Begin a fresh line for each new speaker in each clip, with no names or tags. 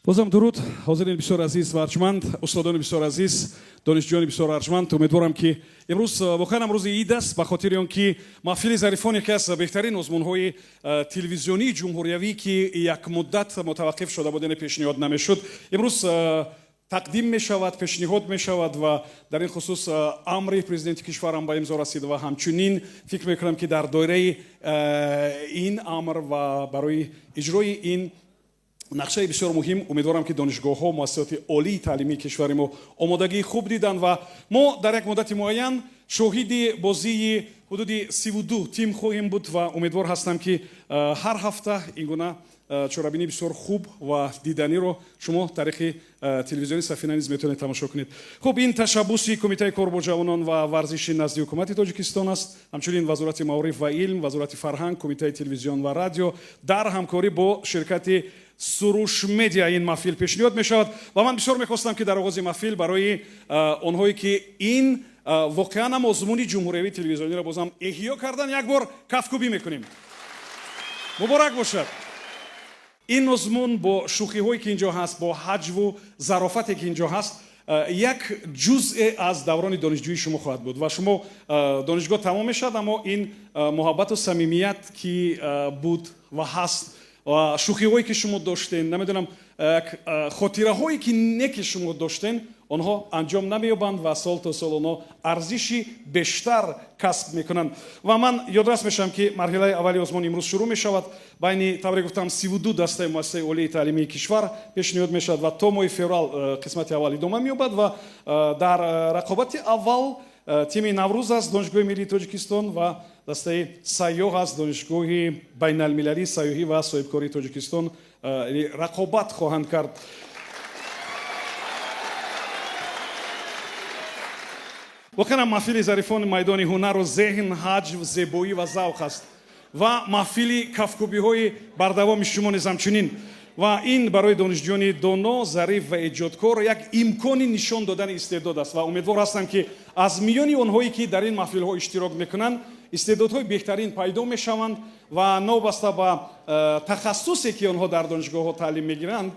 Бозам дуруд, ҳозирин бисёр азиз ва арҷманд, устодони бисёр азиз, донишҷӯёни бисёр арҷманд. Умедворам, ки имрӯз воқеан ҳам рӯзи ид аст, ба хотири он ки маҳфили Зарифон яке аз беҳтарин озмунҳои телевизионии ҷумҳуриявӣ, ки як муддат мутаваққиф шуда буд, яъне пешниҳод намешуд, имрӯз тақдим мешавад, пешниҳод мешавад. Ва дар ин хусус амри президенти кишварам ба имзо расид. Ва ҳамчунин фикр мекунам, ки дар доираи ин амр ва барои иҷрои ин нақшаи бисёр муҳим, умедворам, ки донишгоҳҳо, муассисоти олии таълимии кишвари мо омодагии хуб диданд. Ва мо дар як муддати муайян шоҳиди бозии ҳудуди 32 тим хоҳем буд. Ва умедвор ҳастам, ки ҳар ҳафта ин гуна чорабинии бисёр хуб ва диданиро шумо тариқи телевизиони Сафина низ метавонед тамошо кунед. Хуб, ин ташаббуси Кумитаи кор бо ҷавонон ва варзиши назди ҳукумати Тоҷикистон аст, ҳамчунин Вазорати маориф ва илм, Вазорати фарҳанг, Кумитаи телевизион ва радио дар ҳамкорӣ бо ширкати Суруш Медиа ин маҳфил пешниҳод мешавад. Ва ман бисёр мехостам, ки дар оғози маҳфил барои онҳое, ки ин воқеан ҳам озмуни ҷумҳуриявии телевизиониро бозам эҳё кардан, як бор кафкӯбӣ мекунем. Муборак бошад! Ин озмун бо шӯхиҳое, ки инҷо ҳаст, бо ҳаҷву зарофате, ки инҷо ҳаст, як ҷузъе аз даврони донишҷӯии шумо хоҳад буд. Ва шумо донишгоҳ тамом мешавад, аммо ин муҳаббату самимият, ки буд ва ҳаст, ва шӯхиҳое, ки шумо доштен, намедонам, як хотираҳое, ки не ки шумо доштен, онҳо анҷом намеёбанд ва сол то сол онҳо арзиши бештар касб мекунанд. Ва ман ёдрас мешавам, ки марҳилаи аввали озмун имрӯз шурӯъ мешавад. Байни, тавре гуфтам, 32 дастаи муассисаи олии таълимии кишвар пешниҳод мешавад ва то моҳи феврал қисмати аввал идома меёбад. Ва дар рақобати аввал тими Наврӯз аз Донишгоҳи миллии Тоҷикистон ва дастаи Сайёҳ аз Донишгоҳи байналмилалии сайёҳӣ ва соҳибкории Тоҷикистон рақобат хоҳанд кард. Воқеан, маҳфили Зарифон майдони ҳунару зеҳн, ҳаҷв, зебоӣ ва завқ аст ва маҳфили кафкӯбиҳои бардавоми шумо низ ҳамчунин. Ва ин барои донишҷӯёни доно, зариф ва эҷодкор як имкони нишон додани истеъдод аст. Ва умедвор ҳастам, ки аз миёни онҳое, ки дар ин маҳфилҳо иштирок мекунанд, истеъдодҳои беҳтарин пайдо мешаванд. Ва новобаста ба тахассусе, ки онҳо дар донишгоҳҳо таълим мегиранд,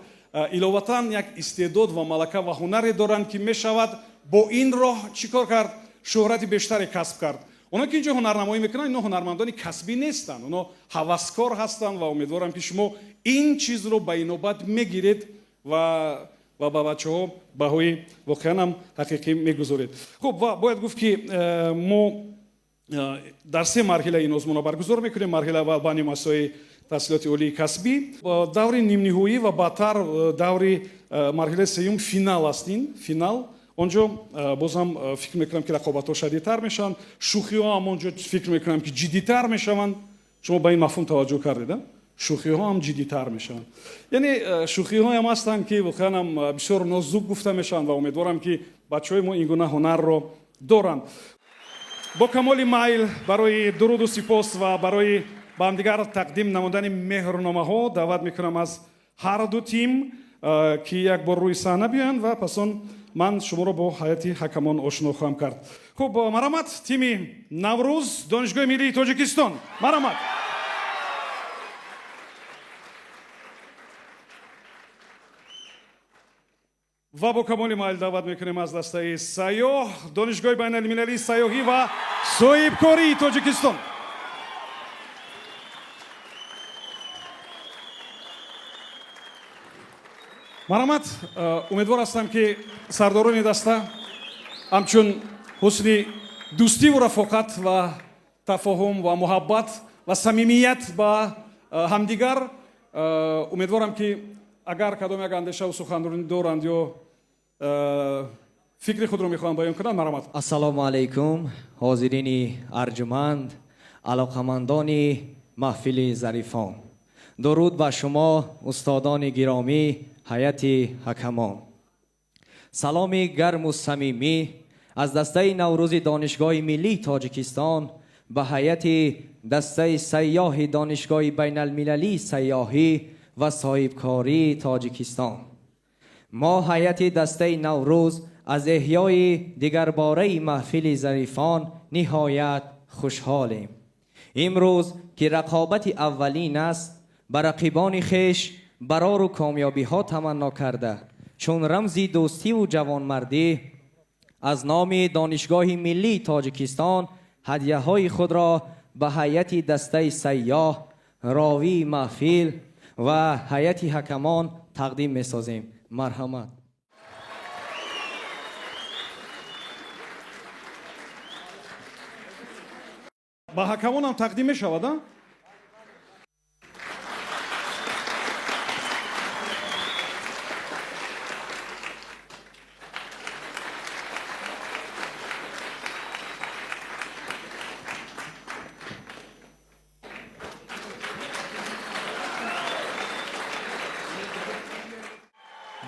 иловатан як истеъдод ва малака ва ҳунаре доранд, ки мешавад бо ин роҳ чӣ кор кард? Шӯҳрати бештаре касб кард. Онҳо, ки инҷо ҳунарнамоӣ мекунанд, инҳо ҳунармандони касбӣ нестанд, онҳо ҳаваскор ҳастанд. Ва умедворам, ки шумо ин чизро ба инобат мегиред ва ба бачаҳо баҳои воқеан ҳам ҳақиқӣ мегузоред. Хуб, ва бояд гуфт, ки мо дар се марҳила ин озмунро баргузор мекунем. Марҳила аввал байни муассисаҳои таҳсилоти олии касбӣ, даври нимниҳоӣ ва баъдтар даври марҳилаи сеюм, финал аст. Ин финал, онҷо бозам фикр мекунам, ки рақобатҳо шадидтар мешаванд, шӯхиҳо ҳам онҷо, фикр мекунам, ки ҷиддитар мешаванд. Шумо ба ин мафҳум таваҷҷӯҳ кардед? Шӯхиҳо ҳам ҷиддитар мешаванд, яъне шӯхиҳоям ҳастанд, ки воқеан ҳам бисёр нозук гуфта мешаванд. Ва умедворам, ки бачаҳои мо ин гуна ҳунарро доранд. Бо камоли майл барои дуруду сипос ва барои ба ҳамдигар тақдим намудани меҳрномаҳо даъват мекунам аз ҳар ду тим, ки як бор рӯи саҳна биёянд, ва пас он ман шуморо бо ҳайати ҳакамон ошно хоҳам кард. Хуб, марҳамат, тими Наврӯз, Донишгоҳи миллии Тоҷикистон, марҳамат. Ва бо камоли майл даъват мекунем аз дастаи Сайёҳ, Донишгоҳи байналмилалии сайёҳӣ ва соҳибкории Тоҷикистон. Марҳамат. Умедвор ҳастам, ки сардорони даста ҳамчун ҳусни дӯстиву рафоқат ва тафоҳум ва муҳаббат ва самимият ба ҳамдигар, умедворам, ки агар кадом як андешаву суханронӣ доранд ё фикри худро мехоҳанд баён кунанд, марҳамат.
Ассалому алайкум, ҳозирини арҷуманд, алоқамандони маҳфили Зарифон. Дуруд ба шумо, устодони гиромӣ, ҳайати ҳакамон. Саломи гарму самимӣ аз дастаи Наврӯзи Донишгоҳи миллии Тоҷикистон ба ҳайати дастаи Сайёҳи Донишгоҳи байналмилалии сайёҳӣ ва соҳибкории Тоҷикистон. Мо, ҳайати дастаи Наврӯз, аз эҳёи дигарбораи маҳфили Зарифон ниҳоят хушҳолем. Имрӯз, ки рақобати аввалин аст, ба рақибони хеш Барору комёбиҳо таманно карда, чун рамзи дӯстиву ҷавонмардӣ аз номи Донишгоҳи миллии Тоҷикистон ҳадияҳои худро ба ҳайати дастаи сайёҳ, ровии маҳфил ва ҳайати ҳакамон тақдим месозем. Марҳамат.
Ба ҳакамонам тақдим мешавад, а?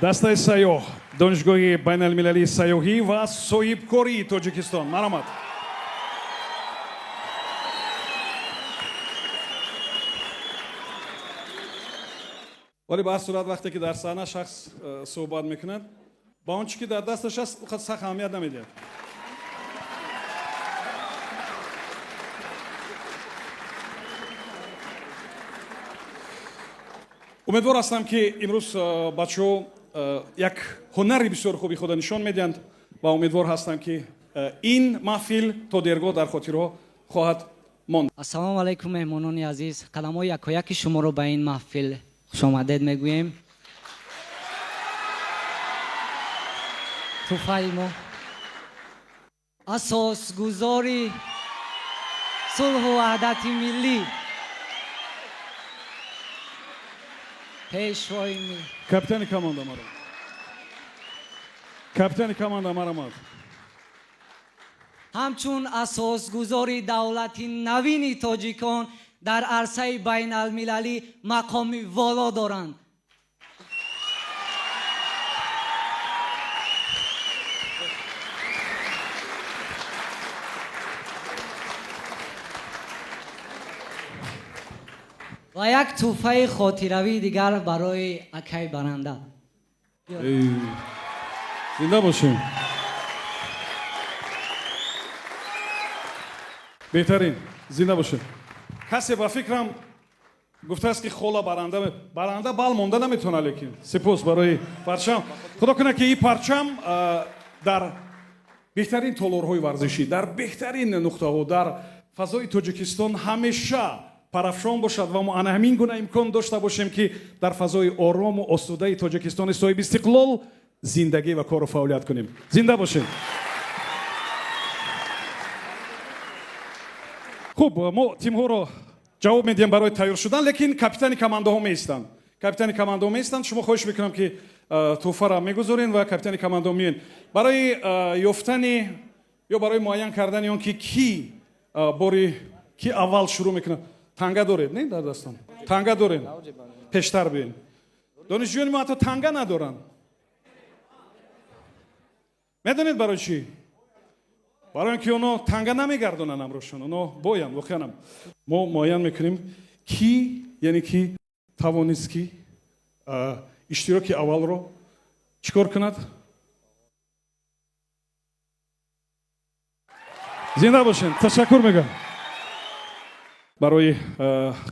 Дастаи сайёҳ, Донишгоҳи байналмилалии сайёҳӣ ва соҳибкории Тоҷикистон, марҳамат. Вале ба ҳар сурат, вақте ки дар саҳна шахс суҳбат мекунад, ба он чӣ ки дар дасташ аст, ӯ қадр сахт аҳамият намедиҳад. Умедвор ҳастам, ки имрӯз бачаҳо як ҳунари бисёр хуби худа нишон медиҳанд ва умедвор ҳастам, ки ин маҳфил то дергоҳ дар хотирҳо хоҳад монд.
Ассалому алайкум, меҳмонони азиз. Қадамҳои якояки шуморо ба ин маҳфил хушомадед мегӯем. Тӯҳфаи мо, асосгузори сулҳу ваҳдати миллӣ, пешвои миллӣ.
Капитани команда, марҳамат. Капитани команда, марҳамат.
Ҳамчун асосгузори давлати навини тоҷикон дар арсаи байналмилалӣ мақоми воло доранд. Ва як тӯҳфаи хотиравии дигар барои акаи баранда.
Зинда бошем, беҳтарин, зинда бошем. Касе ба фикрам гуфтааст, ки хола баранда, баранда бал монда наметавона, лекин сипос барои парчам. Худо кунад, ки ин парчам дар беҳтарин толорҳои варзишӣ, дар беҳтарин нуқтаҳо дар фазои Тоҷикистон ҳамеша парафшон бошад ва мо ана ҳамин гуна имкон дошта бошем, ки дар фазои орому осудаи Тоҷикистони соҳиби истиқлол зиндагӣ ва кору фаъолият кунем. Зинда бошем. Хуб, мо тимҳоро ҷавоб медиҳем барои тайёр шудан, лекин капитани командаҳо меистанд, капитани командаҳо меистанд. Шумо, хоҳиш мекунам, ки тӯҳфаро мегузорен ва капитани командаҳо меоен барои ёфтани ё барои муайян кардани он ки ки бори ки аввал шурӯъ мекунад. Танга доред, не? Дар дастон танга дорем? Пештар биёен. Донишҷӯёни мо ҳатто танга надоранд. Медонед барои чӣ? Барои он ки оно танга намегардонанд ҳамроҳшон, оно боянд. Воқеанам, мо муайян мекунем, ки, яъне ки тавонист, ки иштироки аввалро чӣ кор кунад. Зинда бошед. Ташаккур мегӯям. Барои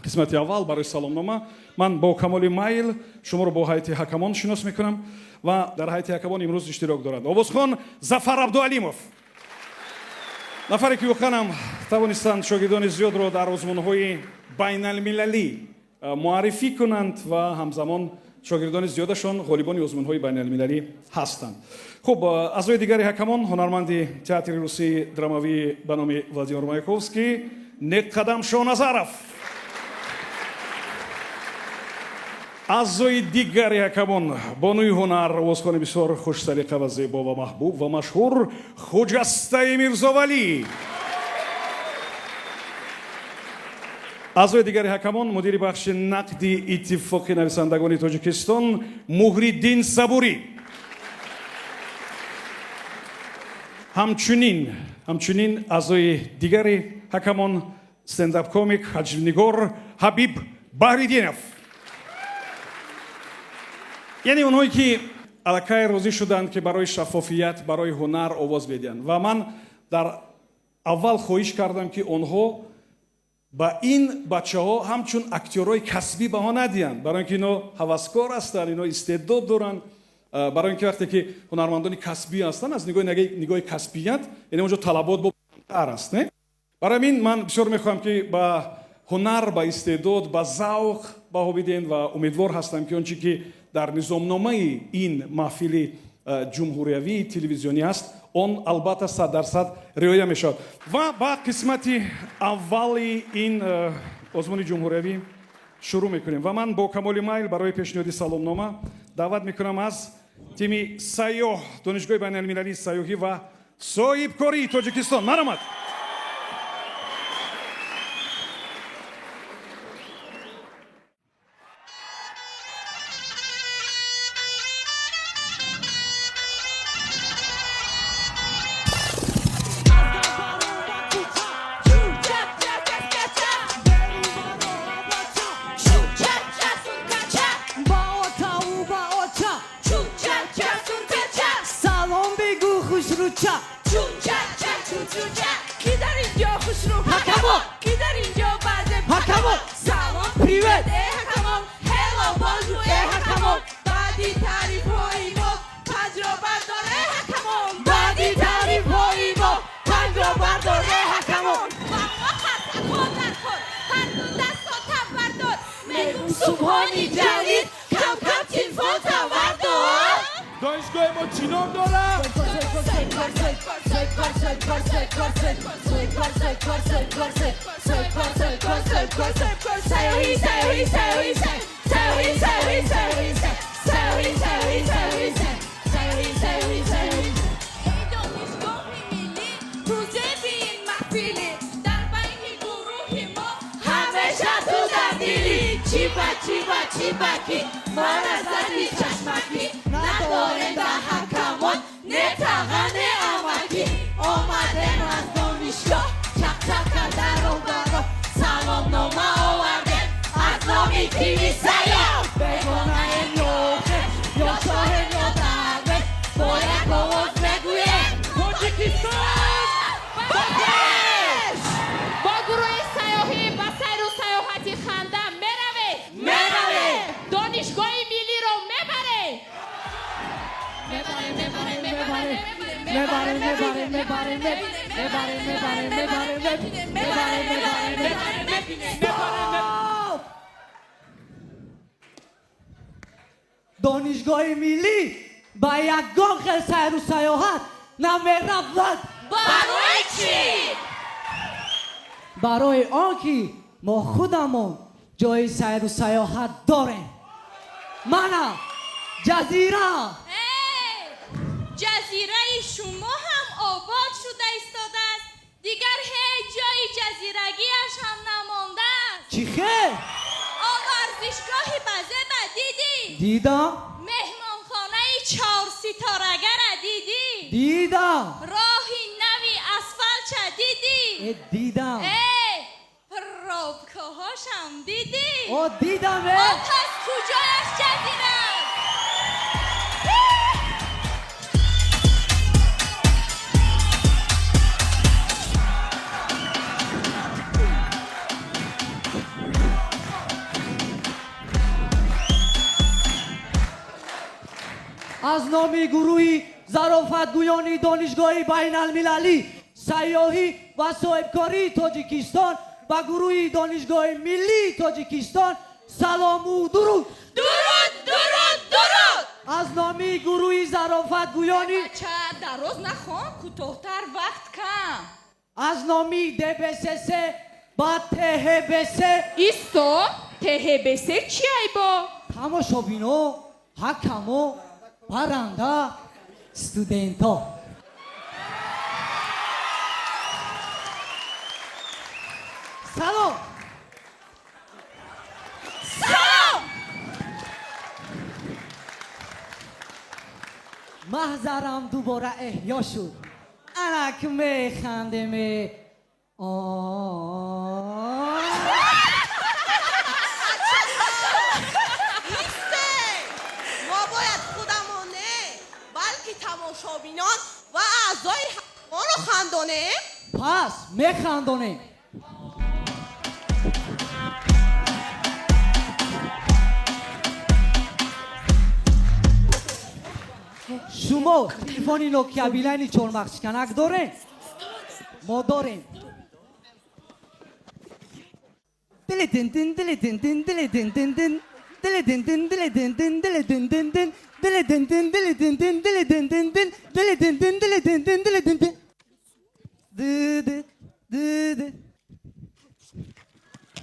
қисмати аввал, барои саломнома, ман бо камоли майл шуморо бо ҳайати ҳакамон шинос мекунам ва дар ҳайати ҳакамон имрӯз иштирок доранд овозхон Зафар Абдуалимов, нафаре ки воқеанам тавонистанд шогирдони зиёдро дар озмунҳои байналмилалӣ муаррифӣ кунанд ва ҳамзамон шогирдони зиёдашон ғолибони озмунҳои байналмилалӣ ҳастанд. Хуб, аъзои дигари ҳакамон: ҳунарманди театри русии драмавӣ ба номи Владимир Маяковский Неққадам Шоназаров. Аъзои дигари ҳакамон: бонуи ҳунар, овозхони бисёр хушсалиқа ва зебо ва маҳбуб ва машҳур Хуҷастаи Мирзовалӣ. Аъзои дигари ҳакамон: мудири бахши нақди Иттифоқи нависандагони Тоҷикистон Муҳриддин Сабурӣ, ҳамчунин аъзои дигари ҳакамон стендап комик, ҳаҷвнигор Ҳабиб Баҳриддинов. Яъне онҳое ки аллакай розӣ шуданд, ки барои шаффофият, барои ҳунар овоз медиҳанд. Ва ман дар аввал хоҳиш кардам, ки онҳо Ба ин бачаҳо ҳамчун актёрҳои касбӣ баҳо надиҳанд, барои ин ки ино ҳаваскор ҳастанд, ино истеъдод доранд. Барои ин ки вақте ки ҳунармандони касбӣ ҳастанд, аз нигоҳи касбият, яъне онҷо талабот ботар аст, не? Барои ҳамин ман бисёр мехоҳам, ки ба ҳунар, ба истеъдод, ба завқ баҳо бидиҳем ва умедвор ҳастам, ки он чи ки дар низомномаи ин маҳфили ҷумҳуриявии телевизионӣ аст, он албатта 100% риоя мешавад. Ва ба қисмати аввали ин озмуни ҷумҳуриявӣ шурӯъ мекунем ва ман бо камоли майл барои пешниҳоди саломнома даъват мекунам аз тими сайёҳ, Донишгоҳи байналмилалии сайёҳӣ ва соҳибкории Тоҷикистон. Марҳамат.
Салом бигӯ, хушрӯча.
Ки дар инҷо хушрӯ?
Ҳакамо.
Ки дар инҷо баъзе?
Ҳакамо.
Салом.
Привет.
Э, ҳакамон, hello, bonjour, э, ҳакамон, баъди таърифҳои мо панҷро бардор, э, ҳакамон, баъди таърифҳои мо панҷро бардор, э, ҳакамон. Субҳони ҷалил, кам кам телефон тавардор.
Донишгоҳи мо чӣ ном дорад?
Сайёҳӣ, сайёҳӣ, сайёҳӣ, сайёҳӣ, сайёҳӣ, сайёҳӣ, сайёҳӣ, сайёҳӣ, сайёҳӣ, сайёҳӣ, сайёҳӣ, сайёҳӣ. Эй донишгоҳи миллӣ, ту зеби ин маҳфилӣ, дар байни гурӯҳи мо ҳамеша ту дар дилӣ. Чӣ ба, чӣ ба, чӣ ба, ки ман аз дарди чашмакӣ надорем дар ҳакамон не таға, не амакӣ. Омадем аз донишгоҳ, чақчақ карда роҳ ба роҳ, саломнома овардем аз номи тими сайёҳ. Бегонаем ё хеш, ё шоҳем, ё дарвеш, бо як овоз мегӯем:
Тоҷикистон
ба пеш!
Бо гурӯҳи сайёҳӣ ба сайру саёҳати ханда меравед?
Меравем.
Донишгоҳи миллиро мебаред?
Мебарем, мебарем, мебарем, мебарем, мебарем, мебарем, мебарем, мебарем, мебарем, мебарем, мебарем, мебарем. Донишгоҳи миллӣ ба ягон хел сайру саёҳат намеравад.
Барои чӣ?
Барои он ки мо худамон ҷои сайру саёҳат дорем. Мана ҷазира.
Э, ҷазираи шумо ҳам обод шуда истодааст, дигар ҳеҷ ҷои ҷазирагиаш ҳам намондааст.
Чӣ хел?
Он варзишгоҳи базеба дидӣ?
Дидам.
Меҳмонхонаи чорситорагара дидӣ?
Дидам.
Роҳи нави асфалча дидӣ?
Э, дидам.
Э, пробкаҳошам дидӣ?
О, дидам, э.
О, пас куҷояш ҷазира аст?
Аз номи гурӯҳи зарофатгӯёни Донишгоҳи байналмилалӣ сайёҳӣ ва соҳибкории Тоҷикистон ба гурӯҳи Донишгоҳи миллии Тоҷикистон салому дуруд.
Дуруд, дуруд, дуруд.
Аз номи гурӯҳи зарофатгӯёни
Бача, дароз нахон, кӯтоҳтар, вақт кам.
Аз номи ДБСС ба ТҳБС.
Исто, ТҳБС чи айбо?
Тамошобино, ҳакамо, баранда, студентҳо. Салом.
Салом.
Маҳзарам дубора эҳё шуд. Анак механдеме. О.
Мистер, мо бояд худамон не, балки тамошобинон ва аъзои ҳакамонро хандонем.
Пас механдонем. Шумо телефони Nokia Билайни чормағзшиканак доред? Мо дорем. Дили дин дин дили дин дин дили дин дин дин дили дин дин дили дин дин дили дин дин дин дили дин дин дили дин дин дили дин дин дин дили дин дин дили дин дин дили дин дин ды ды ды ды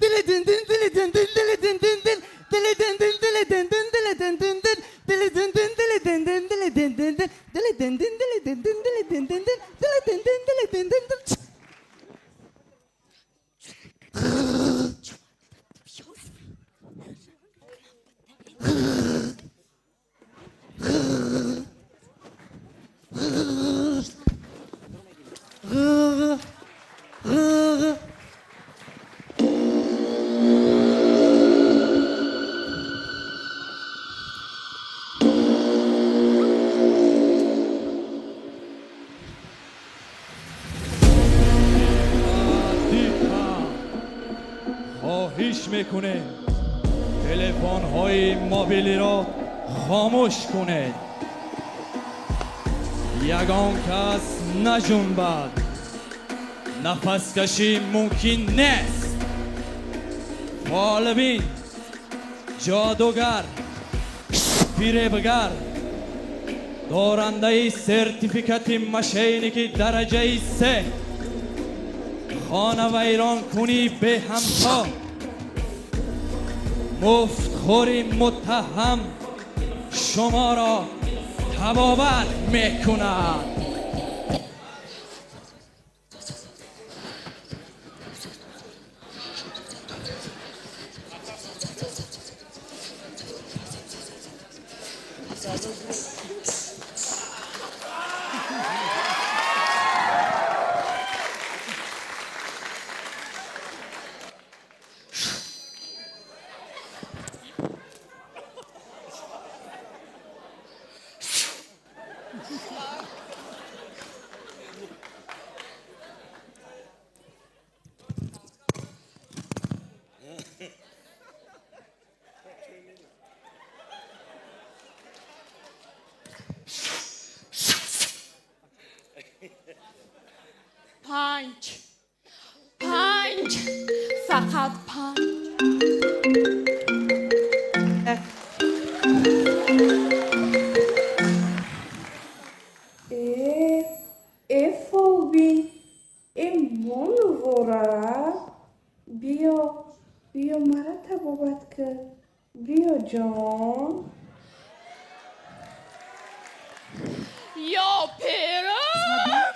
дили дин дин дили дин дин дили дин дин дин дили дин дин дили дин дин дили дин дин дин дили дин дин дили дин дин дили дин дин дин дили дин дин дили дин дин дили дин дин дин дили дин дин дили дин дин дин.
хоҳиш мекунем телефонҳои мобилиро хомӯш кунед. Ягон кас наҷунбад. Нафаскашӣ мумкин нест. Фолбин, ҷодугар, фиребгар, дорандаи сертификати мошенники дараҷаи се, хонавайронкунӣ беҳамто, муфтхӯри муттаҳам шуморо табобат мекунад.
Панҷ. Панҷ. Фақат панҷ.
Э фолбин, э монувора, биё, биё мара табобат кун, биё ҷон.
Ё пирам!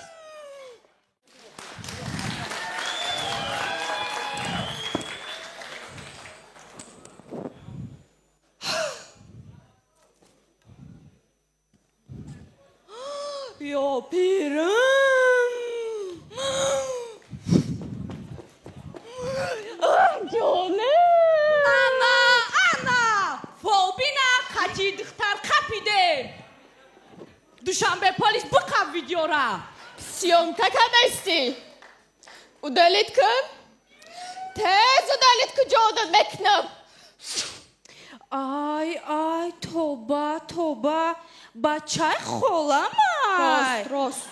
Ё пирам! Ҷонам! Ана, ана! Фолбина қати духтар қапидем! Душанбе полис биқаб видеора!
Съёмка кардастӣ? Удалить кун? Тез удалить кун, ҷонат мекунам.
Ай, ай, тоба, тоба, бачаи холамай.
Рост, рост.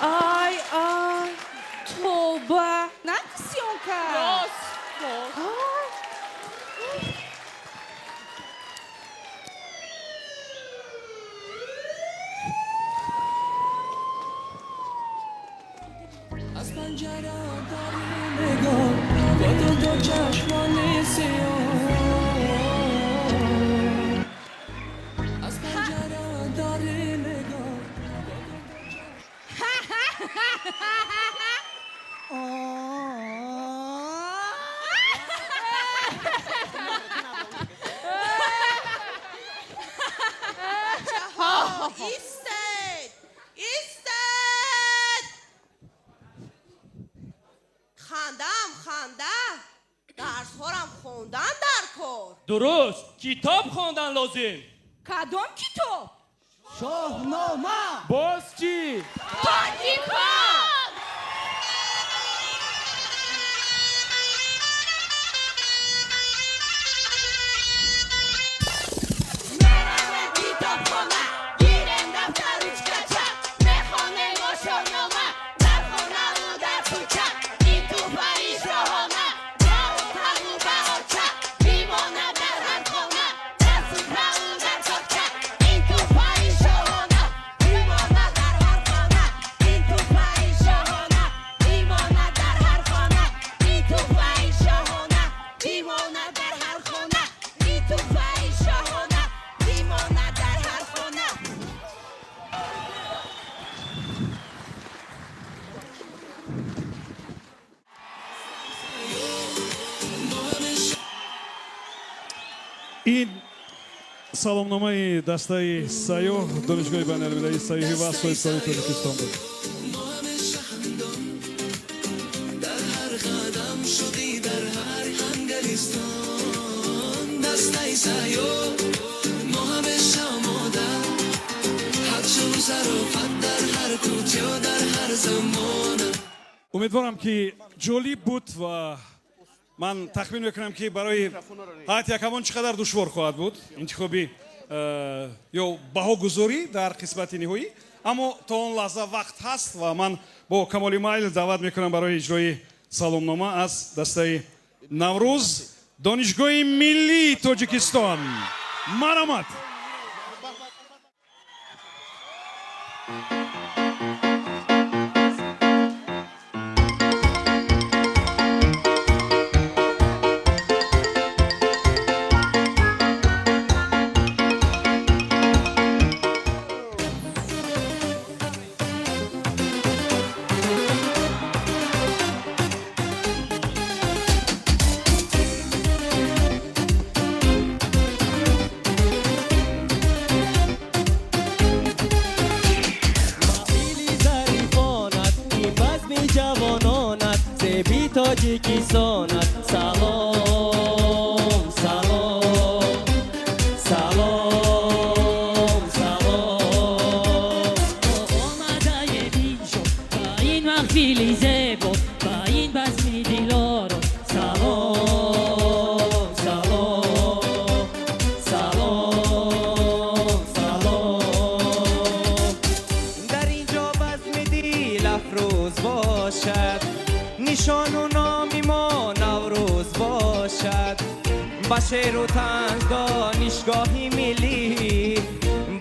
Ай, ай, тоба. На съёмка.
Рост, рост.
Ай.
Аз панҷара дари нигоҳ бо ду чашмони сиёҳ, аз панҷара дари нигоҳ.
Истед! Истед! Хандаам ханда, дарсҳорам хондан дар кор.
Дуруст, китоб хондан лозим.
Кадом китоб?
Шоҳнома.
Боз чӣ?
Тоҷикон!
Меравем.
Ин саломномаи дастаи Сайёҳ, Донишгоҳи байналмилалии сайёҳӣ ва соҳибкории Тоҷикистон буд.
Дар ҳар қадам шудӣ, дар ҳар ҳангалистон. Дастаи Сайёҳ, мо ҳамеша омода, ҳадшу зарофат дар ҳар кӯча, дар ҳар замона.
Умедворам, ки ҷолиб буд ва ман тахмин мекунам, ки барои ҳайати ҳакамон чӣ қадар душвор хоҳад буд интихоби ё баҳогузорӣ дар қисмати ниҳоӣ, аммо то он лаҳза вақт ҳаст ва ман бо камоли майл даъват мекунам барои иҷрои саломнома аз дастаи Наврӯз, Донишгоҳи миллии Тоҷикистон. Марҳамат.
Маҳфили зарифонат, ин базми ҷавононат, зеби Тоҷикистонат. Салом, салом, салом, салом.
Омадаем инҷо ба ин маҳфили зебо, ба ин базми дилоро.
Салом, салом, салом, салом.
Дар инҷо базми дил афрӯз бошад, нишону номи мо Наврӯз бошад. Ба шеру танз Донишгоҳи миллӣ,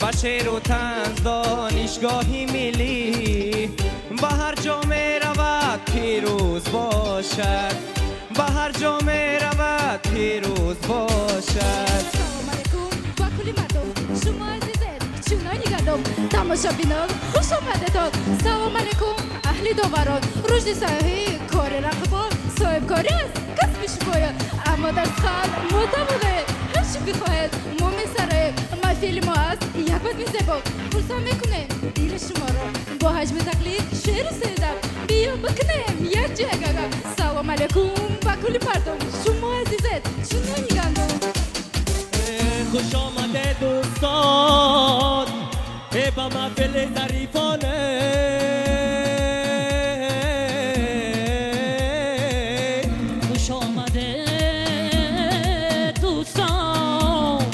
ба шеру танз Донишгоҳи миллӣ, ба ҳар ҷо меравад пирӯз бошад, ба ҳар ҷо меравад пирӯз бошад.
Салом алейкум ба кулли мардум, шумо азизед чунони гандум, тамошобинон, хуш омадетон. Салом алейкум, аҳли доварон, рушди сайёҳӣ кори рақибон, соҳибкорӣ аст касби шумоён, аммо дар сухан мо тавонаем, ҳар чӣ бихоҳед мо месароем. Маҳфили мо аст як базми зебо, хурсанд мекунем дили шуморо бо ҳаҷми тақлид, шеъру седам. Биё бикунем якҷоя гагам. Салом алейкум ба кулли мардум, шумо азизед чунони гандум.
Хуш омаде, дӯстон, ба маҳфили зарифоне.
Хуш омаде, дӯстон,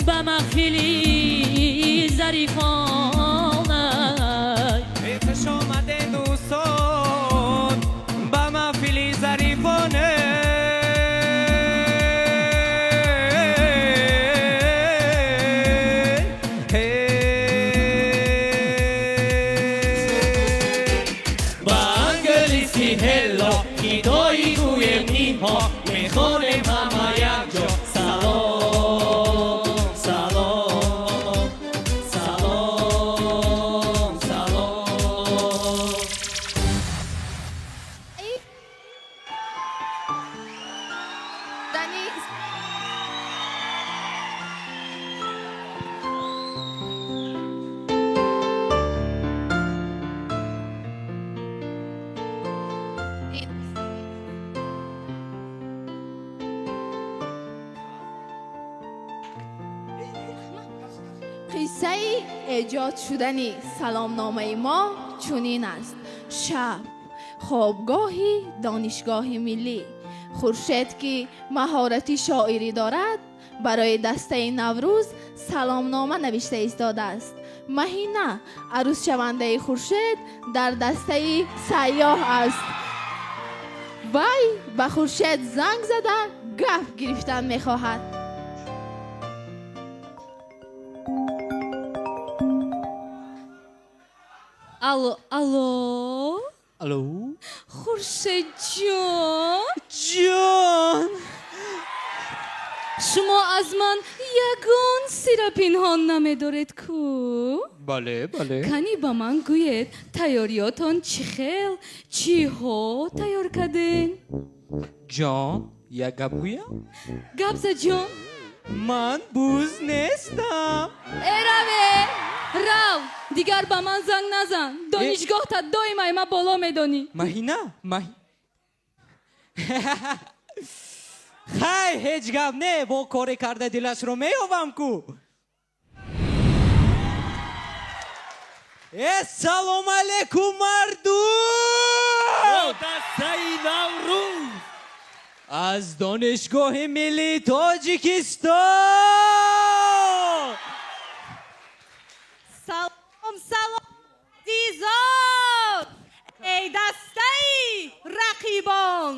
ба маҳфили зарифона.
Хуш омаде, дӯстон, ба маҳфили зарифоне.
Ба англиси hello, хитои гӯем ниҳо, мехонем ҳама якҷо. Салом, салом, салом, салом.
Дани Қиссаи эҷод шудани саломномаи мо чунин аст. Шаб, хобгоҳи Донишгоҳи миллӣ. Хуршед, ки маҳорати шоирӣ дорад, барои дастаи Наврӯз саломнома навишта истодааст. Маҳина, арӯзшавандаи Хуршед, дар дастаи Сайёҳ аст. Вай ба Хуршед занг зада гап гирифтан мехоҳад.
Алло, алло.
Алло.
Хуршедҷон.
Ҷон.
Шумо аз ман ягон сира пинҳон намедоред ку?
Бале, бале.
Кани ба ман гӯед, тайёриётон чӣ хел, чиҳо тайёр карден?
Ҷон, як гап гӯям?
Гап за, ҷон.
Ман буз нестам.
Э, раве, рав, дигар ба ман занг назан. Донишгоҳта доим ай ма боло медонӣ.
Маҳина, маҳ. Хай, ҳеҷ гап не, бо коре карда дилашро меёбам ку. Э, салом алейкум, мардум!
Дастаи Наврӯз!
Аз Донишгоҳи миллии Тоҷикистон!
Салом, салом, азизон! Эй дастаи рақибон!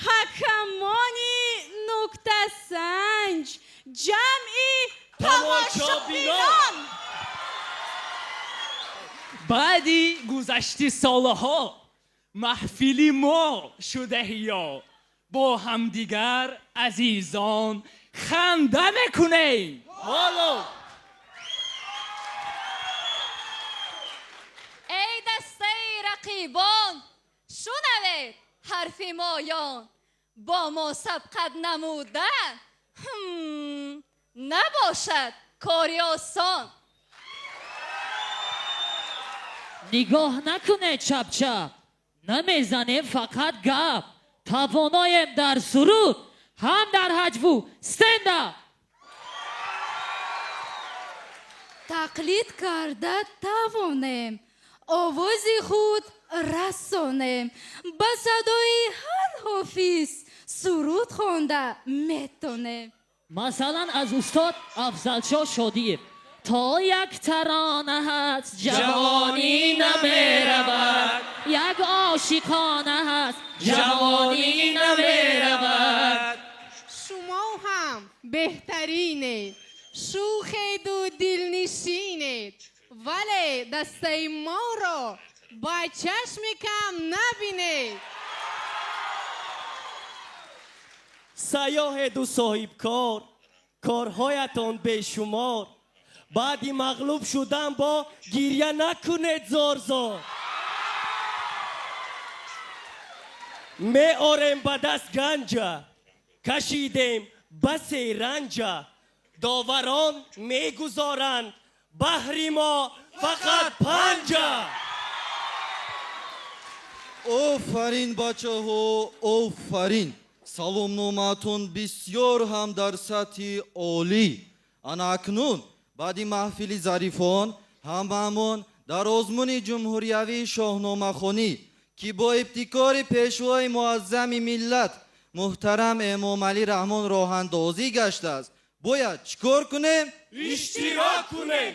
Ҳакамони нуктасанҷ, ҷамъи тамошобинон!
Баъди гузашти солҳо маҳфили мо шуда ҳиё, бо ҳамдигар азизон ханда мекунем. Ҳоло
Эй дастаи рақибон, шунавед ҳарфи моён, бо мо сабқат намудан набошад кори осон.
Нигоҳ накунед чап-чап, намезанем фақат гап, тавоноем дар суруд ҳам дар ҳаҷву стендап.
Тақлид карда тавонем, овози худ расонем, ба садои ҳар ҳофиз суруд хонда метонем.
Масалан, аз устод Афзалшоҳ Шодиев то як тарона ҳаст, ҷавонӣ намеравад, як ошиқона ҳаст, ҷавонӣ намеравад.
Шумо ҳам беҳтаринед, шӯхеду дилнишинед, вале дастаи моро ба чашми кам набинед.
Сайёҳеду соҳибкор, корҳоятон бешумор, баъди мағлуб шудан бо гирья накунед зор-зор. Меорем ба даст ганҷа, кашидем басе ранҷа, доварон мегузоранд баҳри мо фақат панҷа.
Офарин, бачаҳо, офарин! Саломномаатон бисёр ҳам дар сатҳи олӣ. Ана акнун баъди маҳфили зарифон ҳамаамон дар озмуни ҷумҳуриявии шоҳномахонӣ, ки бо ибтикори пешвои муаззами миллат муҳтарам Эмомалӣ Раҳмон роҳандозӣ гаштааст, бояд чӣ кор кунем?
Иштирок кунем.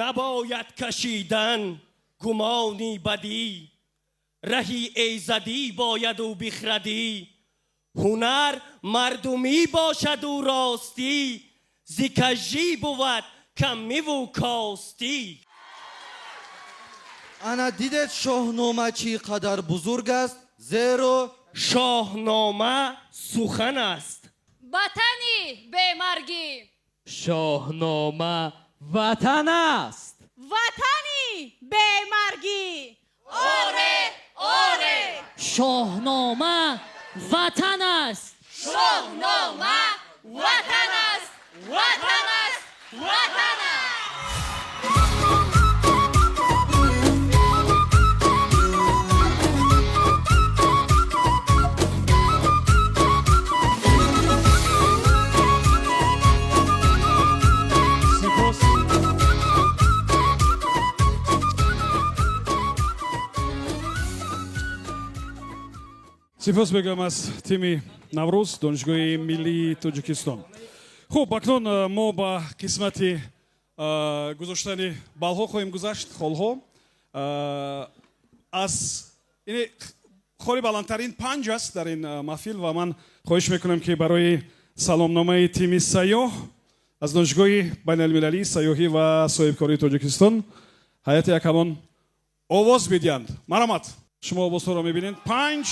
Набояд кашидан гумони бадӣ, раҳи эзадӣ бояду бихрадӣ, ҳунар мардумӣ бошаду ростӣ, зи кажжӣ бувад камиву костӣ.
Ана дидед, шоҳнома чӣ қадар бузург аст, зеро
шоҳнома сухан аст.
Ватани бемаргӣ.
Шоҳнома ватан аст.
Ватани бемаргӣ.
Оре, оре.
Шоҳнома ватан аст.
Шоҳнома ватан аст, ватан аст, ватан аст.
Сипос. Сипос мегӯям аз тими Наврӯз, Донишгоҳи миллии Тоҷикистон. Хуб, акнун мо ба қисмати гузоштани баллҳо хоҳем гузашт, холҳо. Аз ини холи баландтарин панҷ аст дар ин маҳфил ва ман хоҳиш мекунам, ки барои саломномаи тими Сайёҳ аз Донишгоҳи байналмилалии сайёҳӣ ва соҳибкории Тоҷикистон ҳайати ҳакамон овоз бидиҳанд. Марҳамат, шумо овозҳоро мебинед. Панҷ,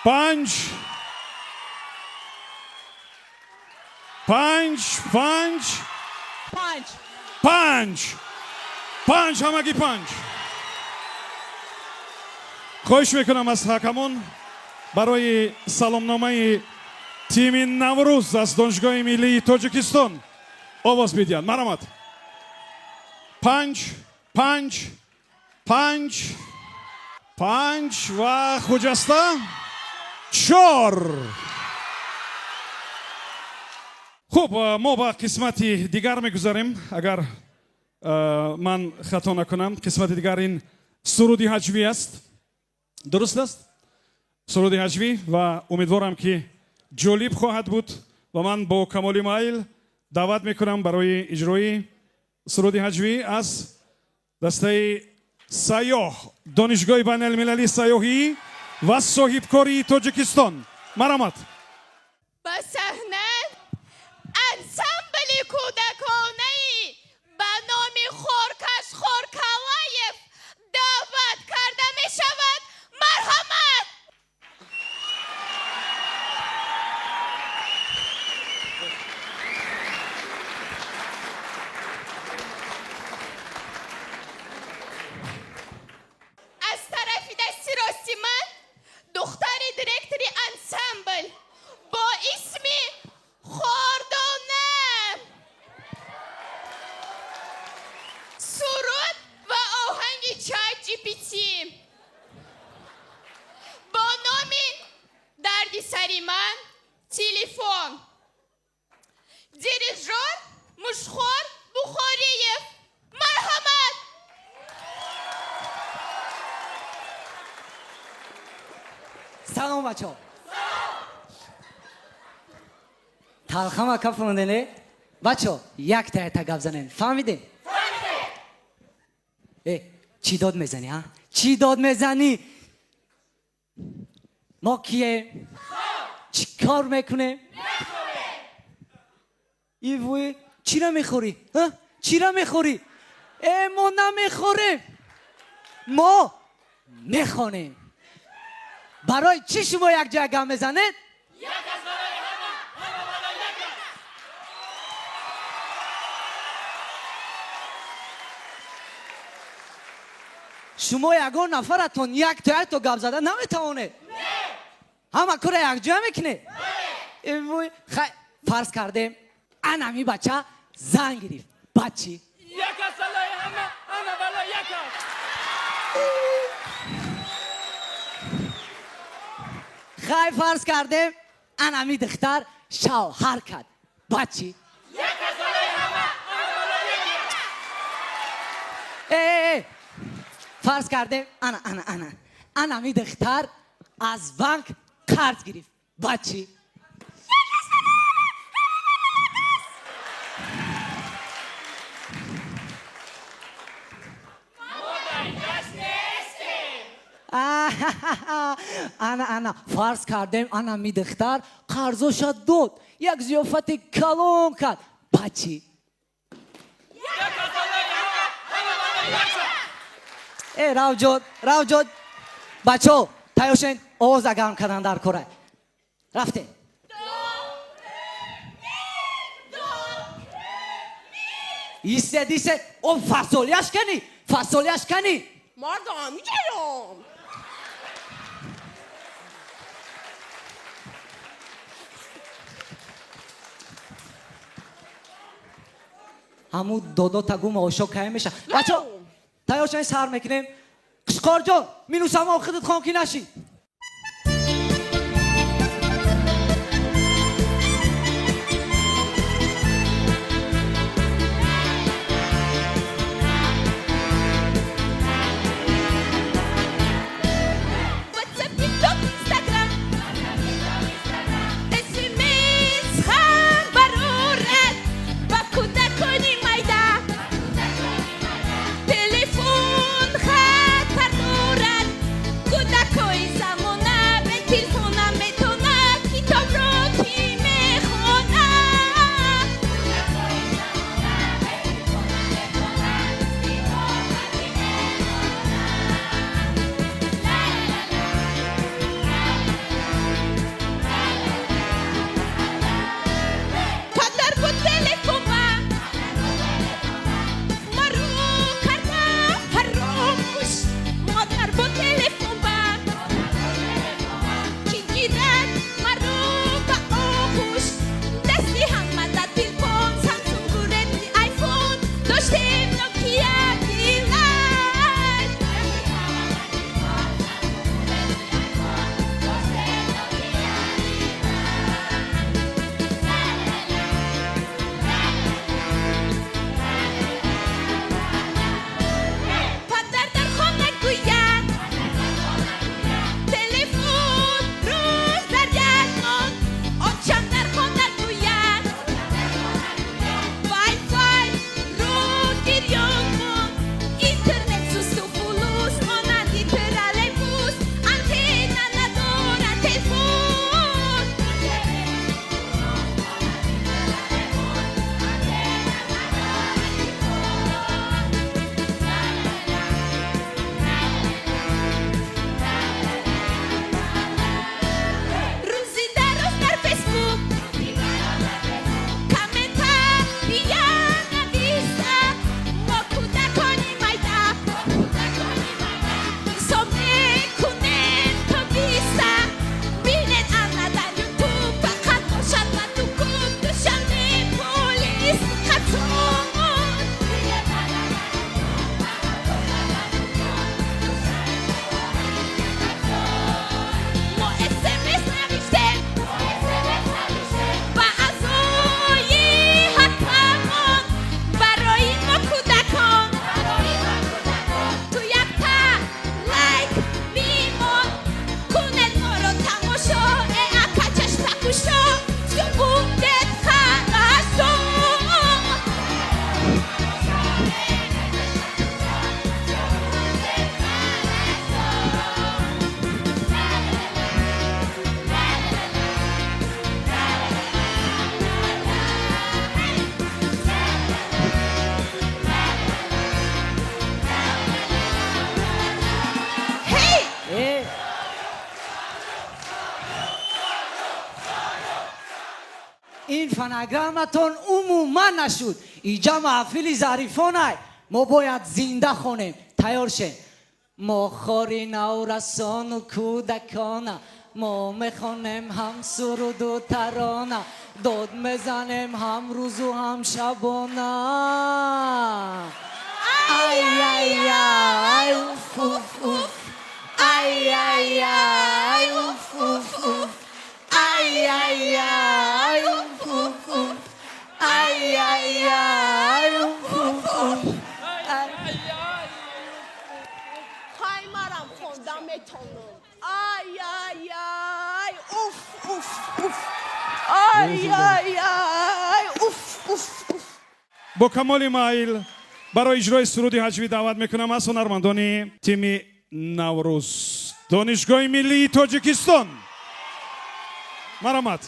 панҷ, панҷ, панҷ,
Панҷ.
Панҷ, панҷ, ҳамагӣ панҷ. Хоҳиш мекунам аз ҳакамон барои саломномаи Тими Наврӯз аз Донишгоҳи миллии Тоҷикистон овоз бидиҳанд. Марҳамат. 5, 5, 5, 5 ва Хуҷаста 4. Хуб, мо ба қисмати дигар мегузарем. Агар ман хато накунам, қисмати дигар ин суруди ҳаҷвӣ аст. Дуруст аст? Суруди ҳаҷвӣ ва умедворам, ки ҷолиб хоҳад буд ва ман бо камоли майл даъват мекунам барои иҷрои суруди ҳаҷвӣ аз дастаи Сайёҳ, Донишгоҳи байналмилалии сайёҳӣ ва соҳибкории Тоҷикистон. Марҳамат.
Ба саҳна ансамбли кӯдаконаи ба номи Хоркаш Хоркалаев даъват карда мешавад. Марҳамат. Аз тарафи дасти рости ман духтари директори ансамбл бо исми Хордона, суруд ва оҳанги Чат GPT бо номи «Дарди сари ман телефон», дирижёр Мушхор Бухориев. Марҳамат.
Салом, бачаҳо. Талхама кафондене? Бачаҳо, якта якта гап занен. Фаҳмидем? Э, чӣ дод мезанӣ, а? Чӣ дод мезанӣ? Мо кием? Чӣ кор мекунем? Ивӯй, чира мехӯрӣ? Чира мехӯрӣ? Э, мо намехӯрем. Мо мехонем. Барои чӣ шумо якҷоя гап мезанед?
Як аз барои ҳама, ҳама барои як аст.
Шумо ягон нафаратон якто якто гап зада наметавонед? Ҳама кора якҷоя мекунед? Ивӯй, хай, фарз кардем, анами бача зан гирифт. Баъд чӣ?
Як аст барои ҳама, ҳама барои як аст.
Хай, фарз кардем, анами духтар шавҳар кард. Баъд чӣ?
Як аст барои ҳама, ҳама барои як аст.
Э, э, э, фарз кардем, ана, ана, ана, анами духтар аз банк қарз гирифт. Баъд чӣ? Ана, ана, фарз кардем, анами духтар қарзоша дод, як зиёфати калон кард. Баъд чӣ? Э, равҷод, равҷод. Бачаҳо, тайёр шавед, овоза гарм кардан дар кора. Рафтем. Истед, истед. О, фасолияш кани, фасолияш кани.
Мардам иҷаём.
Ҳамун додо тагу маошо кай меша. Бачаҳо, тайёр шавед, сар мекунем. Қишқорҷон, минусамо худат хон, ки нашӣ.
WhatsApp, TikTok, Instagram, SMS ҳам барорад ба кӯдакони майда. Телефон хатар дорад. Кӯдакои замона бе телефон наметонад. Китобро кӣ мехонад? Падар бо телефон ба маро карда фаромӯш. Модар бо телефон ба кӣ гирад маро ба
Ин фонограмматон умуман нашуд. Иҷа маҳфили зарифонай. Мо бояд зинда хонем. Тайёр шем. Мо хори наврасону кӯдакона, мо мехонем ҳам суруду тарона, дод мезанем ҳам рӯзу ҳам шабона. Ай ай ай уф уф уф, ай ай ай уф уф уф, ай ай ай уф уф уф, ай ай ай уф уф уф.
Хай, марам хонда метонам. Ай ай ай уф уф уф, ай ай ай уф уф уф.
Бо камоли майл барои иҷрои суруди ҳаҷвӣ даъват мекунам аз ҳунармандони тими Наврӯз, Донишгоҳи миллии Тоҷикистон. Марҳамат.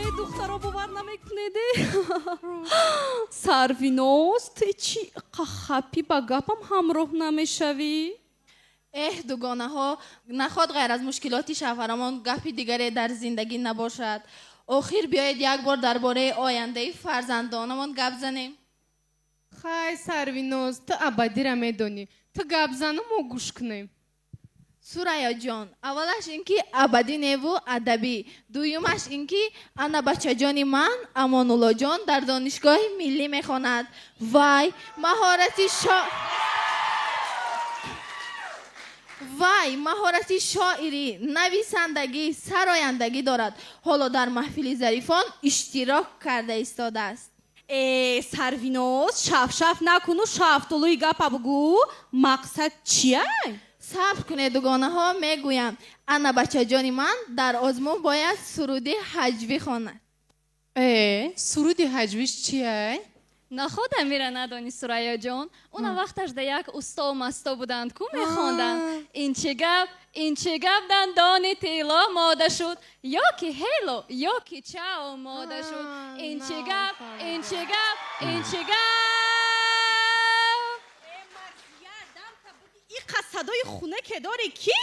Э, духтаро, бовар намекунеде, Сарвиноз, ту чӣ қахапӣ, ба гапам ҳамроҳ намешавӣ?
Эҳ, дугонаҳо, наход ғайр аз мушкилоти шавҳарамон гапи дигаре дар зиндагӣ набошад. Охир биёед як бор дар бораи ояндаи фарзандонамон гап занем.
Хай, Сарвиноз, ту абадира медонӣ, ту гап зану, мо гӯш кунем.
Сурайёҷон, аввалаш ин ки абадӣ неву адабӣ, дуюмаш ин ки ана бачаҷони ман Амонуллоҷон дар Донишгоҳи миллӣ мехонад. Вай маҳорати шоирӣ, нависандагӣ, сарояндагӣ дорад. Ҳоло дар маҳфили зарифон иштирок карда истодааст.
Э, Сарвиноз, шафшаф накуну шафтолуи гапа бугӯ, мақсад чия?
Сабр кунед, дугонаҳо, мегӯям. Ана бачаҷони ман дар озмун бояд суруди ҳаҷвӣ хонад.
Э, суруди ҳаҷвиш чия?
Наход амира надонӣ, Сурайёҷон? Уна вақташ да як усто масто буданд ку, мехонданд: «Ин чӣ гап, ин чӣ гап, дандони тилло мода шуд, ё ки ҳело, ё ки чао мода шуд. Ин чӣ гап, ин чӣ гап, ин чӣ гап».
Иқа садои хуна ке дорӣ, ки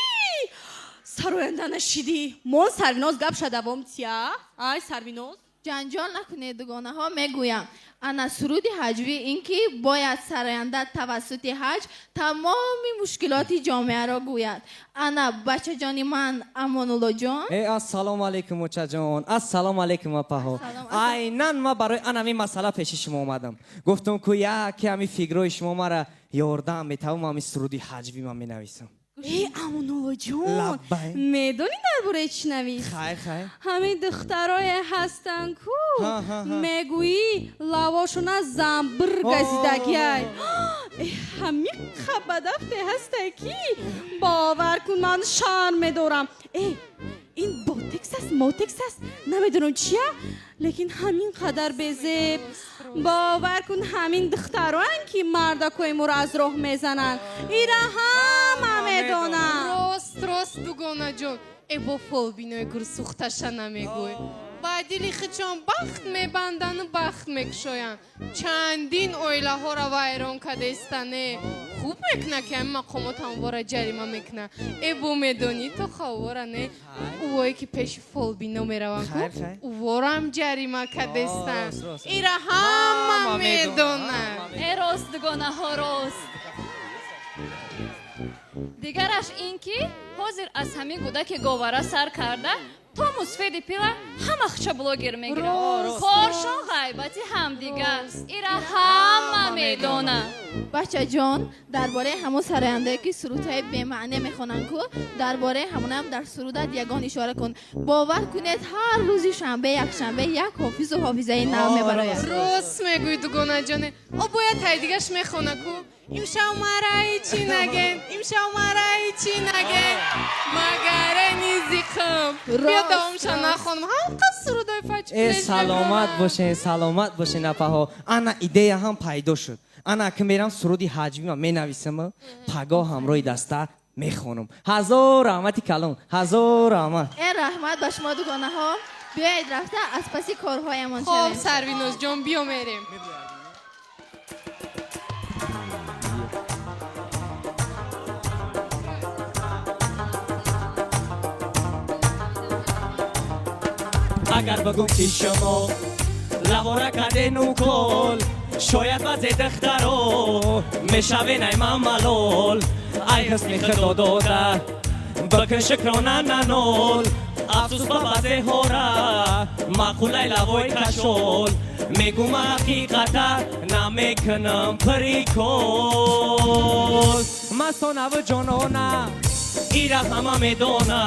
сароянда нашидӣ? Мон, Сарвиноз, гапша давом тия. Ай, Сарвиноз.
Ҷанҷол накунед, дугонаҳо, мегӯям. Ана суруди ҳаҷвӣ ин ки бояд сароянда тавассути ҳаҷв тамоми мушкилоти ҷомеаро гӯяд. Ана бачаҷони ман Амонуллоҷон.
Э, ассалому алайкум, очаҷон, ассалому алайкум, апаҳо. Айнан ма барои ан ҳамин масъала пеши шумо омадам. Гуфтам, ку яке ҳами фикрҳои шумо мара ёрдам метавам, ҳами суруди ҳаҷвӣ ман менависам.
Э, Амонуллоҷон.
Лаббай.
Медонӣ дар бораи чӣ навис?
Хай, хай.
Ҳамин духтарое ҳастанд ку,
Ҳа, ҳа, ҳа.
мегӯӣ лавошона замбир газидагиай. Ҳамин қабадафте ҳасте ки бовар кун, ман шарм медорам. Э, ин ботекс аст, мотекс аст, намедонам чия, лекин ҳамин қадар безеб. Бовар кун, ҳамин духтароянд ки мардакои моро аз роҳ мезананд. Ира ҳама медонанд.
Рост, рост, дугонаҷон. Э, бо фолбинои гурсухташа намегӯй, ба дили хичон бахт мебандану бахт мекушоянд, чандин оилаҳоро вайрон кадаистане. Хуб мекуна, ки ҳамин мақомот ҳамвора ҷарима мекуна. Э, бо медонӣ, то хавора не, увое ки пеши фолбино мераванд ку,
Хайр, хайр.
уворам ҷарима кадестан.
Рост, рост.
Ира ҳама
Ҳама
медонад.
Э, рост, дугонаҳо, рост. Дигараш ин ки ҳозир аз ҳамин гудаки говара сар карда То мусфеди пила ҳама хча блогер мегирад. Коршон ғайбати ҳамдигар. Ира ҳама медонад.
Бачаҷон, дар бораи ҳамон сарояндае ки сурудҳои бемаъне мехонанд ку, дар бораи ҳамонам дар сурудат ягон ишора кун. Бовар кунед, ҳар рӯзи шанбе, якшанбе як ҳофизу ҳофизаи нав мебарояд.
Рост мегӯй, дугонаҷоне. О бояд тай дигаш мехона ку. Имшав мара ҳичи наген, имшав мара ҳичи наген, магаре низиқм. Биё давомша нахонам. Ҳам қаз сурудои фач.
Э, саломат бошен, саломат бошен, апаҳо. Ана идея ҳам пайдо шуд. Ана ки мерам суруди ҳаҷвима менависам, пагоҳ ҳамроҳи даста мехонам. Ҳазор раҳмати калон, ҳазор раҳмат.
Э, раҳмат ба шумо, дугонаҳо. Биёед, рафта аз паси корҳоямон
Хоб,
шавем.
Сарвинозҷон, биё мерем.
Агар бигӯм ки шумо лавора карден укол, шояд баъзе духтаро мешавен ай ман малол. Ай ҳусни худо дода бикун шукрона нанол. Афсӯс, ба баъзеҳора маъқулай лавои кашол. Мегум ҳақиқата, намекунам прикол.
Мастонаву ҷонона.
Ира ҳама медона,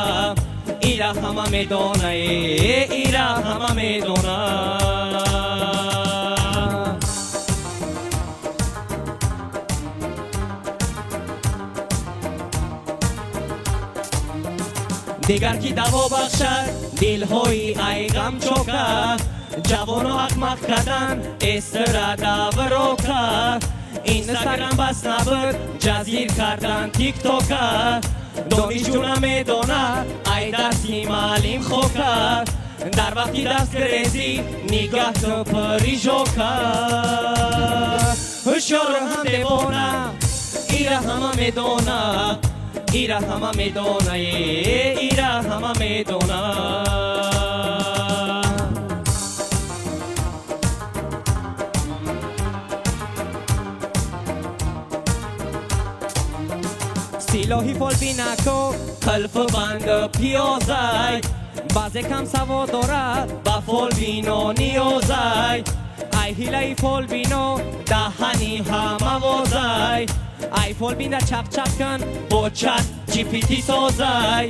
ира ҳама медона, э, ира ҳама медона. Дигар ки даво бахшад дилҳои ай ғамчока, ҷавоно ҳақмақ кардан эсра даврока. Инстаграм бас набуд, ҷазир кардан тиктока. Донишҷӯ намедона ай дарси маълим хока. Дар вақти дастгирезӣ нигаҳ кун пирижока. Ҳушёру ҳам девона, ира ҳама медона, ира ҳама медона, э, ира ҳама медона. Силоҳи фолбинако қилфу банду пиёзай.
Баъзе кам савод дорад,
ба фолбино ниёзай.
Ай ҳилаи фолбино
даҳани ҳама возай.
Ай фолбина чақчақ кун,
бо чат ҷипити созай.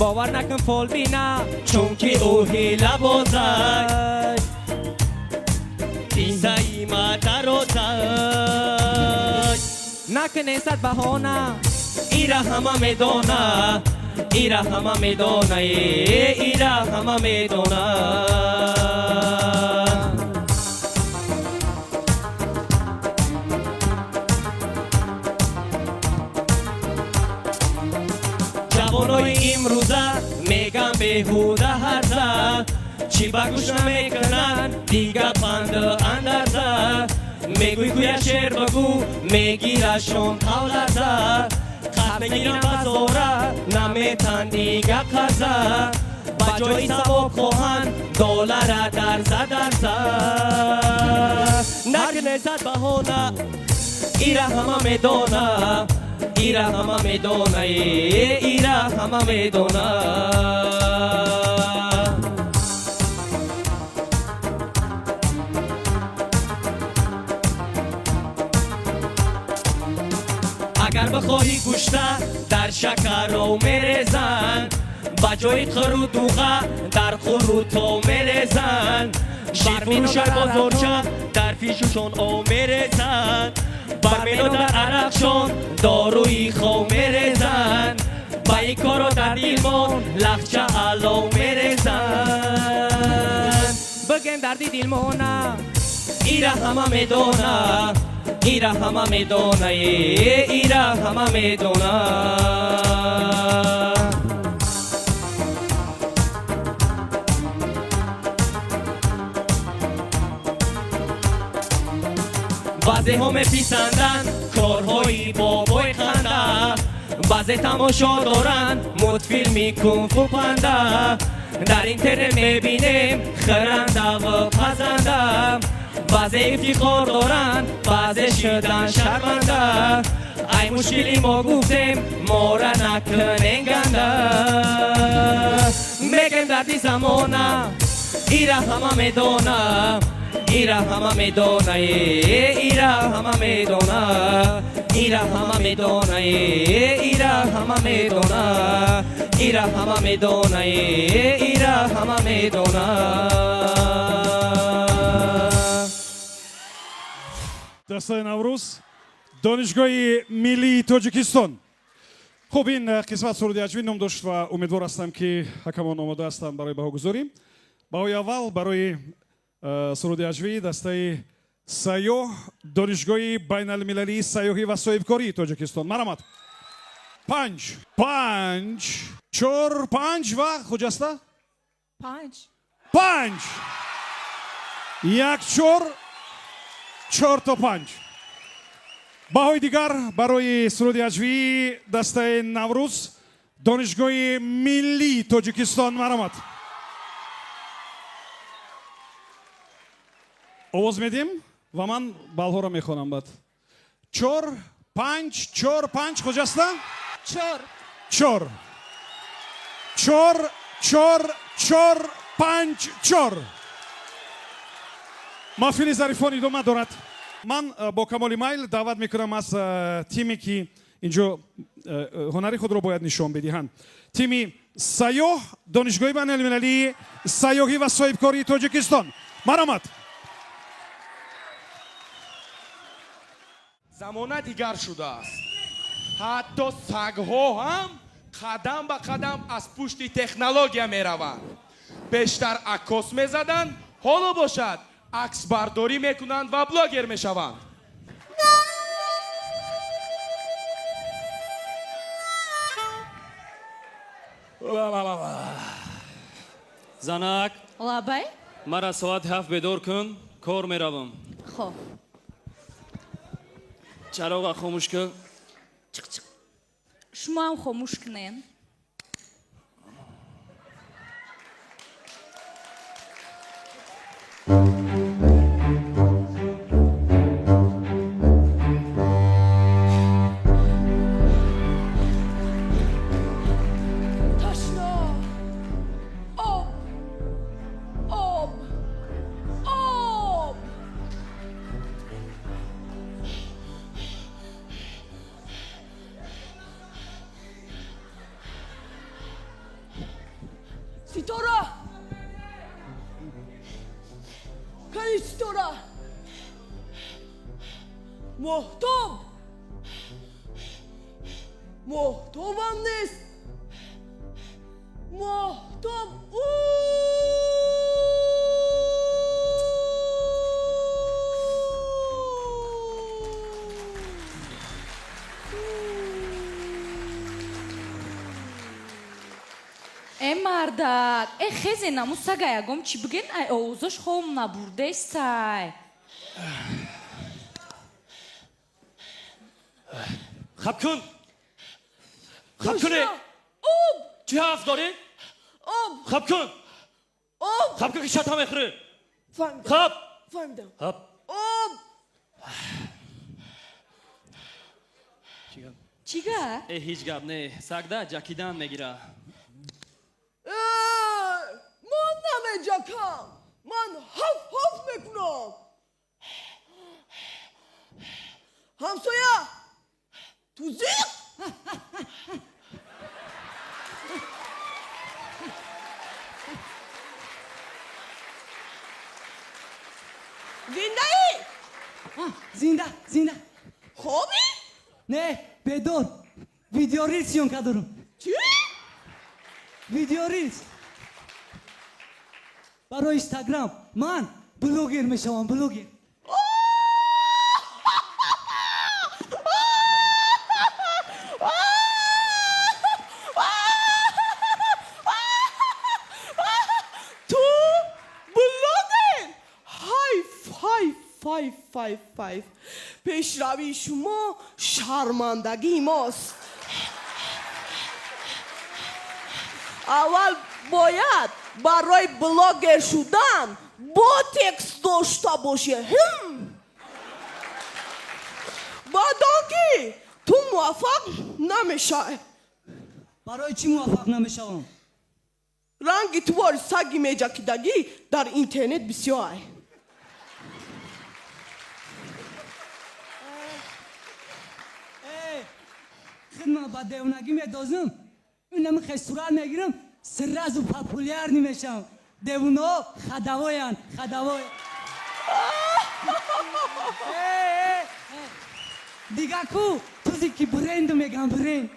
Бовар накун фолбина,
чунки ӯ ҳилабозай. Кисаи ма дарозай.
Накунесад баҳона.
Ира ҳама медона, ира ҳама медона, э, ира ҳама медона. Ҷавонои имрӯза меган беҳуда ҳарза, чӣ ба гӯш намекунанд дига панду андарза. Мегӯй гӯя шер бигӯ, мегирашон тавлаза. Қат мегирам базора, наметан дига қаза. Ба ҷои савоб хоҳанд доллара дарза дарза. Накунесад баҳона, ира ҳама медона, ира ҳама медона, э, ира ҳама медона. Агар бихоҳӣ гӯшта дар шакаро мерезанд, ба ҷои қиру дуға дар қурутҳо мерезанд. Ширфурӯшай бозорча дар фишушон об мерезанд, бар мено дар арақшон доруи хов мерезанд. Ба ин корро дар дилмон лахча алов мерезанд.
Бигем дарди дилмона.
Ира ҳама медона, ира ҳама медона, э, ира ҳама медона. Баъзеҳо меписанданд корҳои бобои ханда, баъзе тамошо доранд мультфилми кунфу панда. Дар интернет мебинем хӯрандаву пазанда. Баъзе ифтихор доранд, баъзе шудан шарманда. Ай мушкили мо гуфтем, мора накунен ганда. Мегем дарди замона, ира ҳама медона, ира ҳама медона, ира ҳама медона, ира ҳама медона, ира ҳама медона, ира ҳама медона, ира ҳама медона.
Дастаи Наврӯз, Донишгоҳи миллии Тоҷикистон. Хуб, ин қисмат суруди ҳаҷвӣ ном дошт ва умедвор ҳастам, ки ҳакамон омода ҳастанд барои баҳогузорӣ. Баҳои аввал барои суруди ҳаҷвӣ дастаи Сайёҳ, Донишгоҳи байналмилалии сайёҳӣ ва соҳибкории Тоҷикистон. Марҳамат. 5, 5, 4, 5 ва Хуҷаста?
5.
5. 1, 4, 4 то 5. Баҳои дигар барои суруди ҳаҷвии дастаи Наврӯз, Донишгоҳи миллии Тоҷикистон. Марҳамат. Овоз медиҳем ва ман баллҳоро мехонам баъд. 4, 5, 4, 5. Хуҷаста?
4.
4. 4, 4, 4, 5, 4. Маҳфили зарифон идома дорад. Ман бо камоли майл даъват мекунам аз тиме, ки инҷо ҳунари худро бояд нишон бидиҳанд. Тими Сайёҳ, Донишгоҳи байналмилалии сайёҳӣ ва соҳибкории Тоҷикистон. Марҳамат.
Замона дигар шудааст. Ҳатто сагҳо ҳам қадам ба қадам аз пушти технология мераванд. Бештар аккос мезаданд, ҳоло бошад аксбардорӣ мекунанд ва блогер мешаванд.
Занак.
Лабай?
Мара соат 7 бедор кун, кор меравам.
Хоб.
Чароға хомӯш кун.
Чиқ, чиқ. Шумо ҳам хомӯш кунен. Ташна. Об. Об. Об. Ситора! Кани Ситора? Моҳтоб! Моҳтобам нест! Моҳтоб!
Э мардак, э хезе наму сага ягом чӣ биген, ай овозош хом набурдесай.
Хаб кун. Хаб куне.
Об!
Чӣ ҳафт дорӣ?
Об!
Хаб кун.
Об!
Хаб кун, ки шата мехӯрӣ.
Фаҳмидам.
Хаб.
Фаҳмидам.
Хаб.
Об!
Чӣ гап?
Чӣ гап?
Э, ҳеҷ гап не. Сагда ҷакидан мегира.
Ман намеҷакам. Ман ҳаф ҳаф мекунам. Ҳамсоя, ту зиқ? Зиндаӣ?
Зинда, зинда.
Хобӣ?
Не, бедор. Видеорилс съёмка дорам.
Чӣ?
Видеорилс. Барои Инстаграм ман блогер мешавам, блогер.
Ту блогер? Ҳайф, ҳайф, ҳайф, ҳайф, ҳайф. Пешравии шумо шармандагии мост. Аввал бояд барои блогер шудан ботекс дошта бошӣ. Баъд он ки ту муваффақ намешавӣ.
Барои чӣ муваффақ намешавам?
Ранги тувори саги меҷакидагӣ дар интернет бисёр ай.
Худ ман ба девонагӣ медозам, инами хеш сурат мегирам, сразу популярный мешавам. Девонаҳо ходовой анд, ходовой. Дига ку тузи ки бренду мегам, бренд.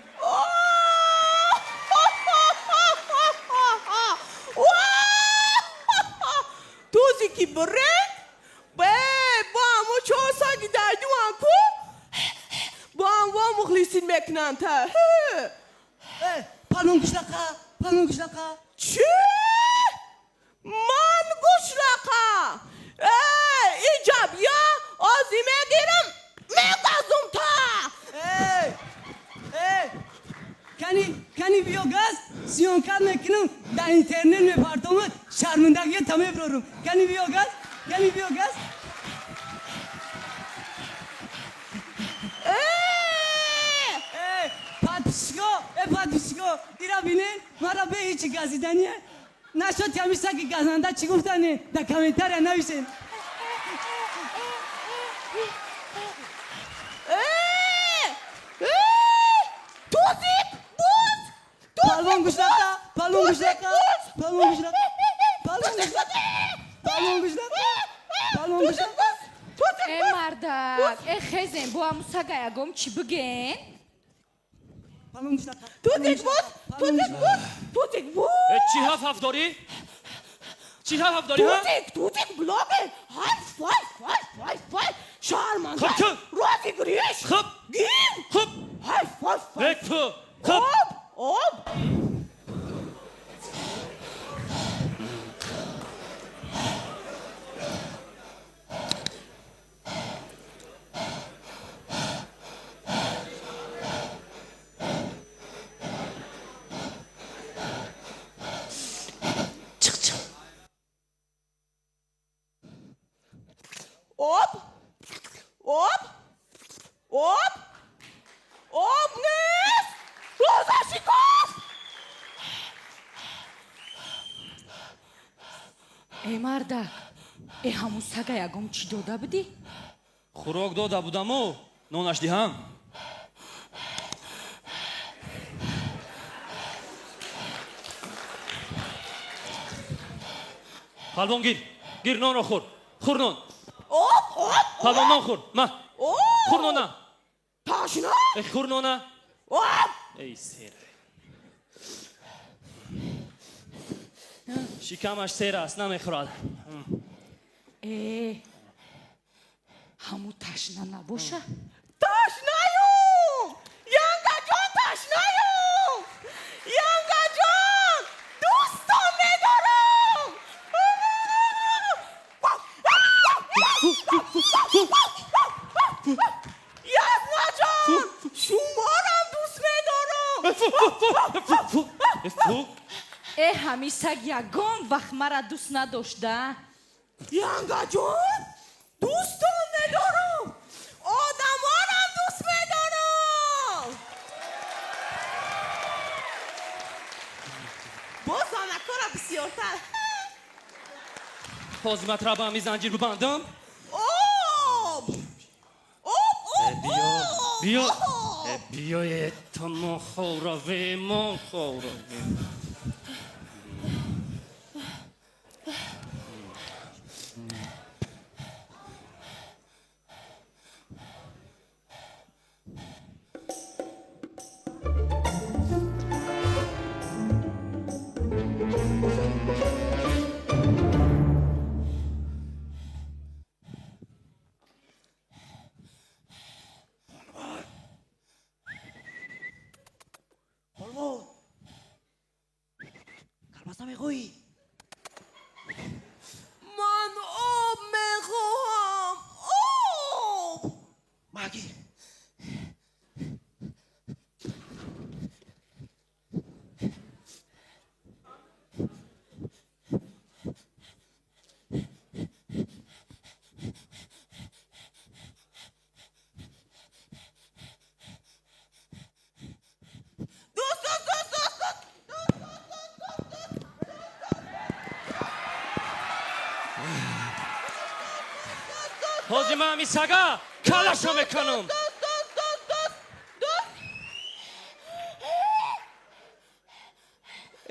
Тузи ки бренд? Бе, бо ҳамо чор саги дайдуан ку? Бо ҳамво мухлисин мекунанд та.
Палон гӯшлақа, палон гӯшлақа.
Чӣ? Ман гӯшлақа? Э, иҷаб я ози мегирам, мегазум та.
Кани, кани биё газ, съёмка мекунам, дар интернет мепартомад, шармандагиё та меброрум. Кани биё газ, кани биё газ. Подписчик о, э, подписчик о, ира бинен, мара бе ҳечи газидания. Нашод ҳами саги газанда чӣ гуфтане? Дар комментария нависен.
Тузик, буз!
Палвон гӯшлақа, палвон гӯшлақа, палвон гӯшлақа, палвон гӯшлақа, палвон гӯшлақа, палвон гӯшлақа.
Э, мардак, э, хезен, бо ҳаму сага ягом чӣ биген?
Палвон гӯшлақа.
Тузик буз, тузик буз, тузик буз.
Э, чӣ ҳаф ҳаф дорӣ? Чӣ ҳаф ҳаф дорӣ, ҳа?
Тузик, тузик, блогер. Ҳай, фай, фай, фай, фай. Шарманда.
Хуб, ту.
Розыгрыш.
Хуб.
Гир.
Хуб.
Ҳай, фай, фай.
Э, ту. Хуб.
Об, об. Об, об, об, об нест! Рӯза шикоф!
Э, мардак, э, ҳаму сага ягом чӣ дода будӣ?
Хӯрок дода будаму, нонаш диҳам. Палвон, гир, гир, нонро хӯр, хӯр нон.
Об, об,
Палвон, нон хӯр, ма.
Об!
Хӯр нона.
Ташна?
Э, хӯр нона.
Об!
Эй, сер. Шикамаш сер аст, намехӯрад.
Э, ҳаму ташна набоша?
Ташнаю! Янгаҷон, ташнаю! Янгаҷон, дӯстон медорам! Язнаҷон, шуморам дӯст медорам!
Э, ҳами саг ягон вақт мара дӯст надошта.
Янгаҷон, дӯстон медорам! Одамонам дӯст медорам! Боз занакора бисёртар.
Ҳозир ман трабами занҷир бибандам.
Об! Об, об,
Биё,
об!
биё. Э, биё, э, то мо хораве, мо хораве.
Палвон, колбаса мехоҳӣ?
Ман об мехоҳам! Об!
Маги.
Дӯст, дӯст, дӯст, дӯст, дӯст!
Ҳозир ман ҳамин сага калаша мекунам.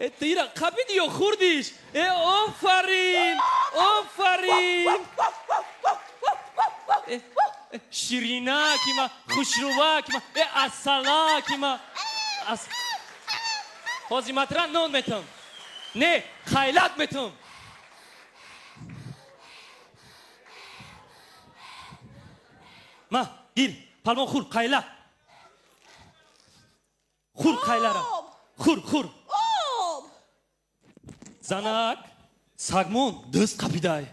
Э, ту ира қапиди ё хӯрдиш? Э, офарин, офарин. Э, э, ширинаки ма, хушрӯваки ма, э, асалаки ма. Ҳозир матра нон метам. Не, хайлат метам. Ма, гир, палвон хур, қайла. Хур қайлара. Хур, хур. Занак, сагмон дӯст қапидай.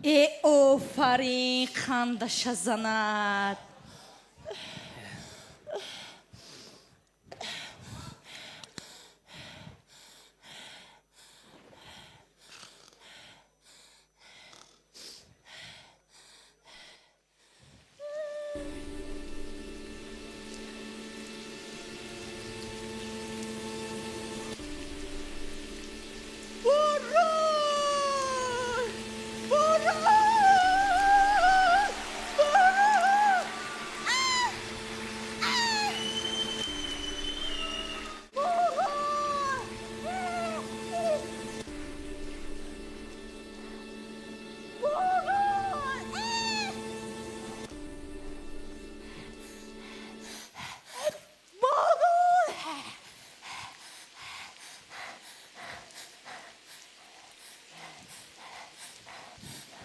Э, офарин, хандаша занад.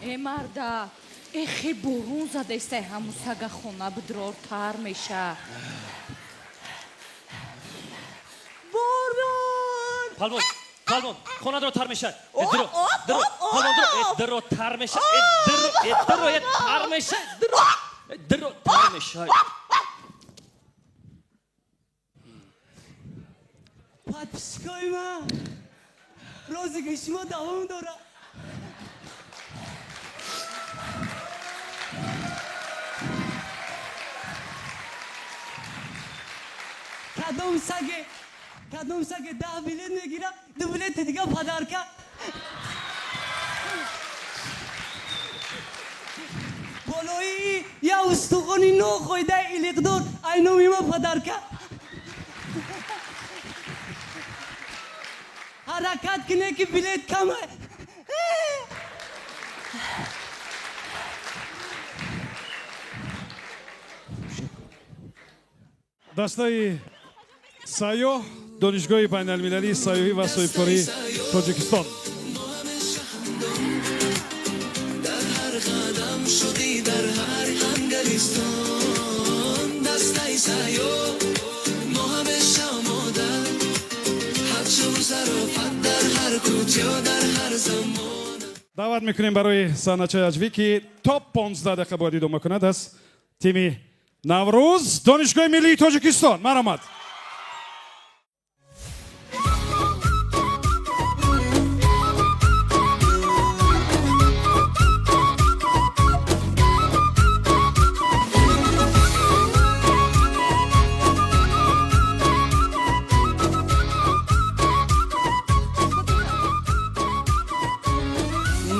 Э, марда, э, хе борун задестай, ҳамун сага хона бидрортар меша.
Борон!
Палвон, палвон, хона дуротар мешавад. Э, дуро, дуро, палвон, дуро, э, дуротар мешавад. Э, дуро, э, дуро, э, тар мешавад. Дуро, э, дуро, тар мешавад.
Подписчикои ман, розыгрыши шумо давом дорад. Кадом саге, кадом саге 10 билет мегира, 2 билети дига подарка. Болои я устухони нохоидаи илиқдор айноми ма подарка. Ҳаракат кине ки билет кама.
Дастаи сайёҳ, Донишгоҳи байналмилалии сайёҳӣ ва соҳибкории Тоҷикистон.
Дар ҳар қадам шудӣ, дар ҳар ҳангалистон. Дастаи сайёҳ, мо ҳамеша омода, ҳақшу зарофат дар ҳар кӯча, дар ҳар замон.
Даъват мекунем барои саҳначаи ҳаҷвӣ, ки то 15 дақиқа бояд идома кунад, аз тими Наврӯз, Донишгоҳи миллии Тоҷикистон. Марҳамат.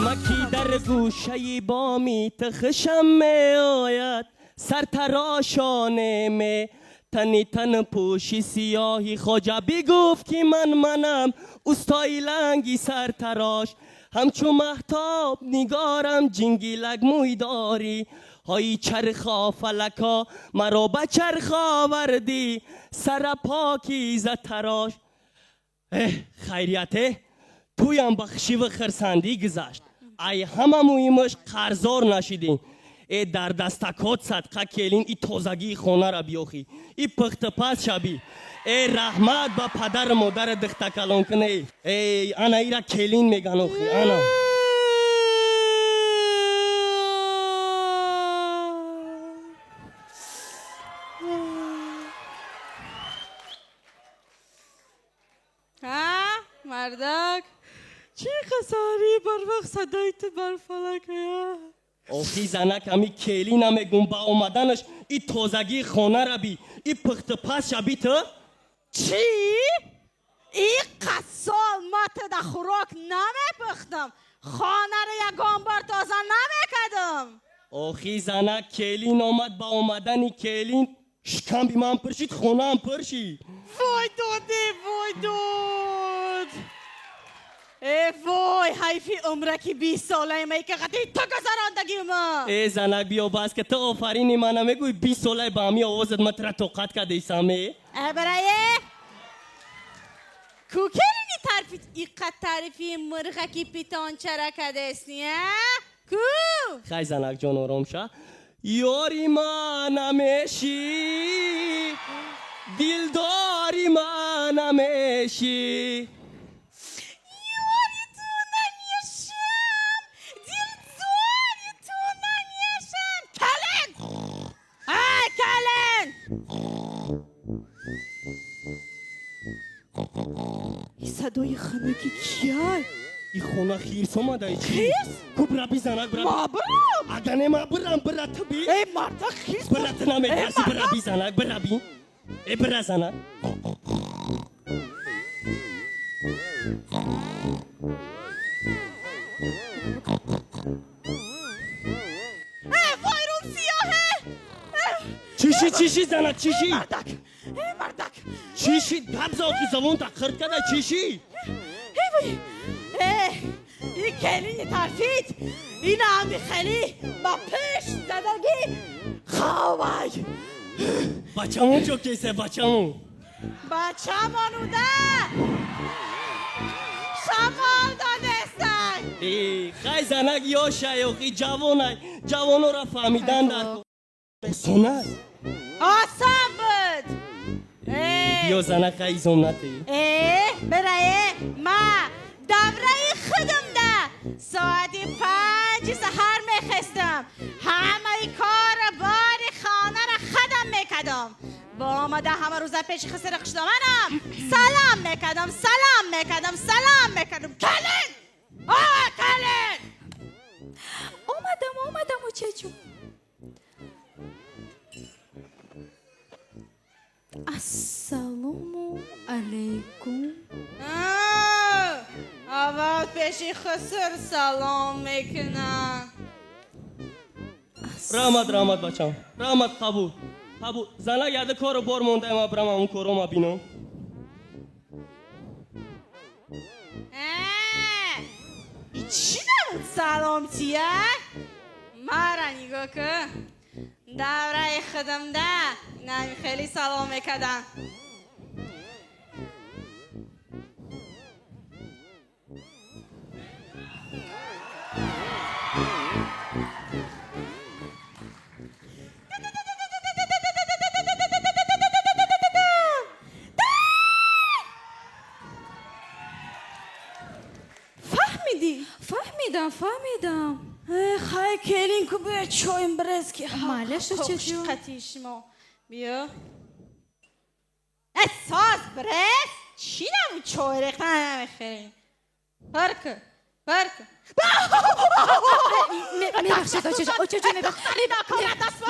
Маки дар гӯшаи боми ту хушам меояд, сартарошоне ме тани тан пӯши сиёҳи хоҷа бигуфт ки ман манам устои ланги сартарош. Ҳамчу маҳтоб нигорам ҷингилак мӯй дорӣ, ҳои чархо фалако маро ба чарх овардӣ, сара покиза тарош. Эҳ, хайрияте, тӯям ба хушиву хирсандӣ гузашт. Ай ҳама муҳимаш қарздор нашидем. Э, дар дастакот садқа келин, и тозагии хонара биёхӣ, и пухтупаз шабӣ. Э, раҳмат ба падару модари духтакалон кунӣ. Э, ана ира келин меган охи, ана.
Ҳа, мардак, чӣ қасарӣ барвақт садои ту бар фалак меояд?
Охи занак, ҳами келина мегум, ба омаданаш и тозагии хонара би, и пухтупаз шаби ту.
Чӣ? И қассол ма ту да хӯрок намепухтам, хонаро ягон бор тоза намекардам.
Охи занак келин омад, ба омадани келин шикамби ман пур шид, хонаам пур шид.
Вой доде, вой дод. Э вой, ҳайфи умраки 20 солаи май ки қати ту гузарондагима.
Э занак, биё бас ка, ту офарини мана мегӯй, 20 солаи ба ҳамин овозат ман тура тоқат кадаисам э.
Э барае. Ку келини тарфит иққат таърифи мурғаки питончара кадесни, а? Ку?
Хай занак ҷон, ором ша. Ёри ман намешӣ, дилдори ман намешӣ.
Ёри ту намешам, дилдори ту намешам. Калин! Ай, калин! И садои хунуки кияй?
И хона хирс омадай чи?
Хирс?
Ку бира би занак, бира.
Ма бирам?
Ага не, ма бирам, бира ту би.
Э, марда, хирс.
Бира, ту наметарси,
Э,
бира би занак, бира би. Э, бира занак.
Э, вой, рум сиёҳе!
Чиши, чиши занак, чиши?
Мардак! Э, мардак!
Чиши? Гап за, охи забонта қирт када, чиши?
Э, вой! Э, и келини тарфид! Ина ами хели ба пеш задагӣ ховай!
Бачамон чо кесе, бачамон?
Бачамон уда! Шамол додестай!
Э, хай занак ёшай, охи ҷавонай, ҷавонора фаҳмидан дар осонай.
Осон буд! Э!
Биё занак, хай изом натӣ.
Э, бирае, ма давраи худамда соати 5 саҳар мехестам. Ҳамаи кору бори хонаро худам мекардам. Бо омада ҳама рӯза пеши хисри хушдоманам салом мекардам, салом мекардам, салом мекардам. Калин! О, калин!
Омадам, омадам, очаҷон. Ассалому алайкум.
Аввал пеши хиср салом мекунам.
Раҳмат, раҳмат, бачам, раҳмат, қабул, қабул. Занак, яда кору бор мондаем, ма бирам ҳамун корома бинам.
И чӣ набуд саломтия? Мара нигоҳ кун. Давраи худамда инами хеле салом мекардам. Фаҳмидӣ?
Фаҳмидам, фаҳмидам.
Э, хай келин ку, биё чоим бирез ки.
Малеш, очаҷон.
Қати шумо. Биё. Э, соз бирез. Чӣ набуд чой рехтан намехӯрем. Пар ку, пар ку.
Мебахшед, очаҷон, очаҷон,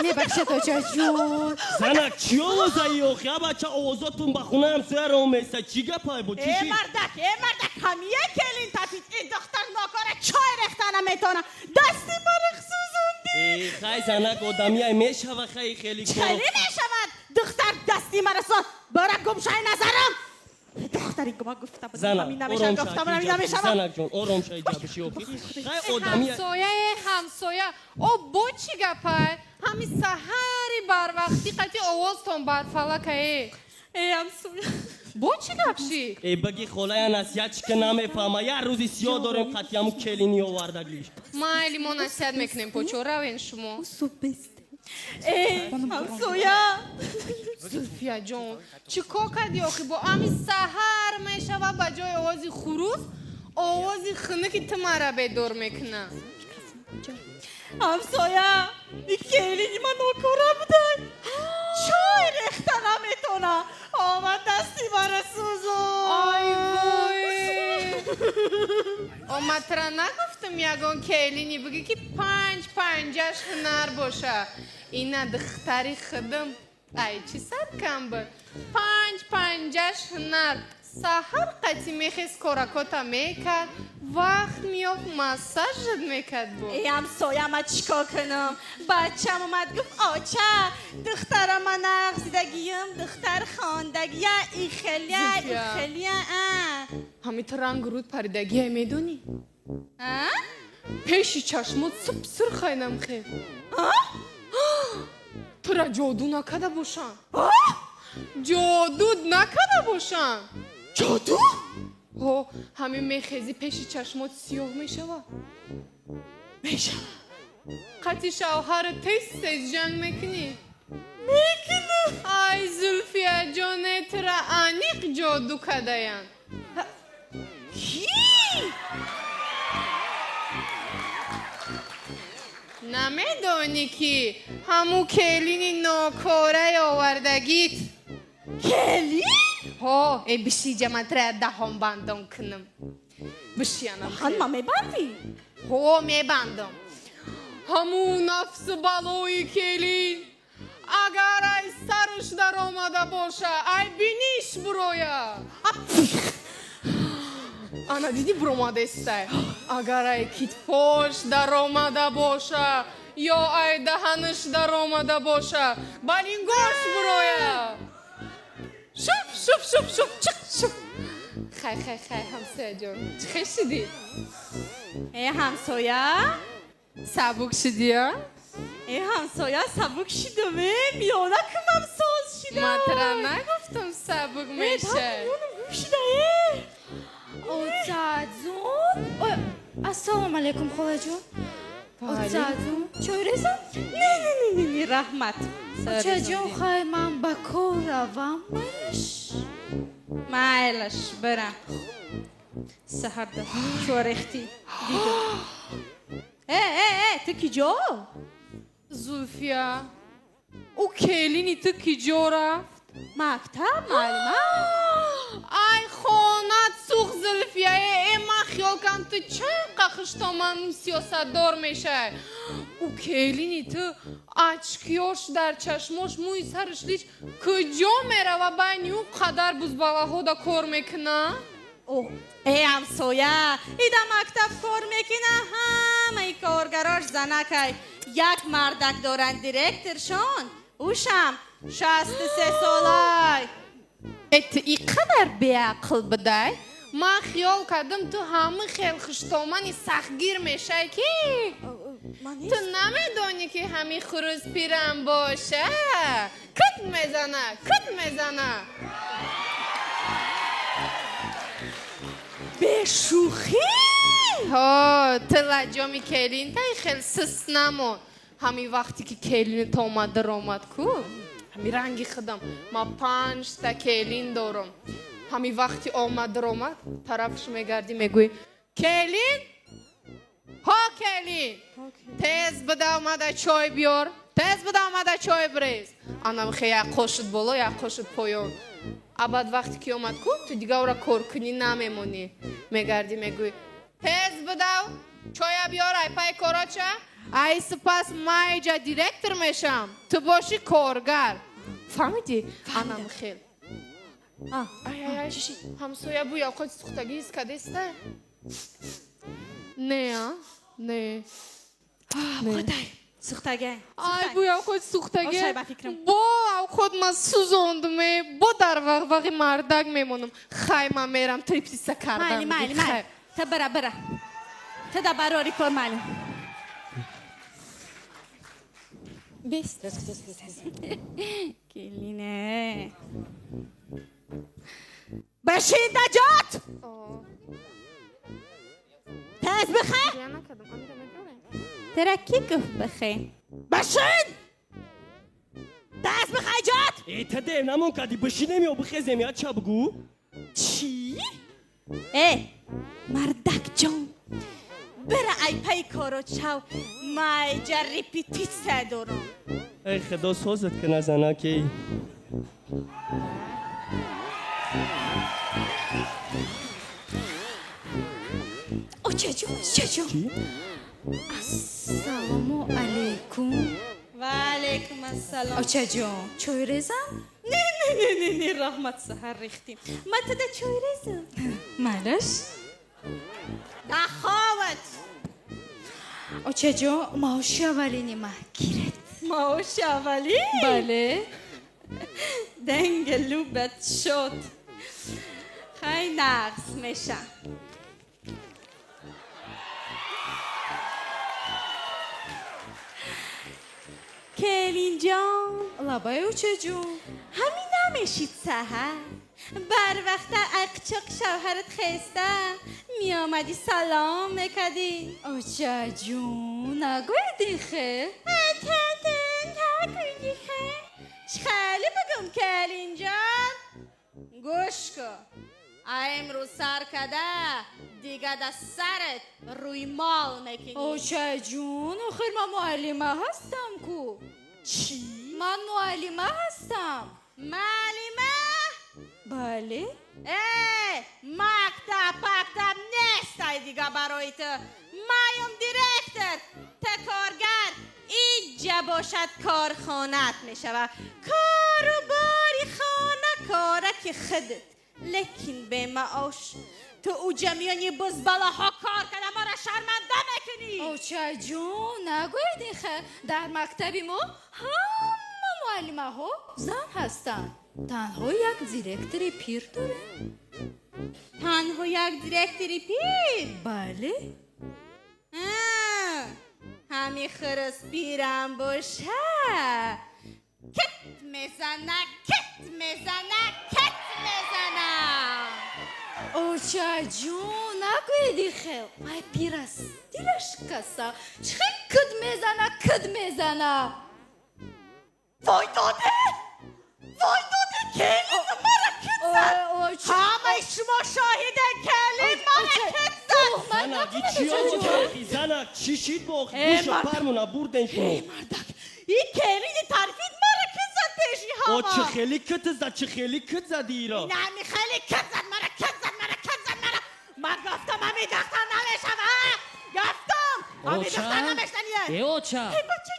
мебахшед, очаҷон.
Занак, чӣ овозаи охи? А бача, овозотун ба хонаи ҳамсоя роҳ места, чӣ гапай бо?
Э
чиши?
Мардак, э мардак, ҳамия келин тафид, ин духтар нокора чой рехта наметона. Дасти маро сӯзонди.
Э, хай занак, одамияй, мешава, хай хеле кор.
Хеле мешавад. Духтар дасти маро сон. Бара гумшай назарам. Духтари гума гуфта будам,
Занак,
ҳамин
ором
намешавад,
ша,
гуфта будам, ҳамин
ҷабиши,
намешавад.
занак ҷон, ором шай, ҷабиши, охи хай одамия.
Ҳамсояе, ҳамсоя, о бо чӣ гапай? Ҳами саҳари барвақтӣ қати овозтон барфалакае.
Э, ҳамсоя.
Бо чӣ гап ши?
Э, баги холая насиҳат чӣ ка намефаҳма, як рӯзи сиёҳ дорем қатияму келини овардагиш.
Майли, мо насиҳат мекунем, почо равен шумо.
Э, ҳамсоя.
Зулфияҷон, чӣ кор кардӣ охи? Бо ами саҳар мешава, ба ҷои овози хурӯс овози хунуки ту мара бедор мекуна.
Ҳамсоя, и келини ман нокора будай. Чой рехта наметона. Омад дасти мара сӯзон.
Ай вой! Омадтра нагуфтам, ягон келини бигӣ ки панҷ панҷаш ҳунар боша. Ина духтари худам, ай чӣ сад кам буд, панҷ панҷаш ҳунар. Саҳар қати мехез коракота мекард, вақт меёфт массажат мекард бо.
Э, ҳамсоя, ма чӣ кор кунам? Бачам омад, гуфт: «Оча, духтара ма нағзидагиюм, духтар хондагия, ихелия,
Зульфия.
ихелия».
Ҳами ту ранг руд паридагия, медонӣ?
А?
Пеши чашмот суп сурхай намхе. Тура ҷоду накарда бошам? Ҷоду накарда бошам?
Ҷоду?
Ҳо, ҳамин мехези, пеши чашмот сиёҳ мешавад.
Мешавад.
Қати шавҳара тез тез ҷанг мекунӣ?
Мекунам.
Ай, Зулфияҷоне, тура аниқ ҷоду кардаянд.
Кӣ?
Намедонӣ, ки ҳаму келини нокораи овардагит.
Келин?
Ҳо, э, бишиҷа, ман тра даҳонбандон кунам. Бишиянам.
Ҳанма мебандӣ?
Ҳо, мебандам. Ҳаму нафсу балои келин агар ай сарш даромада боша, ай биниш буроя. Ана, дидӣ, буромадестай. Агар ай китфош даромада боша ё ай даҳанаш даромада боша, балингош буроя. Шуф, шуф, шуф, шуф, чиқ, шуф. Хай, хай, хай, ҳамсояҷон, чӣ хел шудӣ?
Э, ҳамсоя.
Сабук шудия?
Э, ҳамсоя, сабук шидам, э, миёна кумам соз шидам.
Ман тра нагуфтам, сабук меша?
Миёнам гум шида, э.
Отаҷон. Ой, ассалому алайкум, холаҷон. Отаҷон, чой резам?
Не, не, не, не, не, раҳмат.
Очаҷон, хай, ман ба кор равам, майлаш?
Майлаш, бира. Саҳарда чорехтӣ дидам. Э, э, э, ту киҷо?
Зулфия, ӯ келини ту киҷо рафт?
Мактаб, муаллима.
Ай, хонат сӯхт, Зулфия! Э, ман хиёл кардам, ту чанд қа хуштоман сиёсатдор мешай. Ӯ келини ту очки ёш дар чашмош, мӯи сараш лич, куҷо мерава, байни ӯ қадар бузбалаҳода кор мекуна?
Э, ҳамсоя, ида мактаб кор мекуна, ҳамаи коргарош занакай. Як мардак доранд, директоршон, ӯшам 63 солай.
Э, ту и қадар беақл будай? Ман хиёл кардам, ту ҳама хел хуштомани сахтгир мешай, ки ту намедонӣ, ки ҳами хурӯз пирам боша, кут мезана, кут мезана.
Бешӯхӣ?
Ҳо, ту лаҷоми келинтай хел сис намон. Ҳами вақте ки келинат омад, даромад ку, ҳами ранги худам, ман панҷта келин дорам, ҳами вақти омад, даромад, тарафш мегардӣ, мегӯӣ: «Келин, ҳо, келин, тез буда омада чой биёр, тез буда омада чой бирез». Анамхе як қошуд боло, як қошуд поён. А баъд вақте ки омад ку, ту дига ӯра коркунӣ намемонӣ, мегардӣ, мегӯӣ: «Тез будав чоя биёр, ай пай короча, ай сипас майҷа директор мешам, ту бошӣ коргар». Фаҳмидӣ? Анам хел. Ай, ай, ай, ҳамсоя, бӯи овқоти сӯхтагӣ ҳис кардеста? Не, а не.
Худай, сӯхтагӣ.
Ай, бӯи овқоти сӯхтагӣ.
Ошай, ба фикрам.
Бо овқот ман сӯзондуме, бо дар вағвағи мардак мемонам. Хай, ман мерам репетитсия кардан.
Майли, майли, майли, та бира, бира, та да барори кор, майли. Бест келине, башин даҷот, тез бихе. Тера ки гуфт бихе? Башин, тез бихе, ҷот.
Э, та дер намон кардӣ, бишинем ё бихезем, я ча бугӯ.
Чӣ? Э, мардакҷон, бира ай пай коро чав, майҷа репетитсия дорам.
Эй, худо созат кина, занаки.
Очаҷон, очаҷон, ассалому алайкум.
Ва Алейкум ассалом.
Очаҷон, чой резам?
Не, не, не, не, не, раҳмат, саҳар рехтим. Ман туда чой резам.
Майлаш.
Даховат.
Очаҷон, маоши аввалини ма гиред.
Маоши аввалин?
Бале.
Денг любат шуд. Хай нағз меша. Келинҷон.
Лабай, очаҷон.
Ҳамин намешид саҳар. Барвақттар айқчоқ шавҳарат хеста меомадӣ, салом мекардӣ.
Очаҷон, нагӯед ин хел.
Хеле бигум, келинҷон. Гӯш кун. Имрӯз сар када дига да сарат рӯймол мекунӣ.
Очаҷон, охир ман муаллима ҳастам ку.
Чӣ?
Ман муаллима ҳастам.
Муаллима?
Бале.
Э, мактаб пактаб нестай дига барои ту. Маем директор, ту коргар. Иҷа бошад корхонаат мешава. Кору бори хона кораки худат. Лекин бемаош. Ту уҷа миёни бузбалаҳо кор када маро шарманда мекунӣ.
Очаҷон, нагӯед ин хел. Дар мактаби мо ҳама муаллимаҳо зан ҳастанд. Танҳо як директори пир дорем.
Танҳо як директори пир?
Бале.
Ҳами хирс пирам боша. Кит мезана, кит мезана, кит мезана.
Очаҷон, нагӯед ин хел. Вай пир аст, дилаш каса. Чӣ хел кид мезана, кид мезана.
Вой доде! Вой доде, келин мара кит зад! Ҳамаи шумо шоҳиде, келин мара кит зад!
Занак, чӣ овози? Занак, чӣ шид бо гӯша пармона бурден шумо?
Мардак, и келини тарфид мара кит зад пеши ҳама.
О, чӣ хеле кит зад, чӣ хеле кит зади иро?
Нами хеле кит зад мара, кит зад мара, кит зад мара. Ман гуфтам ҳами дахтар намешава. Гуфтам ҳами дахтар намешание.
Э, оча,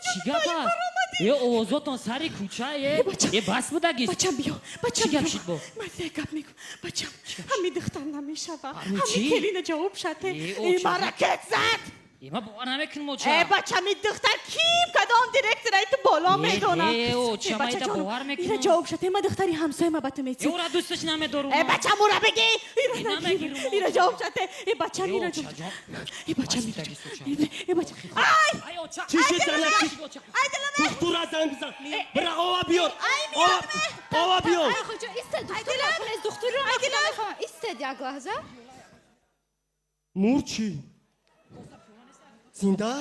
чӣ гап аст? Е, овозотон сари кӯча, е? Е, бас будагист.
Бачам, биё, бачам,
Чӣ гап шид бо?
Ман як гап мегӯм. Бачам, ҳами духтар намешава.
Ҳами
Ҳами
чӣ?
келина ҷавоб шате.
Е,
И
оча,
мара кит зад.
Е, ман бовар намекунам, оча.
Э, бачам, и духтар ким? Кадом директор ай ту боло
Е,
медонам.
е, оча,
Э,
ман ида
бачаҷон,
бовар мекунам.
Ира ҷавоб шате, ма духтари ҳамсоя ма ба ту метӣ.
Е, ура дӯсташ намедорум.
Э, бачам, ура бигӣ. Ира
Е,
нагир.
намегирум,
Ира
оча.
ҷавоб шате. Э, бачам,
Е,
ира
оча,
ҷавоб.
ҷон.
Э, бачам, ира
Бас
ҷавоб.
будагист, оча.
Э, бачам. Ай!
Ай, оча.
Чӣ шид, занак? Чӣ
Оча.
Ай, диламе.
Духтура занг бизан. Бира, ова биёр.
Ай,
Ова, ова биёр.
Ай, хоҷа, истед, духтур накунед, духтурро накунед. Истед як лаҳза.
Мур чӣ? Зинда?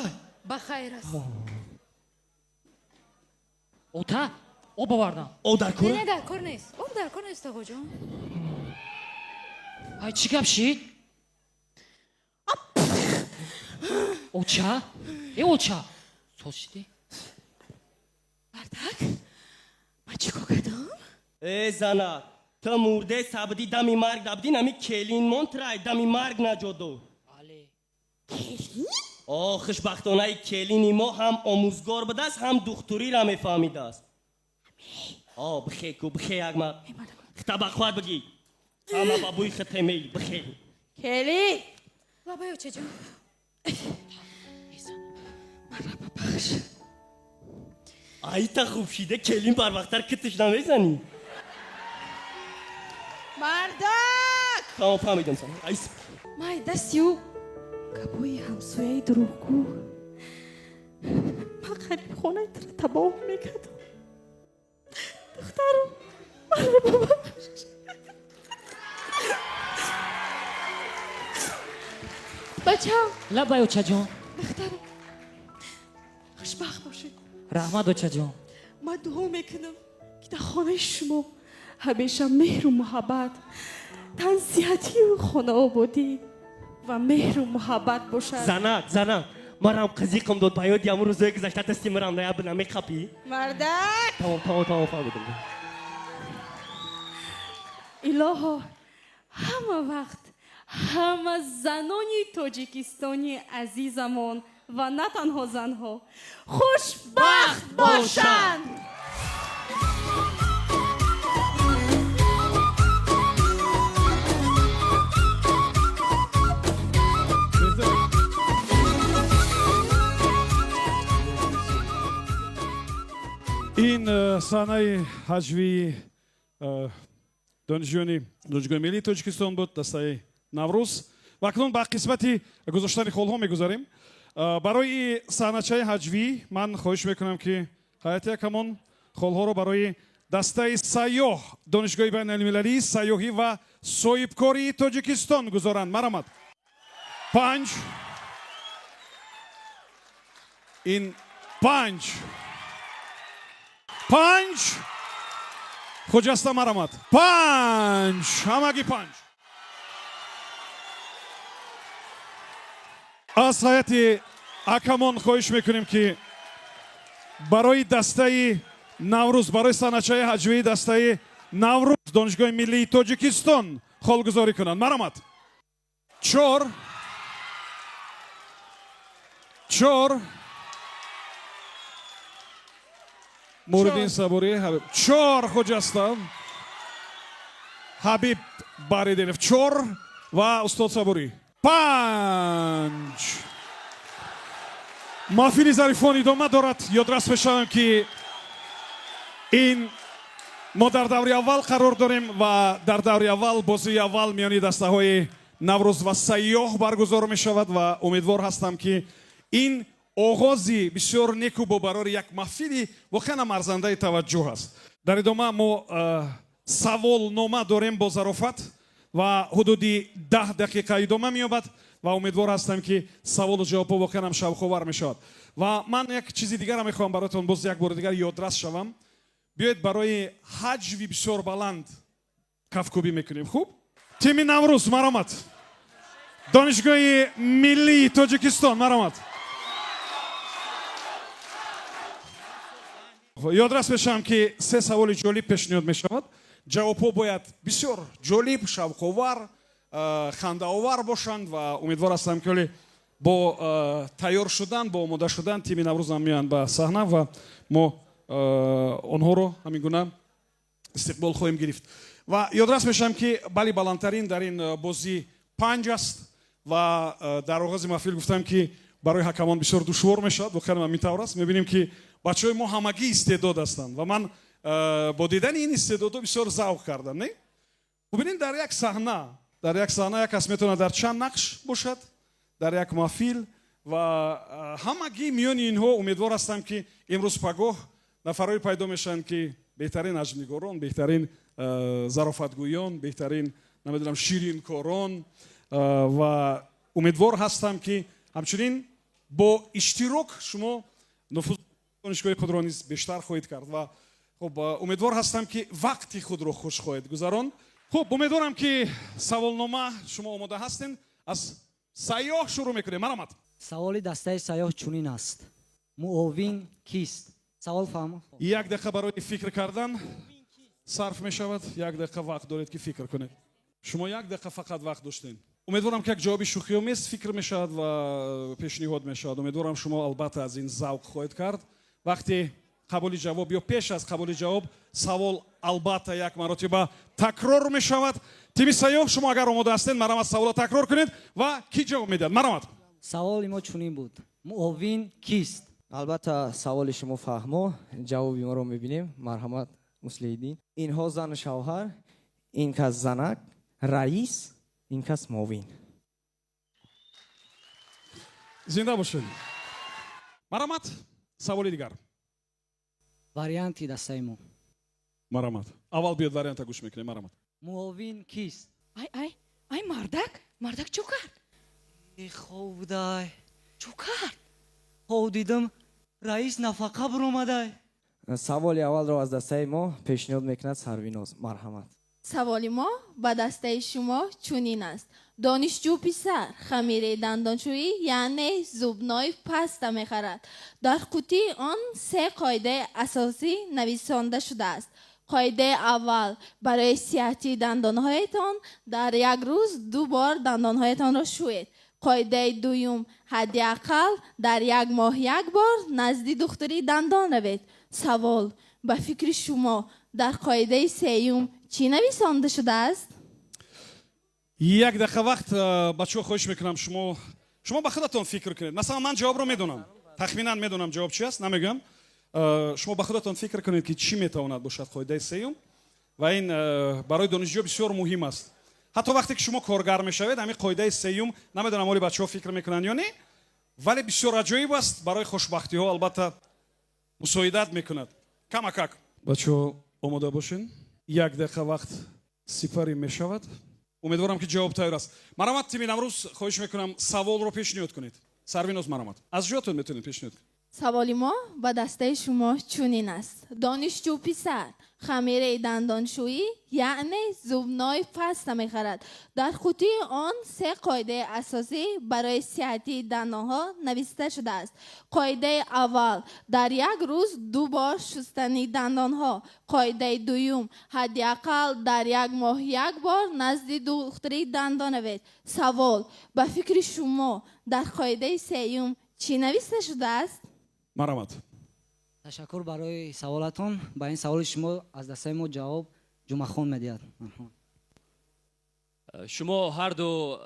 Ба хайр аст.
Ота, об овардам.
Об дар кор?
Не, не, дар кор нест. Об дар кор нест, оғоҷон.
Ай, чӣ гап шид? Оча? Э, оча. Соз шидӣ?
Мардак, ман чӣ кор кардам?
Э, занак, ту мурде сабди дами марг дабдин, ами келин мон трай дами марг наҷот дод.
Бале.
Келин?
О, хушбахтонаи келини мо ҳам омӯзгор будааст, ҳам духтуриро мефаҳмидааст. О, бихе ку, бихе як мар. Хита ба хуад бигӣ. Ҳама ба бӯи хите меи, бихе.
Келин!
Лабай, очаҷон.
Мара бабахш.
Айта хуб шиде, келин барвақттар китиш намезанӣ.
Мардак!
Тамом, фаҳмидам, сана. Айс.
Май дасти ӯ гапҳои ҳамсояи дурӯғгӯ. Ман қариб хонаи туро табоҳ мекардам. Духтарам, маро бубахш. Бачам.
Лабай, очаҷон.
Духтарам, хушбахт бошед.
Раҳмат, очаҷон.
Ман дуо мекунам, ки дар хонаи шумо ҳамеша меҳру муҳаббат, тансиҳатию хонаободӣ ва меҳру муҳаббат бошад.
Занак, занак, марам қизиқам дод ба ёди ҳамун рӯзое гузашта, дасти марам ная бина меқапӣ?
Мардак!
Тамом, тамом, тамом, фаҳмидам.
Илоҳо, ҳама вақт ҳама занони тоҷикистони азизамон Ва на танҳо занҳо хушбахт бошанд.
Ин саҳнаи ҳаҷвии донишҷӯёни Донишгоҳи миллии Тоҷикистон буд, дастаи Наврӯз. Ва акнун ба қисмати гузоштани холҳо мегузарем. Барои саҳначаи ҳаҷвӣ ман хоҳиш мекунам, ки ҳайати ҳакамон холҳоро барои дастаи Сайёҳ, Донишгоҳи байналмилалии сайёҳӣ ва соҳибкории Тоҷикистон гузоранд. Марамад. Панҷ, ин панҷ, панҷ. Хуҷаста, марамад. Панҷ, ҳамагӣ панҷ. Аз ҳайати ҳакамон хоҳиш мекунем, ки барои дастаи Наврӯз, барои саҳначаи ҳаҷвии дастаи Наврӯз, Донишгоҳи миллии Тоҷикистон холгузорӣ кунанд. Марамад. Чор, чор. Муриддин Сабурӣ, Ҳабиб, чор. Хуҷаста, Ҳабиб Баридинов, чор ва устод Сабурӣ, панҷ. Маҳфили зарифон идома дорад. Ёдрас мешавам, ки ин мо дар даври аввал қарор дорем ва дар даври аввал бозии аввал миёни дастаҳои Наврӯз ва Сайёҳ баргузор мешавад ва умедвор ҳастам, ки ин оғози бисёр неку бобарори як маҳфили воқеан ҳам арзандаи таваҷҷӯҳ аст. Дар идома мо саволнома дорем бо зарофат ва ҳудуди 10 дақиқа идома меёбад ва умедвор ҳастам, ки саволу ҷавобҳо воқеан ҳам шавқовар мешавад. Ва ман як чизи дигарро мехоҳам бароятон боз як бори дигар ёдрас шавам. Биёед, барои ҳаҷви бисёр баланд кафкӯбӣ мекунем. Хуб, тими Наврӯз, маромад. Донишгоҳи миллии Тоҷикистон, маромад. Ёдрас мешавам, ки се саволи ҷолиб пешниҳод мешавад. Ҷавобҳо бояд бисёр ҷолиб, шавқовар, хандаовар бошанд ва умедвор ҳастам, ки ҳоле бо тайёр шудан, бо омода шудан тими Наврӯзам меоянд ба саҳна ва мо онҳоро ҳамин гуна истиқбол хоҳем гирифт. Ва ёдрас мешавам, ки бали баландтарин дар ин бозӣ панҷ аст ва дар оғози маҳфил гуфтам, ки барои ҳакамон бисёр душвор мешавад. Воқеан ҳам ҳамин тавр аст. Мебинем, ки бачаҳои мо ҳамагӣ истеъдод ҳастанд ва ман бо дидани ин истеъдодҳо бисёр завқ кардам. Не, бубинед, дар як саҳна як кас метавонад дар чанд нақш бошад дар як маҳфил ва ҳамагӣ миёни инҳо умедвор ҳастам, ки имрӯз пагоҳ нафарҳое пайдо мешаванд, ки беҳтарин ҳаҷвнигорон, беҳтарин зарофатгӯён, беҳтарин, намедонам, ширинкорон. Ва умедвор ҳастам, ки ҳамчунин бо иштирок шумо нуфуз донишгоҳи худро низ бештар хоҳед кард. Ва хуб, умедвор ҳастам, ки вақти худро хуш хоҳед гузаронд. Хуб, умедворам, ки саволнома шумо омода ҳастед. Аз Сайёҳ шурӯъ мекунем. Марамад.
Саволи дастаи Сайёҳ чунин аст: муовин кист? Савол фаҳмо?
Як дақиқа барои фикр кардан сарф мешавад. Як дақиқа вақт доред, ки фикр кунед. Шумо як дақиқа фақат вақт доштед. Умедворам, ки як ҷавоби шӯхиомез фикр мешавад ва пешниҳод мешавад. Умедворам, шумо албатта аз ин завқ хоҳед кард. Вақти қабули ҷавоб ё пеш аз қабули ҷавоб савол албатта як маротиба такрор мешавад. Тими Сайёҳ, шумо агар омода ҳастед, марамат, саволро такрор кунед ва кӣ ҷавоб медиҳад? Марамат.
Саволи мо чунин буд: муовин кист?
Албатта, саволи шумо фаҳмо, ҷавоби моро мебинем. Марҳамат, Муслиҳиддин. Инҳо зану шавҳар, ин кас занак раис, ин кас муовин.
Зинда бошед. Марамат, саволи дигар.
Варианти дастаи мо.
Марамат, аввал биёд, варианта гӯш мекунем. Марамат.
Муовин кист?
Ай, ай, ай, мардак, мардак чӯ кард?
Хоб будай.
Чӯ кард?
Хоб дидам, раис нафақа буромадай.
Саволи аввалро аз дастаи мо пешниҳод мекунад Сарвиноз. Марҳамат.
Саволи мо ба дастаи шумо чунин аст: донишҷӯ писар хамири дандоншӯӣ, яъне зубной паста мехарад. Дар қуттии он се қоидаи асосӣ нависонда шудааст. Қоидаи аввал: барои сиҳатии дандонҳоятон дар як рӯз ду бор дандонҳоятонро шӯед. Қоидаи дуюм: ҳадди ақал дар як моҳ як бор назди духтури дандон равед. Савол: ба фикри шумо дар қоидаи сеюм чӣ нависонда шудааст?
Як дақиқа вақт, бачаҳо, хоҳиш мекунам, шумо ба худатон фикр кунед. Масалан, ман ҷавобро медонам, тахминан медонам ҷавоб чи аст, намегӯям. Шумо ба худатон фикр кунед, ки чӣ метавонад бошад қоидаи сеюм, ва ин барои донишҷӯ бисёр муҳим аст. Ҳатто вақте ки шумо коргар мешавед, ҳамин қоидаи сеюм, намедонам, оли бачаҳо фикр мекунанд ё не, вале бисёр аҷоиб аст, барои хушбахтиҳо албатта мусоидат мекунад камакак. Бачаҳо, омода бошен, як дақиқа вақт сипарӣ мешавад. Умедворам, ки ҷавоб тайёр аст. Марамат, тими Наврӯз, хоҳиш мекунам, саволро пешниҳод кунед. Сарвиноз, марамат, аз ҷоятон метавонед пешниҳод кунед.
Саволи мо ба дастаи шумо чунин аст: донишҷӯ писар хамираи дандоншӯӣ, яъне зубной паста мехарад. Дар қутии он се қоидаи асосӣ барои сиҳатии дандонҳо нависта шудааст. Қоидаи аввал: дар як рӯз ду бор шустани дандонҳо. Қоидаи дуюм: ҳадди ақал дар як моҳ як бор назди духтури дандон равед. Савол: ба фикри шумо дар қоидаи сеюм чӣ нависта шудааст?
Марамат.
Ташаккур барои саволатон. Ба ин саволи шумо аз дастаи мо ҷавоб Ҷумъахон медиҳад.
Шумо ҳарду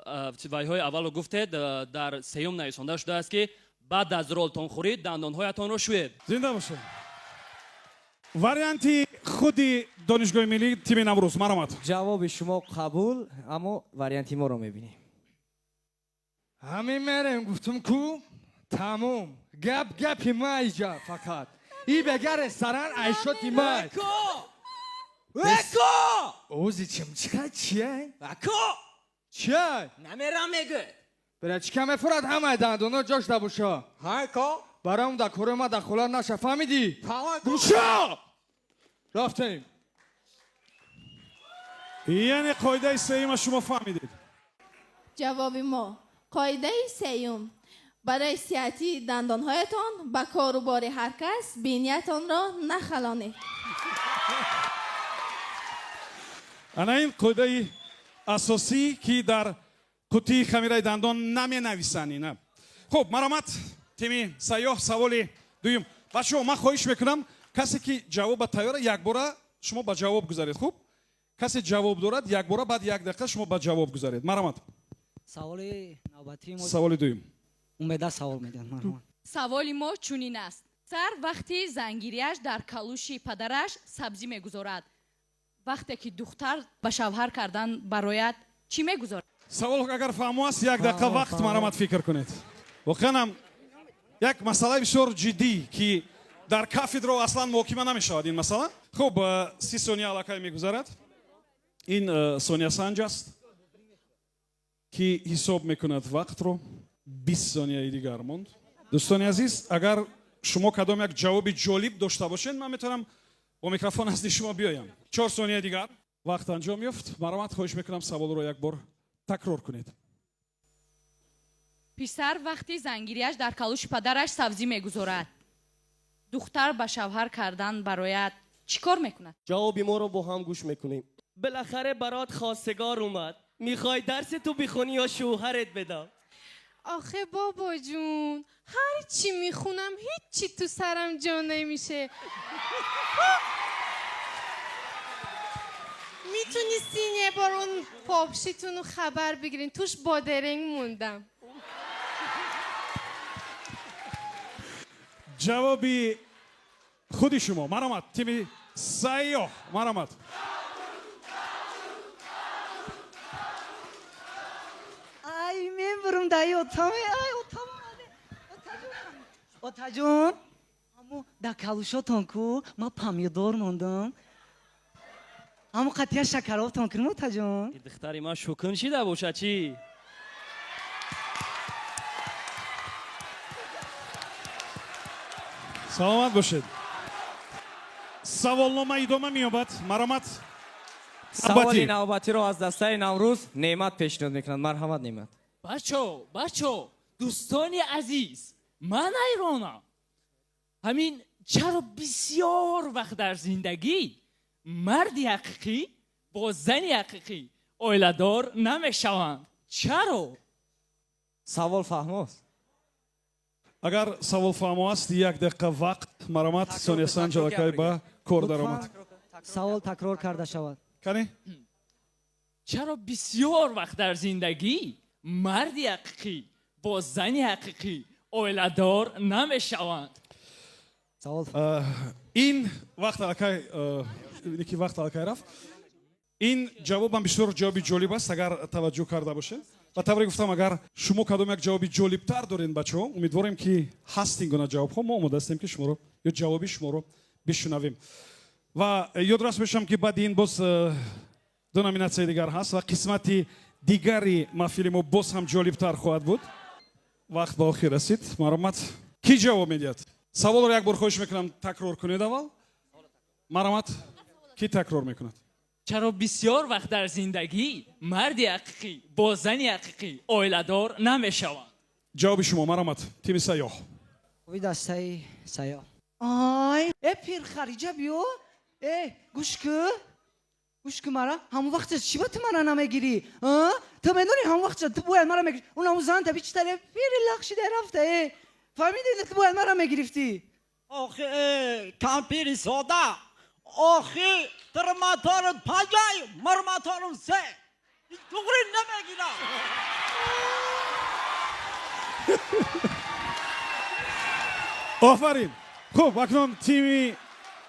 вайҳои аввалро гуфтед. Дар сеюм нависонда шудааст, ки баъд аз ролтонхӯрӣ дандонҳоятонро шӯед.
Зинда бошед. Варианти худи Донишгоҳи миллӣ, тими Наврӯз, марамат.
Ҷавоби шумо қабул, аммо варианти моро мебинем.
Ҳамин мерем, гуфтум ку, тамом. Гап гапи майҷа, фақат и бега ресторан айшоти май.
Эко!
Ози чимчика чия?
Ако!
Чия?
Намерам, мегӯ.
Бира, чика мефурад, ҳамаи дандоно ҷош дабуша.
Ҳа, ко?
Барам да кори ма дахолат наша, фаҳмидӣ? Гӯша! Рафтем.
Яъне қоидаи сеюма шумо фаҳмидед?
Ҷавоби мо: қоидаи сеюм: барои сиҳатии дандонҳоятон ба кору бори ҳар кас биниятонро нахалонед.
Ана ин қоидаи асосӣ, ки дар қутии хамираи дандон наменависанд ина. Хуб, маромат, тими Сайёҳ, саволи дуюм. Бачаҳо, ман хоҳиш мекунам, касе ки ҷавоба тайёра, якбора шумо ба ҷавоб гузаред. Хуб, касе ҷавоб дорад, якбора баъд як дақиқа шумо ба ҷавоб гузаред. Маромат.
Саволи навбатии мо.
Саволи дуюм.
Умеда савол медиҳад, марҳамат.
Саволи мо чунин аст: писар вақти зангириаш дар калуши падараш сабзӣ мегузорад. Вақте ки духтар ба шавҳар кардан барояд, чӣ мегузорад?
Савол агар фаҳмо аст, як дақиқа вақт, марамат, фикр кунед. Воқеан ҳам як масъалаи бисёр ҷиддӣ, ки дар кафедро аслан муҳокима намешавад ин масъала. Хуб, 30 сония аллакай мегузарад. Ин сониясанҷ аст, ки ҳисоб мекунад вақтро. 20 сонияи дигар монд. Дӯстони азиз, агар шумо кадом як ҷавоби ҷолиб дошта бошед, ман метавонам бо микрофон назди шумо биёям. 4 сонияи дигар, вақт анҷом ёфт. Маромат, хоҳиш мекунам, саволро як бор такрор кунед.
Писар вақти зангириаш дар калуши падараш сабзӣ мегузорад. Духтар ба шавҳар кардан барояд, чӣ кор мекунад?
Ҷавоби моро бо ҳам гӯш мекунем. Билахаре барот хостгор омад. Михоҳӣ дарси ту бихонӣ ё шӯҳарет бидам?
Охе бобо ҷун, ҳар чӣ мехунам, ҳеҷ ту сарам ҷо намише. Митунистин یه بار اون پاپشیتون رو خبر بگیرین، توش بادرنگ موندم.
Ҷавоби худи шумо, маромат, тими Сайёҳ, маромат.
Ай, мебурам дай отаме, ай отам омаде. Отаҷон, аммо дар калушотон ку ман помидор мондам. Аммо қатъия шакаробтон кунем, отаҷон.
Духтари ман шукун шида бошад чӣ?
Саломат бошед. Саволнома идома меёбад. Маромат.
Саволи навбатиро аз дастаи Наврӯз Неъмат пешниҳод мекунад. Марҳамат, Неъмат.
Бачо, бачо, дӯстони азиз, ман ҳайронам, ҳамин чаро бисёр вақт дар зиндагӣ марди ҳақиқӣ бо зани ҳақиқӣ оиладор намешаванд? Чаро?
Савол фаҳмост?
Агар савол фаҳмо аст, як дақиқа вақт, марамат, Сония Санҷ аллакай ба кор даромад.
Савол такрор карда шавад.
Кани?
Чаро бисёр вақт дар зиндагӣ марди ҳақиқӣ бо зани ҳақиқӣ оиладор намешаванд?
Ин вақт аллакай, ки вақт аллакай рафт. Ин ҷавобам бисёр ҷавоби ҷолиб аст, агар таваҷҷӯҳ карда бошед. Ба тавре гуфтам, агар шумо кадом як ҷавоби ҷолибтар доред, бачаҳо, умедворем, ки ҳаст ин гуна ҷавобҳо, мо омода ҳастем, ки шуморо ё ҷавоби шуморо бишунавем. Ва ёдрас мешавам, ки баъди ин боз ду номинатсияи дигар ҳаст ва қисмати дигари маҳфили мо боз ҳам ҷолибтар хоҳад буд. Вақт ба охир расид. Маромат, кӣ ҷавоб медиҳад? Саволро як бор хоҳиш мекунам, такрор кунед аввал. Маромат, кӣ такрор мекунад?
Чаро бисёр вақт дар зиндагӣ марди ҳақиқӣ бо зани ҳақиқӣ оиладор намешаванд?
Ҷавоби шумо, маромат, тими Сайёҳ.
Ҷавоби дастаи Сайёҳ. Ай, э пирхариҷа биё. Э, гӯш ку. Гӯш ку мара. Ҳамон вақт чӣ ба ту мара намегирӣ? Ту медонӣ, ҳамон вақт ту бояд мара мегирифтӣ. Он ҳамон зан таби чӣ таре пири лахшида рафта, э. Фаҳмидӣ, ту бояд мара мегирифтӣ.
Охи, э, кампири сода. Охи, тирматорим панҷай, мирматорим се. Туғри намегирам.
Офарин. Хуб, акнун тими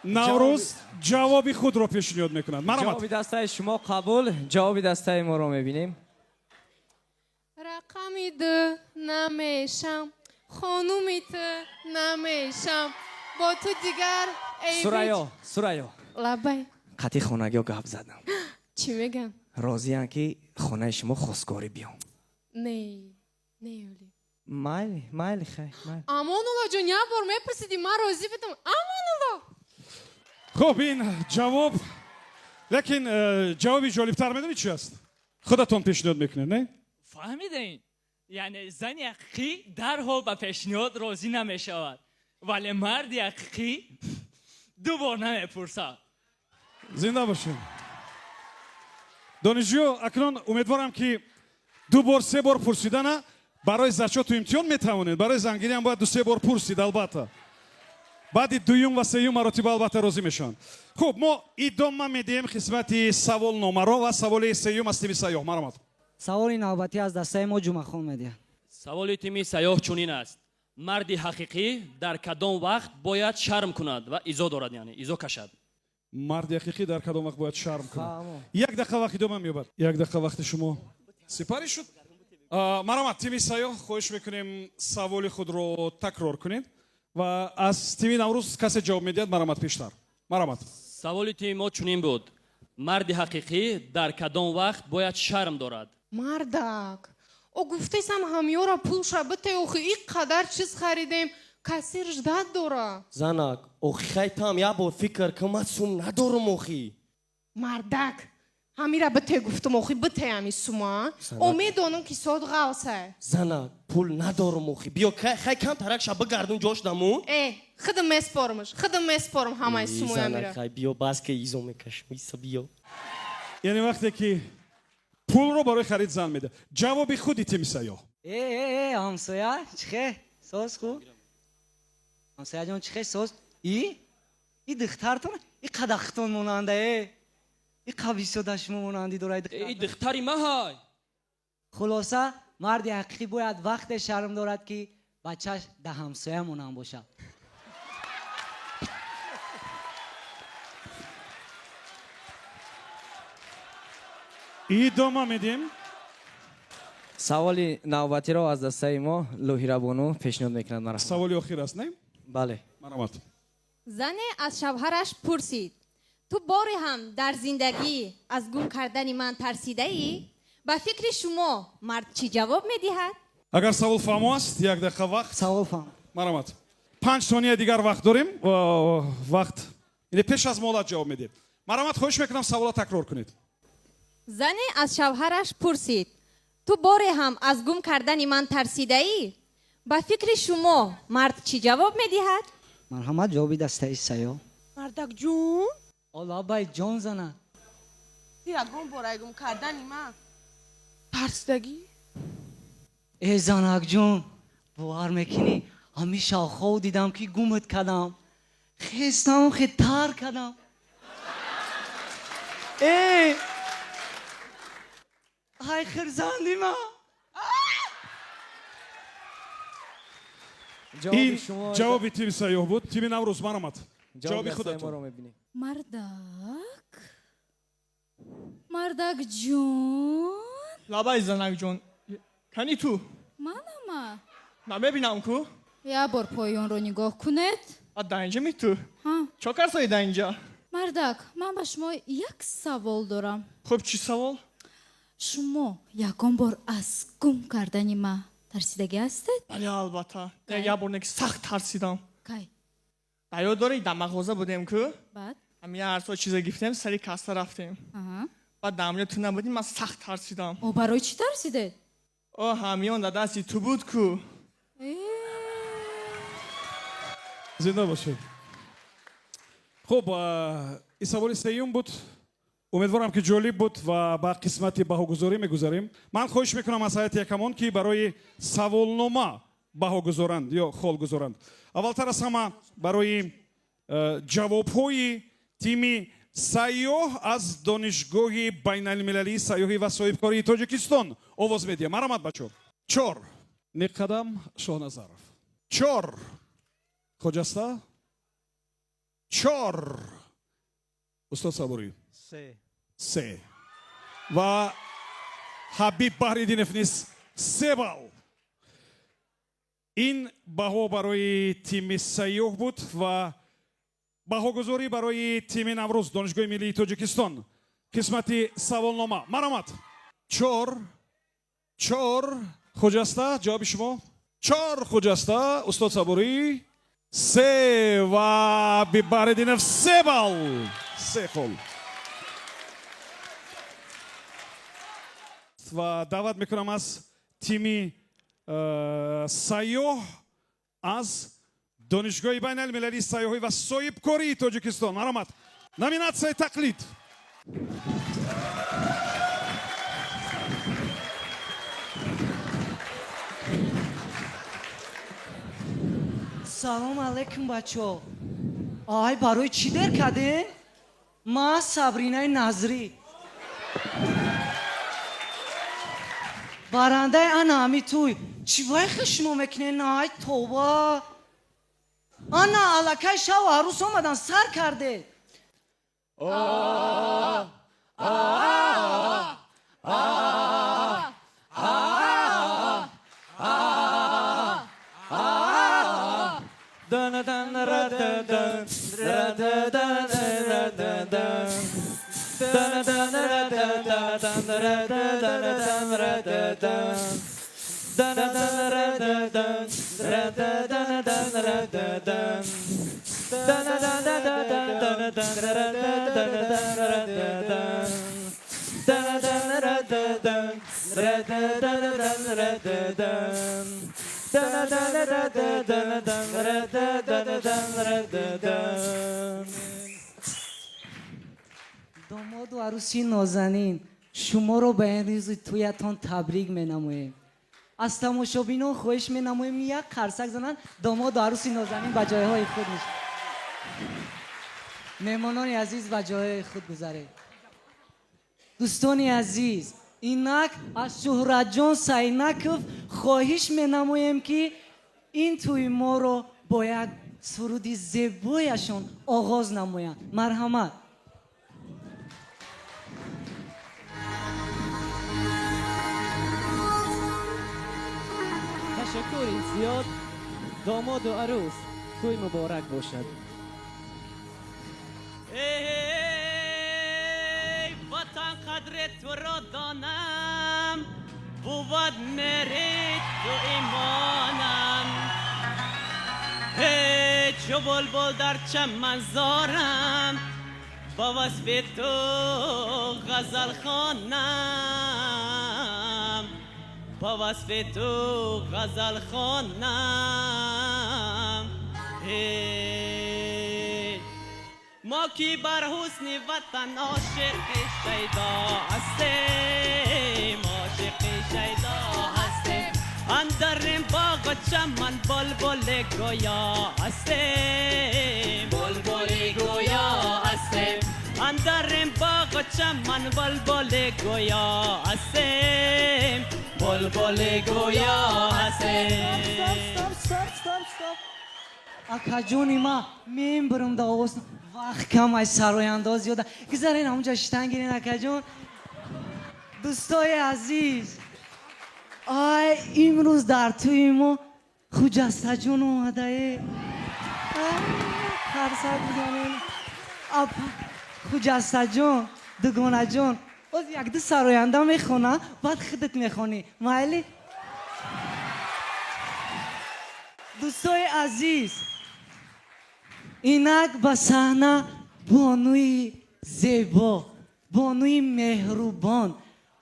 Наврӯз ҷавоби худро пешниҳод мекунад. Маромат.
Ҷавоби дастаи шумо қабул, ҷавоби дастаи моро мебинем.
Рақами ду намешам, хонуми ту намешам, бо ту дигар эй.
Сурайё, Сурайё.
Лаббай.
Қатъи хонагиё гап задам.
Чӣ мегӯям?
Розиян, ки хонаи шумо хостгорӣ биём.
Не, не, оли.
Майли, майли, хай, майли.
Амонулло ҷон, як бор мепурсидӣ, ман розӣ будам. Амонулло.
Хуб, ин ҷавоб, лекин ҷавоби ҷолибтар медонӣ чи аст? Худатон пешниҳод мекунед, не?
Фаҳмидаем, яъне зани ҳақиқӣ дарҳол ба пешниҳод розӣ намешавад, вале марди ҳақиқӣ ду бор намепурсад.
Зинда бошед, донишҷӯ. Акнун умедворам, ки ду бор, се бор пурсидана барои зачёту имтиҳон метавонед, барои зангириам бояд ду се бор пурсид. Албатта, баъди дуюм ва сеюм маротиба албатта розӣ мешаванд. Хуб, мо идома медиҳем қисмати саволномаро ва саволи сеюм аз тими Сайёҳ, маромад.
Саволи навбатӣ аз дастаи мо Ҷумъахон медиҳад.
Саволи тими Сайёҳ чунин аст: марди ҳақиқӣ дар кадом вақт бояд шарм кунад ва изо дорад, яъне изо кашад?
Марди ҳақиқӣ дар кадом вақт бояд шарм кунад? Як дақиқа вақт идома меёбад. Як дақиқа вақти шумо сипарӣ шуд. Маромад, тими Сайёҳ, хоҳиш мекунем, саволи худро такрор кунед ва аз тими Наврӯз касе ҷавоб медиҳад? Маромад, пештар, маромад.
Саволи тими мо чунин буд: марди ҳақиқӣ дар кадом вақт бояд шарм дорад?
Мардак, о гуфтесам, ҳамёра пулша бите, охи ин қадар чиз харидем, кассир ждать дора.
Занак, охи, хайтам як бор фикр кун, ман сум надорум, охи.
Мардак, ҳамира бите гуфтум, охи, бите ҳами сума. О медонам, ки соат ғавсай.
Занак, пул надорум, охи, биё, хай камтарак ша бигардум, ҷош дамун.
Э, худам меспорумш, худам меспорум ҳамаи сумои ҳамира.
Занак, хай биё, бас ки изо мекашам, иса биё.
Яъне вақте ки пулро барои харид зан медиҳад. Ҷавоби худи тими Сайёҳ.
Э, э, э, ҳамсоя, чихе соз, хуб, ҳамсояҷон, чихе соз? И духтартон и қадахтон монанда, э, и қабисода шумо монандӣ дорад.
И духтари маҳай.
Хулоса, марди ҳақиқӣ бояд вақте шарм дорад, ки бачаш да ҳамсоя монанд бошад.
Идома медиҳем.
Саволи навбатиро аз дастаи мо Лоҳирабону пешниҳод мекунад, марҳамат.
Саволи охир аст, не?
Бале.
Марҳамат.
Зане аз шавҳараш пурсид: ту боре ҳам дар зиндагӣ аз гум кардани ман тарсидаӣ? Ба фикри шумо, мард чӣ ҷавоб медиҳад?
Агар савол фаҳмо аст, як дақиқа вақт.
Савол фаҳм.
Марҳамат, 5 сония дигар вақт дорем. Вақт, яъне пеш аз муҳлат ҷавоб медиҳед. Марҳамат, хоҳиш мекунам, саволро такрор кунед.
Зане аз шавҳараш пурсид: ту боре ҳам аз гум кардани ман тарсидаӣ? Ба фикри шумо, мард чӣ ҷавоб медиҳад?
Марҳамат, ҷавоби дастаи Сайёҳ.
Мардак ҷун.
Олабай, ҷон зана.
Ягон бора гум кардани ман тарсидагӣ?
Э занакҷон, бовар мекунӣ, ҳамин шавхов дидам ки гумат кардам. Хестам хе тар кардам. Э! Ай хирзанди ма!
Ин ҷавоби тими Сайёҳ буд. Тими Наврӯз, марҳамат. Ҷавоби худатон.
Мардак, мардак ҷон.
Лабай занак ҷон, кани ту?
Манама.
Намебинам ку.
Як бор поёнро нигоҳ кунед.
А дар инҷа ми ту? Чо карсои дар инҷа?
Мардак, ман ба шумо як савол дорам.
Хуб, чӣ савол?
Шумо ягон бор аз гум кардани ма тарсидагӣ ҳастед?
Бале, албатта. Як бор неки сахт тарсидам.
Кай?
Дар ёд дорӣ, дар мағоза будем ку?
Баъд?
Ҳамин як арсо чиза гирифтем, сари касса рафтем. Баъд дар ҳамҷо ту набудӣ, ман сахт тарсидам.
О, барои чӣ тарсидед?
О, ҳамён дар дасти ту буд ку.
Зинда бошед. Хуб, ин саволи сеюм буд. Умедворам ки ҷолиб буд ва ба қисмати баҳогузорӣ мегузарем. Ман хоҳиш мекунам аз ҳайати ҳакамон, ки барои саволнома баҳо гузоранд ё хол гузоранд. Аввалтар аз ҳама барои ҷавобҳои тими Сайёҳ аз Донишгоҳи байналмилалии сайёҳӣ ва соҳибкории Тоҷикистон овоз медиҳам. Марҳамат, бачо. 4. Неқадам Шоҳназаров. 4. Хоҷаста. 4. Устод Сабурӣ.
3.
3. Ва Ҳабиб Баҳриддинов низ 3 балл. Ин баҳо барои тими Сайёҳ буд ва баҳогузорӣ барои тими Наврӯз, Донишгоҳи миллии Тоҷикистон. Қисмати саволнома. Марҳамат. 4. 4. Хоҷаста, ҷавоби шумо? 4 Хоҷаста, устод Сабурӣ. 3 ва Ҳабиб Баҳриддинов 3 балл. 3 хол. Ва даъват мекунам аз тими Сайёҳ аз Донишгоҳи байналмилалии сайёҳӣ ва соҳибкории Тоҷикистон. Марҳамат. Номинатсияи тақлид.
Салом алейкум, бачо. Ай, барои чӣ дер кардем? Ма Сабринаи Назрӣ. Барандаи ана ҳами туй. Чӣ вай хишмо мекунед? Ай тоба. Ана аллакай шаву арӯс омадан сар карде. Домоду арӯси нозанин, шуморо ба ин рӯзи тӯятон табрик менамоем. Аз тамошобинон хоҳиш менамоем як қарсак зананд, домоду арӯси нозанин ба ҷойҳои худ нишинанд. Меҳмонони азиз, ба ҷойҳои худ гузаред. Дӯстони азиз, инак аз Шӯҳратҷон Сайнаков хоҳиш менамоем, ки ин тӯи моро бо як суруди зебояшон оғоз намоянд. Марҳамат.
Ташаккури зиёд. Домоду арӯс, тӯй муборак бошад. Эй ватан, қадри туро донам, бувад мери ту имонам. Эй чу булбул дар чаманзорам, ба васфи ту ғазал хонам, ба васфи ту ғазал хонам. Мо ки бар ҳусни ватан ошиқи шайдо ҳастем, ошиқи шайдо ҳастем, اندر باغ چمن بلبل گویا هستیم، بلبل گویا هستیم. اندر باغ چمن بلبل گویا هستیم، بلبل گویا هستیم.
Стоп, стоп, стоп, стоп, стоп. Акаҷони ма, мебарам да овоз, вақт кам ай, сарояндао зиёда. Гузарен, ҳамунҷа шитан гирен, акаҷон. Дӯстои азиз, ай, имрӯз дар тӯи мо Хуҷастаҷон омадае. Қарсак бизанем. Хуҷастаҷон, дугонаҷон, боз якду сароянда мехона, баъд худат мехонӣ, майли? Дӯстои азиз, инак ба саҳна бонуи зебо, бонуи меҳрубон,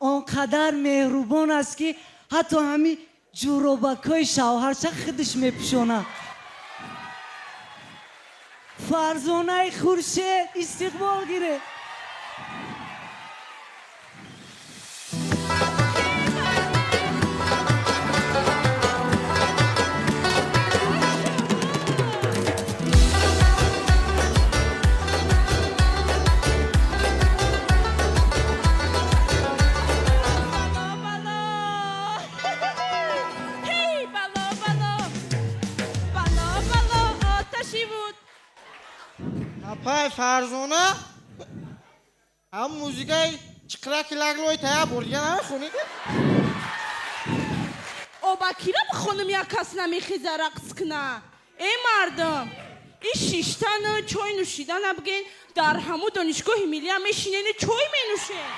он қадар меҳрубон аст, ки ҳатто ҳамин ҷуробакҳои шавҳарша худаш мепӯшонад. Фарзонаи Хуршед, истиқбол гиред.
Ҳей, бало, бало, бало, бало, оташи буд.
Апай Фарзона, ҳам музикаи чиқираки лаглои тая бурдига намехонӣ?
Оба, кира бихонам, як кас намехеза рақс куна? Э, мардум, ин шиштану чой нӯшидана бигин, дар ҳаму донишгоҳи миллия мешинену чой менӯшен.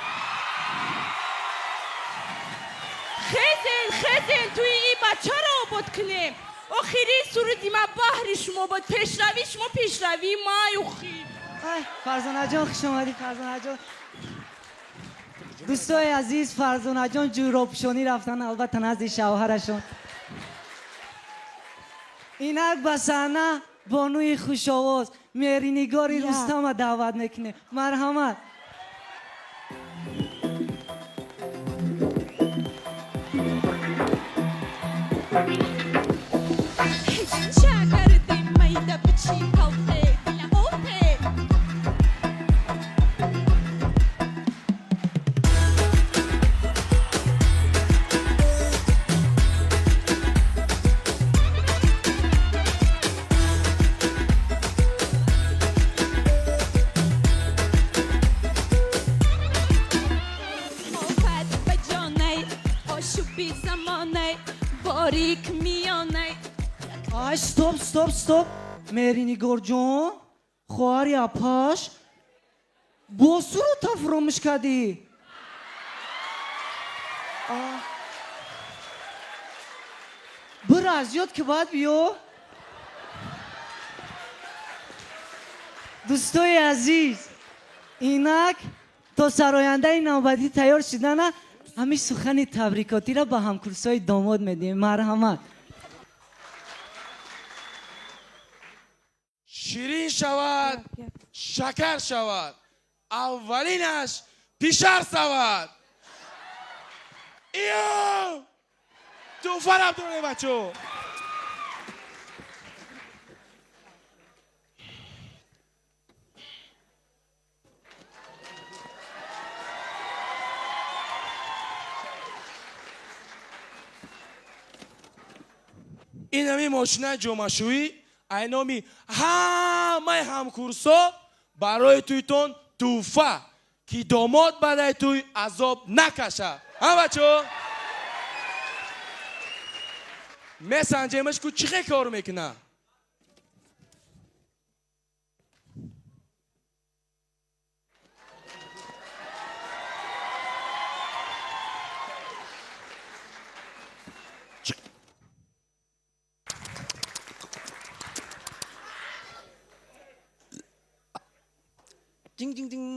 Хезен, хезен, туи ин бачаро обод кунем. Охири суруди ма баҳри шумо буд. Пешравии шумо пешравии май, охир.
Ай, Фарзонаҷон, хуш омадӣ, Фарзонаҷон. Дӯстои азиз, Фарзонаҷон ҷӯробпӯшонӣ рафтан, албатта, назди шавҳарашон. Инак ба саҳна бонуи хушовоз Меҳринигори Рустама даъват мекунем. Марҳамат.
Чакарди майда бичи калте дила оте. Офат ба ҷонай, ошуби замонай, борик миёнай.
Ай, стоп, стоп, стоп. Меҳринигорҷон, хоҳари апаш, бо сурута фуромӯш кардӣ. Бир аз ёд ки баъд биё. Дӯстои азиз, инак то сарояндаи навбатӣ тайёр шудана, ҳамин сухани табрикотиро ба ҳамкурсҳои домод медиҳем. Марҳамат.
Ширин шавад, шакар шавад, аввалинаш пишар шавад. Иё, тӯҳфарам дорем, бачо. Ин ҳамин мошинаи ҷомашӯӣ ай номи ҳамаи ҳамкурсо барои тӯйтон тӯҳфа, ки домод баъдаи тӯй азоб накашад. Ҳа, бачо, месанҷемаш, ку чӣ хел кор мекунад.
Ҷинг ҷинг ҷинг.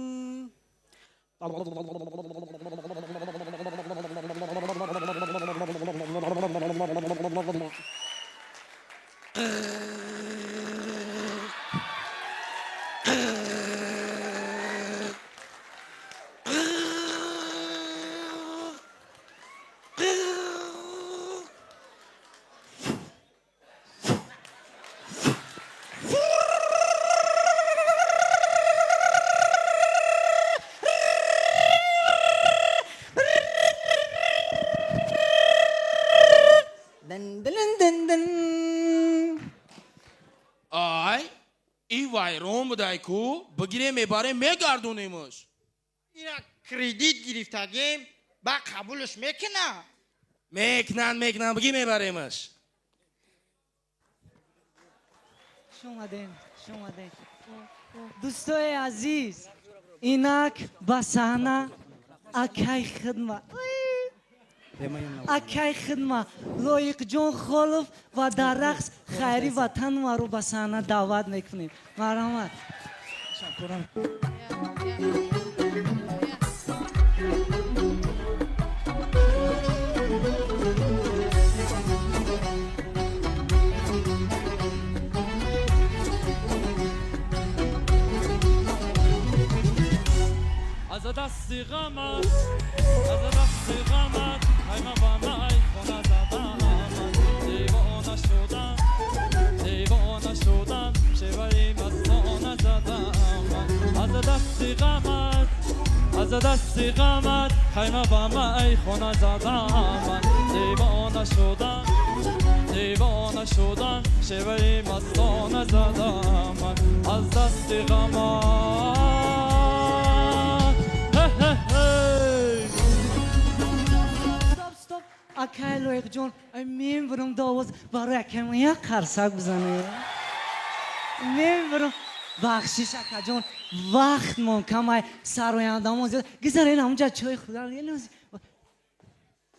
Вайрон будай ку, бигирем мебарем мегардонимаш.
Ина кредит гирифтагем, ба қабулш мекуна.
Мекунанд, мекунанд, бигир мебаремаш.
Хуш омадем, хуш омадем. Дӯстои азиз, инак ба саҳна акай хидма. Акай хидма Лоиқҷон Холов ва дар рақс Хайри Ватанваро ба саҳна даъват мекунем. Марҳамат.
از دست غمت، از دست غمت، ای من با من خونه زدم، دیوانه شدم، دیوانه شدم، شیوه‌ی مستانه زدم. از دست غمت، از دست غمت، ای من با من خونه زدم، دیوانه شدم، دیوانه شدم، شیوه‌ی مستانه زدم. از دست غمت.
Стоп, стоп. Акай Лоиқҷон, ай мебурам довоз барои акай як қарсак бизанед. Мебурам. Бахшиш акаҷон, вақтмон камай, сарояндамон зиёд. Гузарен ҳамунҷа чой хӯрдан.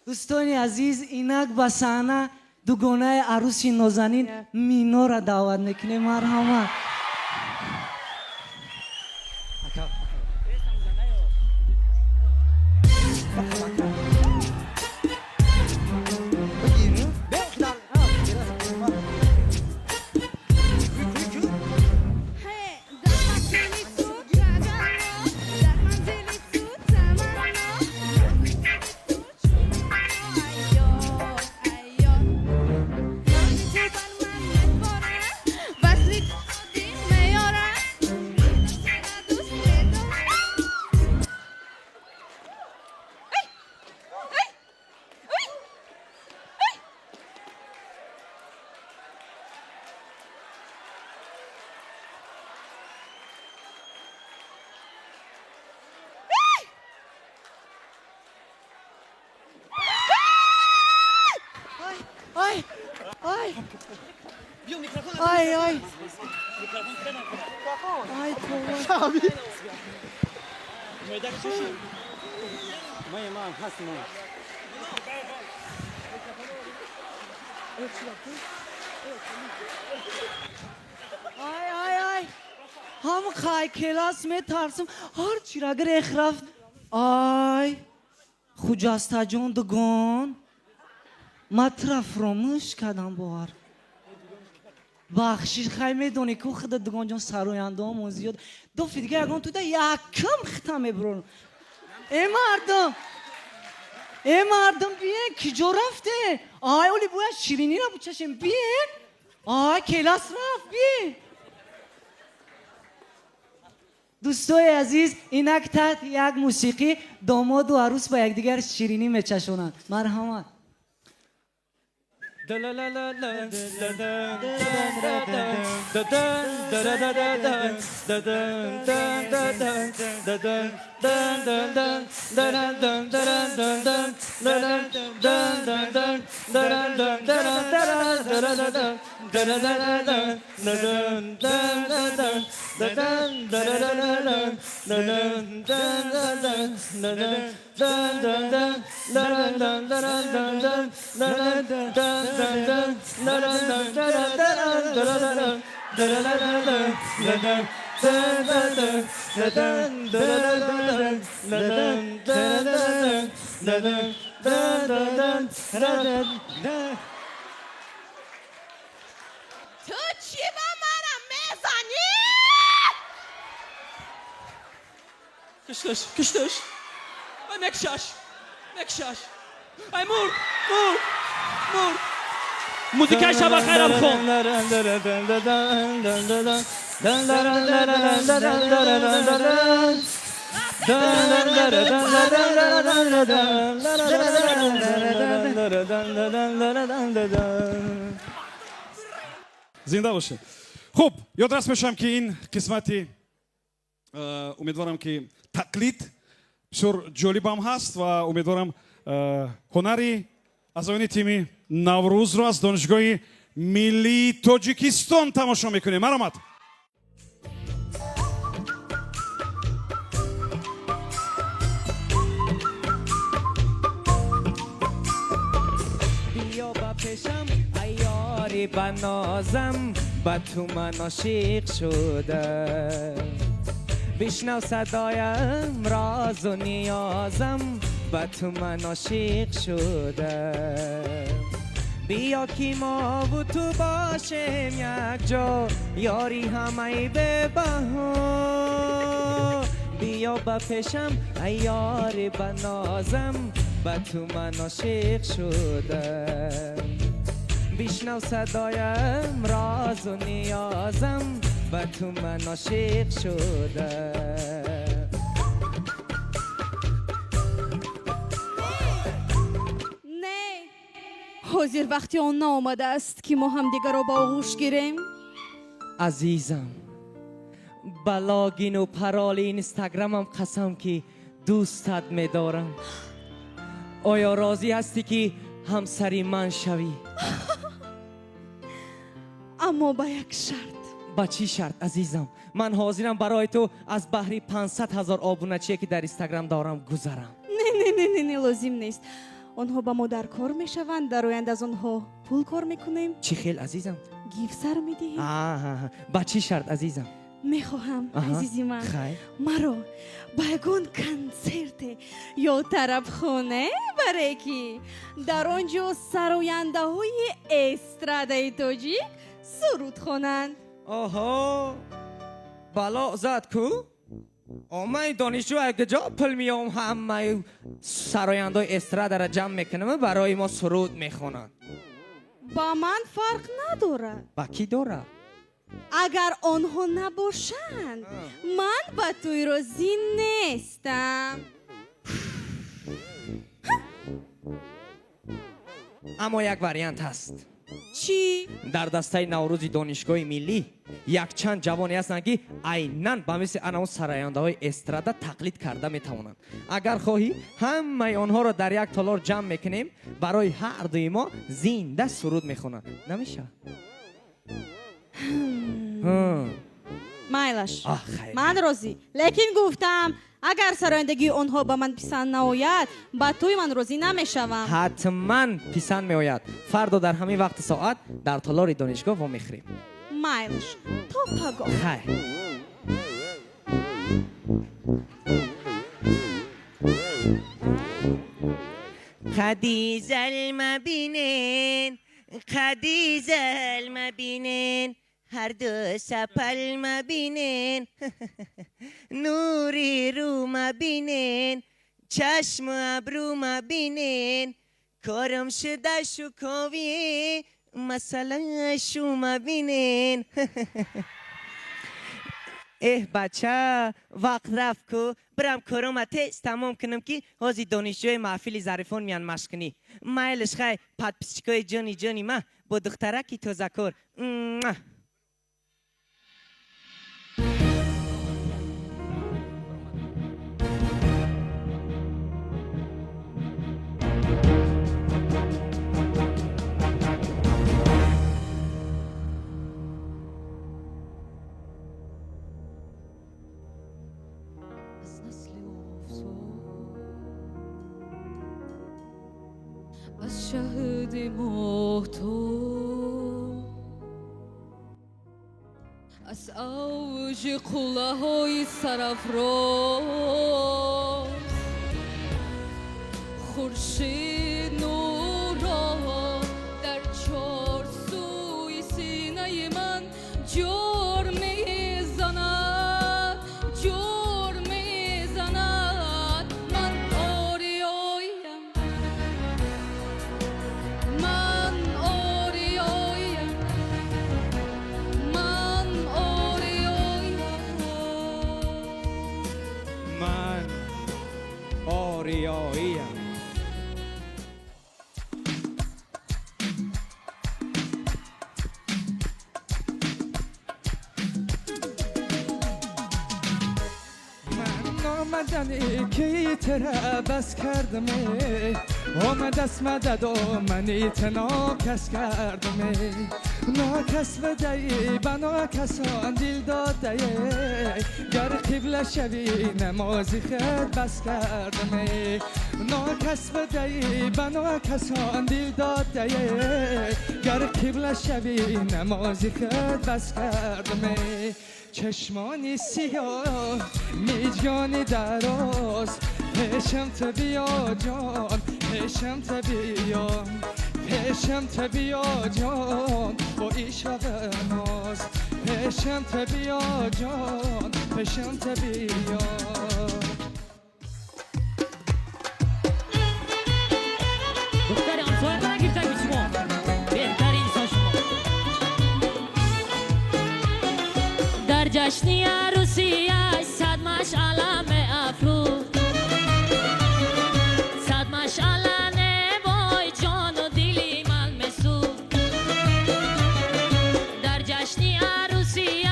Дӯстони азиз, инак ба саҳна дугонаи арӯси нозанин Минора даъват мекунем. Марҳамат. Ай, ай, ай, ай. Ай, тавба. Ай, ай, ай. Ҳам хай келас метарсам, ҳар чиро грех рафт. Ай, Хуҷастаҷон дугон. Ман тура фуромӯш кардам бовар. Бахшиш, хай медонӣ ку худа дугонҷон сарояндаҳомон зиёд. Дофи дига ягон туда якам хита мебурон. Э мардум, э мардум биен, киҷо рафте? Ай, оли бояд ширинира бучашем, биен. Ай, келас рафт, биен. Дӯстои азиз, инак таҳти як мусиқӣ домоду арӯс ба якдигар ширинӣ мечашонанд. Марҳамат.
Ту чӣ ба мана мезанӣ?
Кишташ, кишташ. Ай мекшаш, мекшаш. Ай мурд, мурд, мурд. Музикаи шаба хайрам хон.
Зинда бошед. Хуб, ёдрас мешавам, ки ин қисмати умедворам, ки тақлид бисёр ҷолибам ҳаст ва умедворам, ҳунари аъзоёни тими Наврӯзро аз Донишгоҳи миллии Тоҷикистон тамошо мекунем. Марҳамат.
Биё ба пешам, ай ёри ба нозам, ба ту ман ошиқ шуда. Бишнав садоям, розу ниёзам, ба ту ман ошиқ шуда. Биё, ки мову ту бошем якҷо, ёри ҳамаи бебаҳо. Биё ба пешам, ай ёри ба нозам, ба ту ман ошиқ шуда. Бишнав садоям, розу ниёзам, ба ту ман ошиқ шуда.
Не, ҳозир вақти он наомадааст, ки мо ҳамдигарро ба оғӯш гирем.
Азизам, ба логину пароли инстаграмам қасам, ки дӯстат медорам. Оё розӣ ҳастӣ, ки ҳамсари ман шавӣ?
Аммо ба як шарт.
Ба чӣ шарт, азизам? Ман ҳозирам барои ту аз баҳри 500 ҳазор обуначие, ки дар инстаграм дорам, гузарам.
Не, не, не, не, не, лозим нест. Онҳо ба мо дар кор мешаванд, дар оянда аз онҳо пул кор мекунем.
Чӣ хел, азизам?
Гиф сар медиҳем.
Аҳа, ба чӣ шарт, азизам?
Мехоҳам,
Аҳа,
азизи ман,
хайр.
маро ба ягон консерте ё тарабхона баре, ки дар он ҷо сарояндаҳои эстрадаи тоҷик суруд хонанд.
Оҳо, бало зад ку. Омаи донишҷӯ куҷо пул меом, ҳамаи сарояндаҳои эстрадаро ҷамъ мекунам, барои мо суруд мехонанд?
Ба ман фарқ надорад.
Ба кӣ дорад?
Агар онҳо набошанд, ман ба тӯй розӣ нестам.
Аммо як вариант ҳаст.
Чӣ?
Дар дастаи Наврӯзи Донишгоҳи миллӣ якчанд ҷавоне ҳастанд, ки айнан ба мисли ана он сарояндаҳои эстрада тақлид карда метавонанд. Агар хоҳӣ, ҳамаи онҳоро дар як толор ҷамъ мекунем, барои ҳардуи мо зинда суруд мехонанд. Намешавад?
Майлаш.
Аҳ, хайр.
Ман розӣ, лекин гуфтам, агар сарояндагии онҳо ба ман писанд наояд, ба тӯй ман розӣ намешавам.
Ҳатман писанд меояд. Фардо дар ҳамин вақту соат дар толори донишгоҳ вомехӯрем.
Майлаш, то пагоҳ.
Хайр.
Қадизал мабинен, қадизал мабинен, ҳарду сапал мабинен, нури рӯ мабинен, чашму абрӯ мабинен, корам шуда шуковӣ, масъала шу мабинен. Эҳ, бача, вақт рафт ку, бирам корома тез тамом кунам, ки ҳозир донишҷӯи маҳфили Зарифон меян машқкунӣ. Майлиш, хай, подписчикои ҷони ҷони ма, бо духтараки тозакор. Муа.
Аз насли офтоб, аз шаҳди моҳтоб, аз авҷи қуллаҳои сарафроз, хуршид нурро дар чорсӯи синаи ман ҷор мезанад, ҷор мезанад. Ман ориёям, ман ориёям, ман ориёям.
Ман ориёиям.
Омадани ки тра бас кардаме, омад аз мадад мани нокас кардаме. Нокас بدهی به ناکسان دل داده، گر قبله شوی نمازی خود بس کردمه. ناکس بدهی به ناکسان دل داده، گر قبله شوی نمازی خود بس کردمه. چشمانی سیاه میجانی دراز، پیشم تو بیا جان، پیشم تو بیا، پیشم تو بیا جان با عشق ناز، پیشم تو بیا جان، پیشم تو بیا.
دختر همسایه نگرفتن شما بهترین انسان شما.
در جشنی عروسی صد مشعله می افروخت، صد مشعله وای جان و دلی من میسوخت. در جشنی عروسی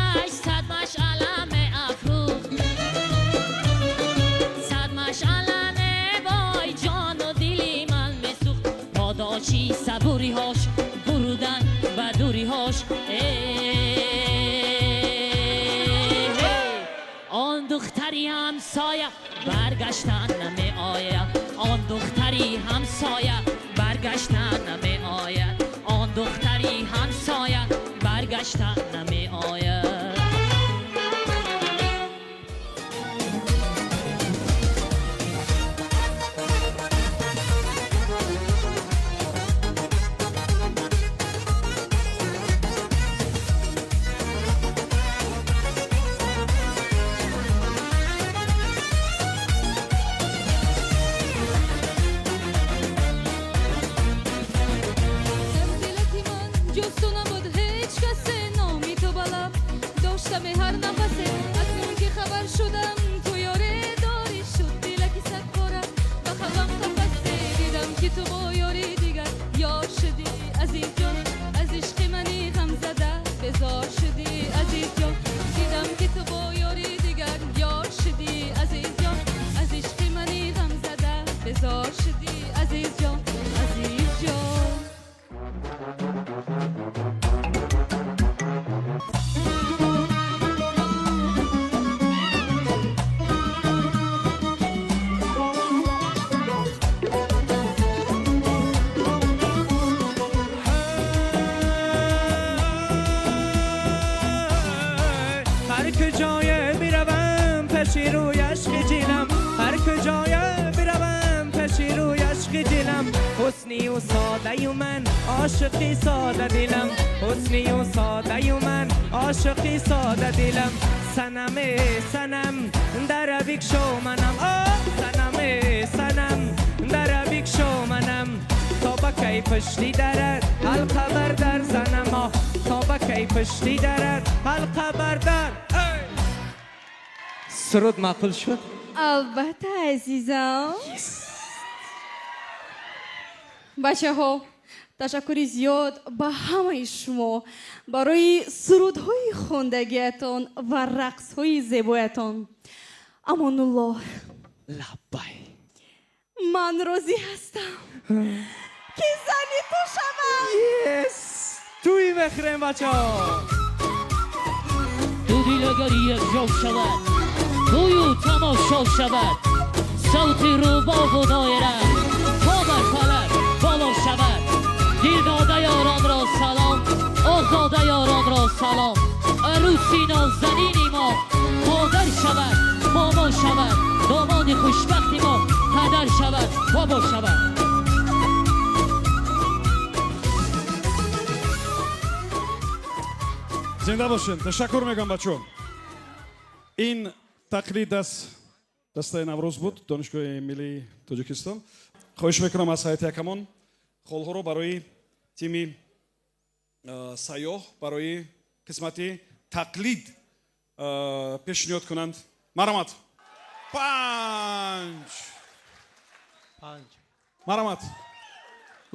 صد مشعله می افروخت، صد مشعله وای جان و دلی من میسوخت. پاداشی صبوری هاش برودن و دوری هاش، آن دختری همسایه برگشتن نمی آید، آن دختری همسایه برگشتن نمی آید، آن دختری همسایه برگشتن نمی آید.
هر نفسه اکنون که خبر شدم تو یاره داری شد دلکی صد پاره و خبم قفسه. دیدم که تو با یاری دیگر یار شدی عزیز جان، از عشق منی غم زده بزار شدی عزیز جان. دیدم که تو با یاری دیگر یار شدی عزیز جان، از عشق منی غم زده بزار شدی عزیز جان، عزیز جان.
حسنی و ساده و من عاشقی ساده دلم، حسنی و ساده و من عاشقی ساده دلم. سنم سنم در بیک شو منم، آه سنم سنم در بیک شو منم. تا با کی پشتی درد حلقه بر در زنم، آه تا با کی پشتی درد حلقه بر در. سرود معقول شد؟
البته عزیزم. бачаҳо ташаккури зиёд ба ҳамаи шумо барои сурудҳои хондагиятон ва рақсҳои зебоятон. Амонуллоҳ,
лаббай,
ман розӣ ҳастам ки зани ту шавам.
Yes, туй мехӯрем бачаҳо.
Ду дил агар якҷо шавад, тӯю тамошо шавад, савти рубобу доира то бар фалак боло шавад. Дил дода ёронро салом, озода ёронро салом. Арӯси нозанини мо модар шавад, момо шавад, домоди хушбахти мо падар шавад, бобо шавад.
Зинда бошед. Ташаккур мегӯям бачаҳо. Ин тақлид аз дастаи Наврӯз буд, Донишгоҳи миллии Тоҷикистон. Хоҳиш мекунам аз ҳайати ҳакамон холҳоро барои тими сайёҳ барои қисмати тақлид пешниҳод кунанд. Марҳамат. 5.
5.
Марҳамат.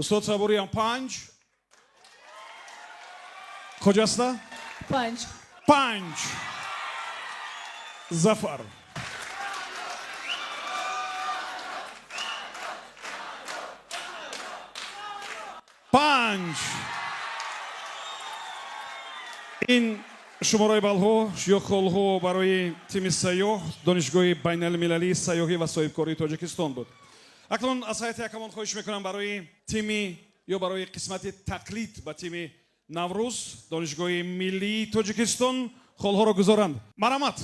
Устод Сабуриям 5. Хоҷаста?
5.
5. Зафар. 5. Ин шумораи баллҳо ё холҳо барои тими Сайёҳ, Донишгоҳи байналмилалии сайёҳӣ ва соҳибкории Тоҷикистон буд. Акнун аз ҳайати ҳакамон хоҳиш мекунам барои тими ё барои қисмати тақлид ба тими Наврӯз, Донишгоҳи миллии Тоҷикистон холҳоро гузоранд. Марҳамат,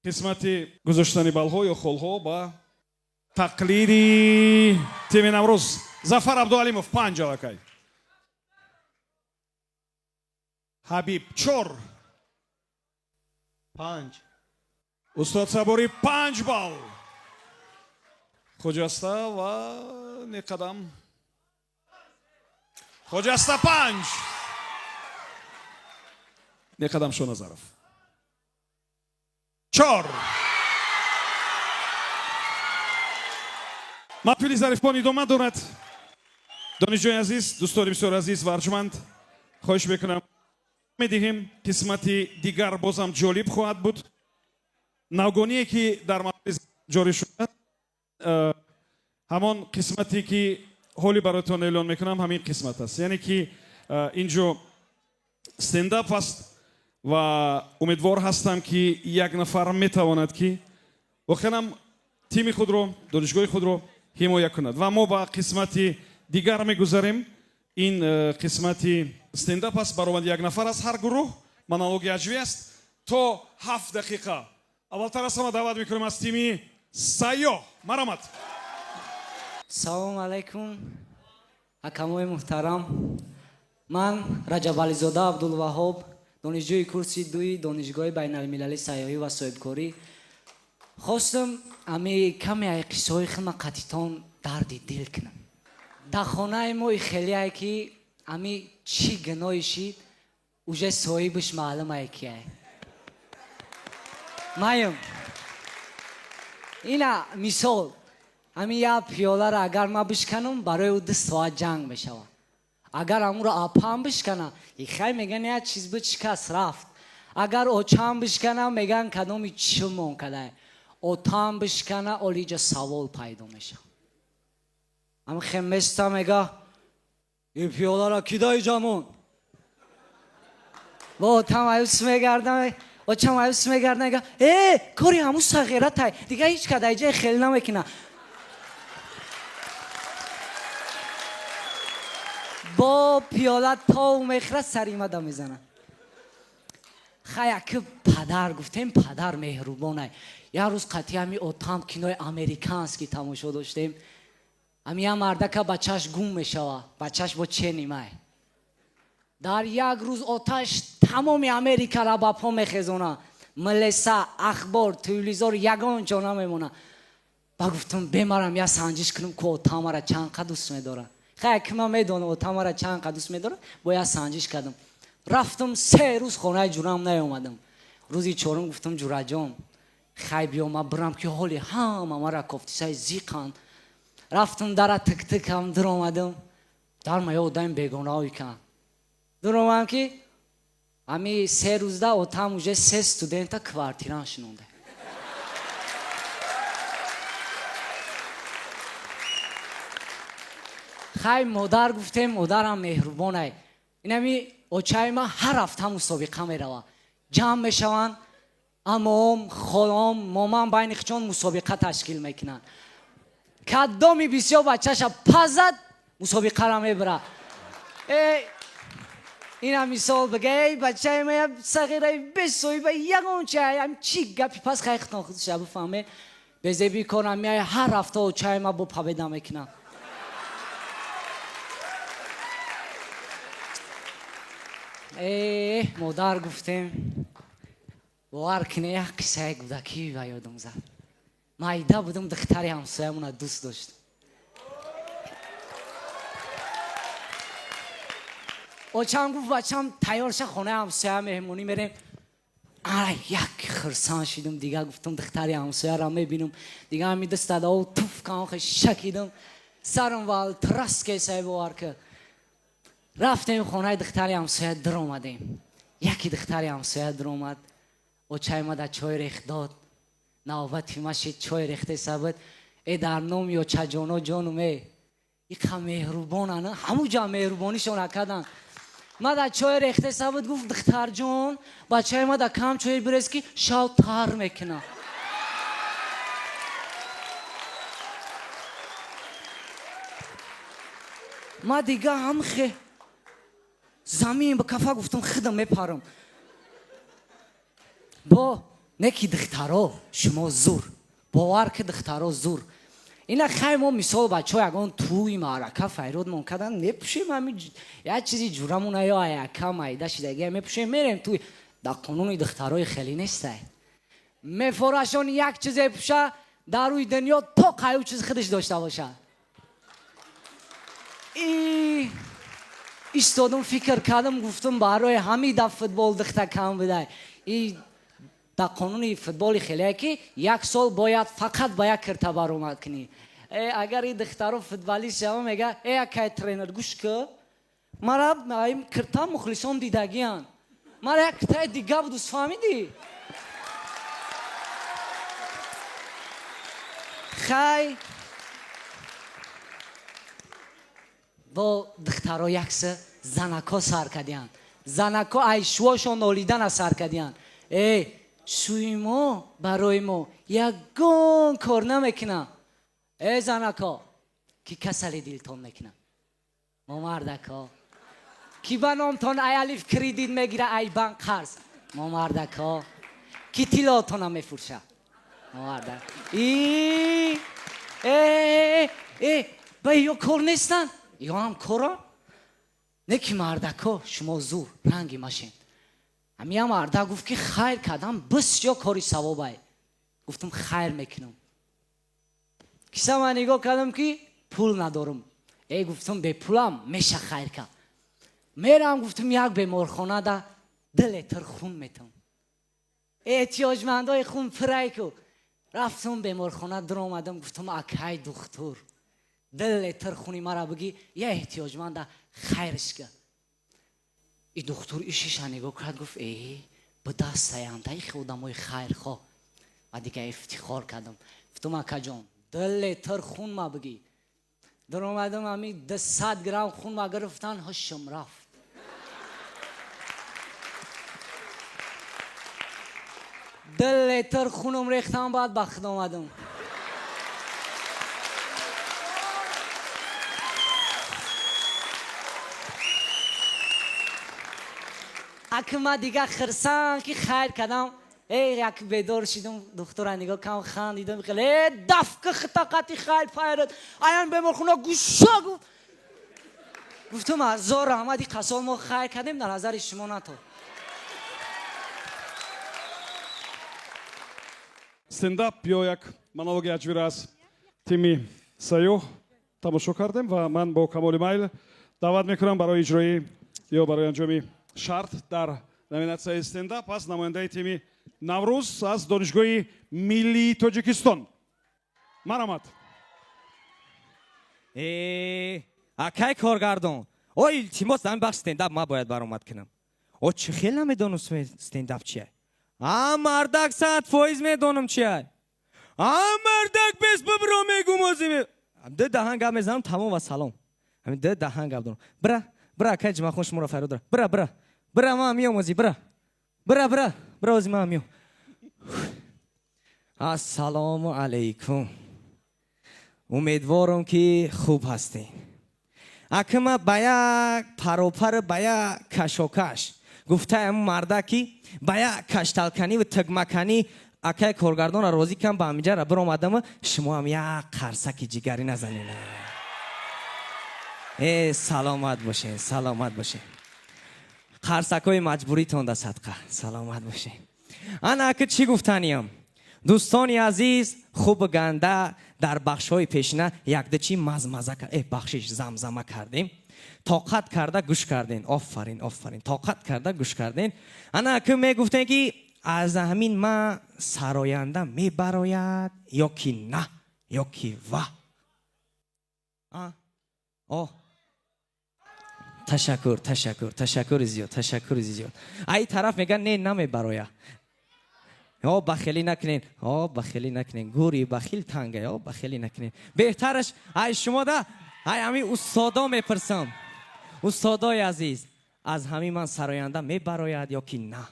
қисмати гузоштани баллҳо ё холҳо ба тақлиди тими Наврӯз. Зафар Абдуалимов 5 аллакай, Ҳабиб 4,
5,
устод Сабурӣ 5 балл, Хуҷаста ва Неқадам, Хуҷаста 5, Неқадам Шоназаров 4. Маҳфили зарифбон идома дорад. Донишҷӯи азиз, дӯстони бисёр азиз ва арҷманд, хоҳиш мекунам, медиҳем қисмати дигар бозам ҷолиб хоҳад буд. Навгоние ки дар маҳфил ҷорӣ шуда, ҳамон қисмате ки ҳоли бароятон эълон мекунам, ҳамин қисмат аст. Яъне ки инҷо стендап аст ва умедвор ҳастам ки як нафар метавонад ки воқеан тими худро, донишгоҳи худро ҳимоя кунад. Ва мо ба қисмати дигар мегузарем. Ин қисмати стендап аст, баромади як нафар аз ҳар гурӯҳ, монологи ҳаҷвӣ аст то 7 дақиқа. Аввалтар аз ҳама даъват мекунем аз тими Сайёҳ. Марҳамат.
Салом алайкум, ҳакамои муҳтарам. Ман Раҷабализода Абдулваҳоб, донишҷӯи курси 2 Донишгоҳи байналмилалии сайёҳӣ ва соҳибкорӣ. Хостам ами каме ай қиссаҳои худма қатитон дарди дил кунам. Дар хонаи мо хелеае ки ами чӣ гуноҳе шид, уже соҳибаш маълум ае ки ай. Маем. Ина мисол, ами як пиёларо агар ман бишканам, барои ӯ 2 соат ҷанг мешавад. Агар амуро апам бишкана, ихай меган як чиз буд, шикаст рафт. Агар очам бишкана, меган кадоми чӣ мон кадае. Отам бишкана, олиҷа савол пайдо мешавад. Ам хеместа мега, ин пиёларо кидаи ҷамон? Бо отам аюс мегардам, очам аюс мегардам, мега, кори ҳамун сағиратай, дига ҳеҷ кадай ҷай хеле намекуна. Бо пиёла тов мехӯрад, сари мада мезанад. Хай, аки падар гуфтем, падар меҳрубонай. Як рӯз қатъи ҳами отам кинои американский тамошо доштем. Ами як мардака бачаш гум мешава, бачаш бо ченимай. Дар як рӯз оташ тамоми Америкаро ба по мехезона. Милиса, ахбор, телевизор ягон ҷо намемона. Ба гуфтам, бемарам я санҷиш кунам, ку отам мара чанд қа дӯст медорад. Хай, ки ман медонам отам мара чанд қа дӯст медорад, бояд санҷиш кардам. Рафтам, 3 рӯз хонаи ҷурам наёмадам. Рӯзи чорум гуфтам, ҷураҷон, хай биё ман бирам, ки ҳоли ҳама мара кофтисай зиқанд. Рафтам, дара тик-тикам дуромадам. Дар ма ёдаем бегонаҳое кан. Дуромадам ки ами 3 рӯзда отам уже 3 студента квартиран шинонда. Хай, модар гуфтем, модарам меҳрубонай. Инами очаи ман ҳар ҳафта мусобиқа мерава. Ҷамъ мешаванд, амоом, холом, момам байни хичон мусобиқа ташкил мекунанд. Кадоми бисёр бачаша пазад, мусобиқаро мебара. Ина мисол бига, эй бачаи ман сағираи бесоҳиба ягон чай, ам чӣ гапи пас хай хитон худша бифаҳме. Безеби корам меяй, ҳар ҳафта очаи ман бо победа мекунам. Модар гуфтем, бовар кунед, як қиссаи кӯдакӣ ба ёдам зад. Майда будам, духтари ҳамсоямона дӯст доштам. Очам гуфт, бачам тайёр ша, хонаи ҳамсоя меҳмонӣ мерем. Ай, як хурсанд шидам, дига гуфтам духтари ҳамсояро мебинам. Дига ҳами даст дада туф кам шакидам. Сарам вал траске сай бовар ки. Рафтем хонаи духтари ҳамсоя, дуромадем. Яки духтари ҳамсоя дуромад. Очаи ма да чой рех дод. Навбати ма шид, чой рехте сабад. Дар номи очаҷоно ҷонум, Иқа меҳрубонан, ҳамуҷа меҳрубонишона карданд. Ма да чой рехтеса буд, гуфт: духтарҷон, бачаи ма да кам чой бирез, ки шав тар мекуна. Ма дига ҳамхе замин ба кафа, гуфтам, хидам мепарам. Бо не ки духтаро, шумо зур, бовар ки, духтаро зур. Ина хай, мо мисол бачаҳо ягон тӯи маърака файродмон кардан, мепӯшем ҳами як чизи ҷурамона ё аяка майда шидагия мепӯшем, мерем тӯй. Дар қонуни духтарои хеле нестай. Мефорашон як чизе пӯша, дар рӯи дунё то қаю чиз худаш дошта бошад. И истодум, фикр кардам, гуфтум, барои ҳамин дар футбол духта кам будай. И дар қонуни футболи хеле ки як сол бояд фақат ба як кирта баромад кунӣ. Агар и духтаро футболист шава, мега: э, акай тренер, гӯш ки, мара кирта мухлисон дидагиян, мара як киртаи дига будус, фаҳмидӣ? Хай, бо духтаро якса занако сар кардиянд. Занако ай шувошон нолидана сар кардиянд. Э, шӯи мо барои мо ягон кор намекунад. Э, занако, ки касали дилтон мекунад? Мо мардако. Ки ба номтон ай алиф кредит мегира, ай банк қарз? Мо мардако. Ки тиллоотона мефурӯша? Мо мардак. И э э ба ё кор нестанд, ё ҳам кора не ки. Мардако, шумо зур, ранги машин. Ҳамия марда гуфт, ки хайр кардам бисёр кори савобай. Гуфтам, хайр мекунам. Киса ман нигоҳ кардам, ки пул надорам. Э, гуфтам, бепулам меша хайр кард. Мерам, гуфтам, як беморхонада 2 литр хун метам, эҳтиёҷмандои хун пурай ку. Рафтам беморхона, дуромадам, гуфтам: акай духтур, 2 литр хуни мара бигӣ, я эҳтиёҷманда хайрш ка. И духтур ишиша нигоҳ кард, гуфт: э, ба дастаянда ихе одамои хайрхоҳ. Ва дига ифтихор кардам, гуфтам: акаҷон, 2 литр хун ма бигӣ. Дуромадам, ами 200 грамм хун ма гирифтан, ҳушм рафт. 2 литр хунум рехтам, баъд ба худ омадам. Аки ма дига хирсан, ки хайр кардам. Эй, як бедор шидум, духтура нигоҳ кам, хандидам хеле. Э, дафка хитақати хайр пайрад аян беморхона гӯша. Гуфт, гуфтум: ҳазор раҳмати қасол, мо хайр кардем, дар назари шумо нато.
Стендап ё як монологи ҳаҷвиро аз тими Сайёҳ тамошо кардем ва ман бо камоли майл даъват мекунам барои иҷроӣ ё барои анҷоми шарт дар номинатсияи стендап аз намояндаи тими Наврӯз аз Донишгоҳи миллии Тоҷикистон. Марҳамат.
Э, акай коргардон, о, илтимос, дар бахш стендап ман бояд баромад кунам. О, чӣ хел намедонам стендап чия? А, мардак, 100% медонам чия. А, мардак, бес бибро мегум, озиме д даҳан гап мезанам, тамом ва салом. Ҳамин д даҳан гап дорам. Бира, бира, акай Ҷумахон, шуморо фарёд дорам. Бира, бира, бира, ман миём ози. Бира, бира, бира, бира, ози ман миём. Ассалому алайкум, умедворам, ки хуб ҳастем. Акма ба як паропар, ба як кашокаш гуфтаям, марда, ки ба як кашталканӣ ва тигмаканӣ акай коргардонро розӣ кам, ба ҳаминҷара биромадам. Шумо ҳам як қарсаки ҷигарӣ назанед. Э, саломат бошед, саломат бошед. Қарсакҳои маҷбуритон да садқа, саломат бошед. Ана, ака, чӣ гуфтаниям, дӯстони азиз? Хуб, ганда дар бахшҳои пешина якдачи мазмаза, э, бахшиш, замзама кардем. Тоқат карда гӯш карден, офарин, офарин, тоқат карда гӯш карден. Ана, ака, мегуфтем, ки аз ҳамин ма сароянда мебарояд ё ки на, ё ки ва. О, ташаккур, ташаккур, ташаккури зиёд, ташаккури зиёд. Ай тараф меган: не, намебарояд. О, бахелӣ накунен, о, бахелӣ накунен, гури бахил танга. О, бахелӣ накунен. Беҳтараш ай шумо да Ай ҳами устодо мепурсам. Устодои азиз, аз ҳамин ман сароянда мебарояд ё ки на?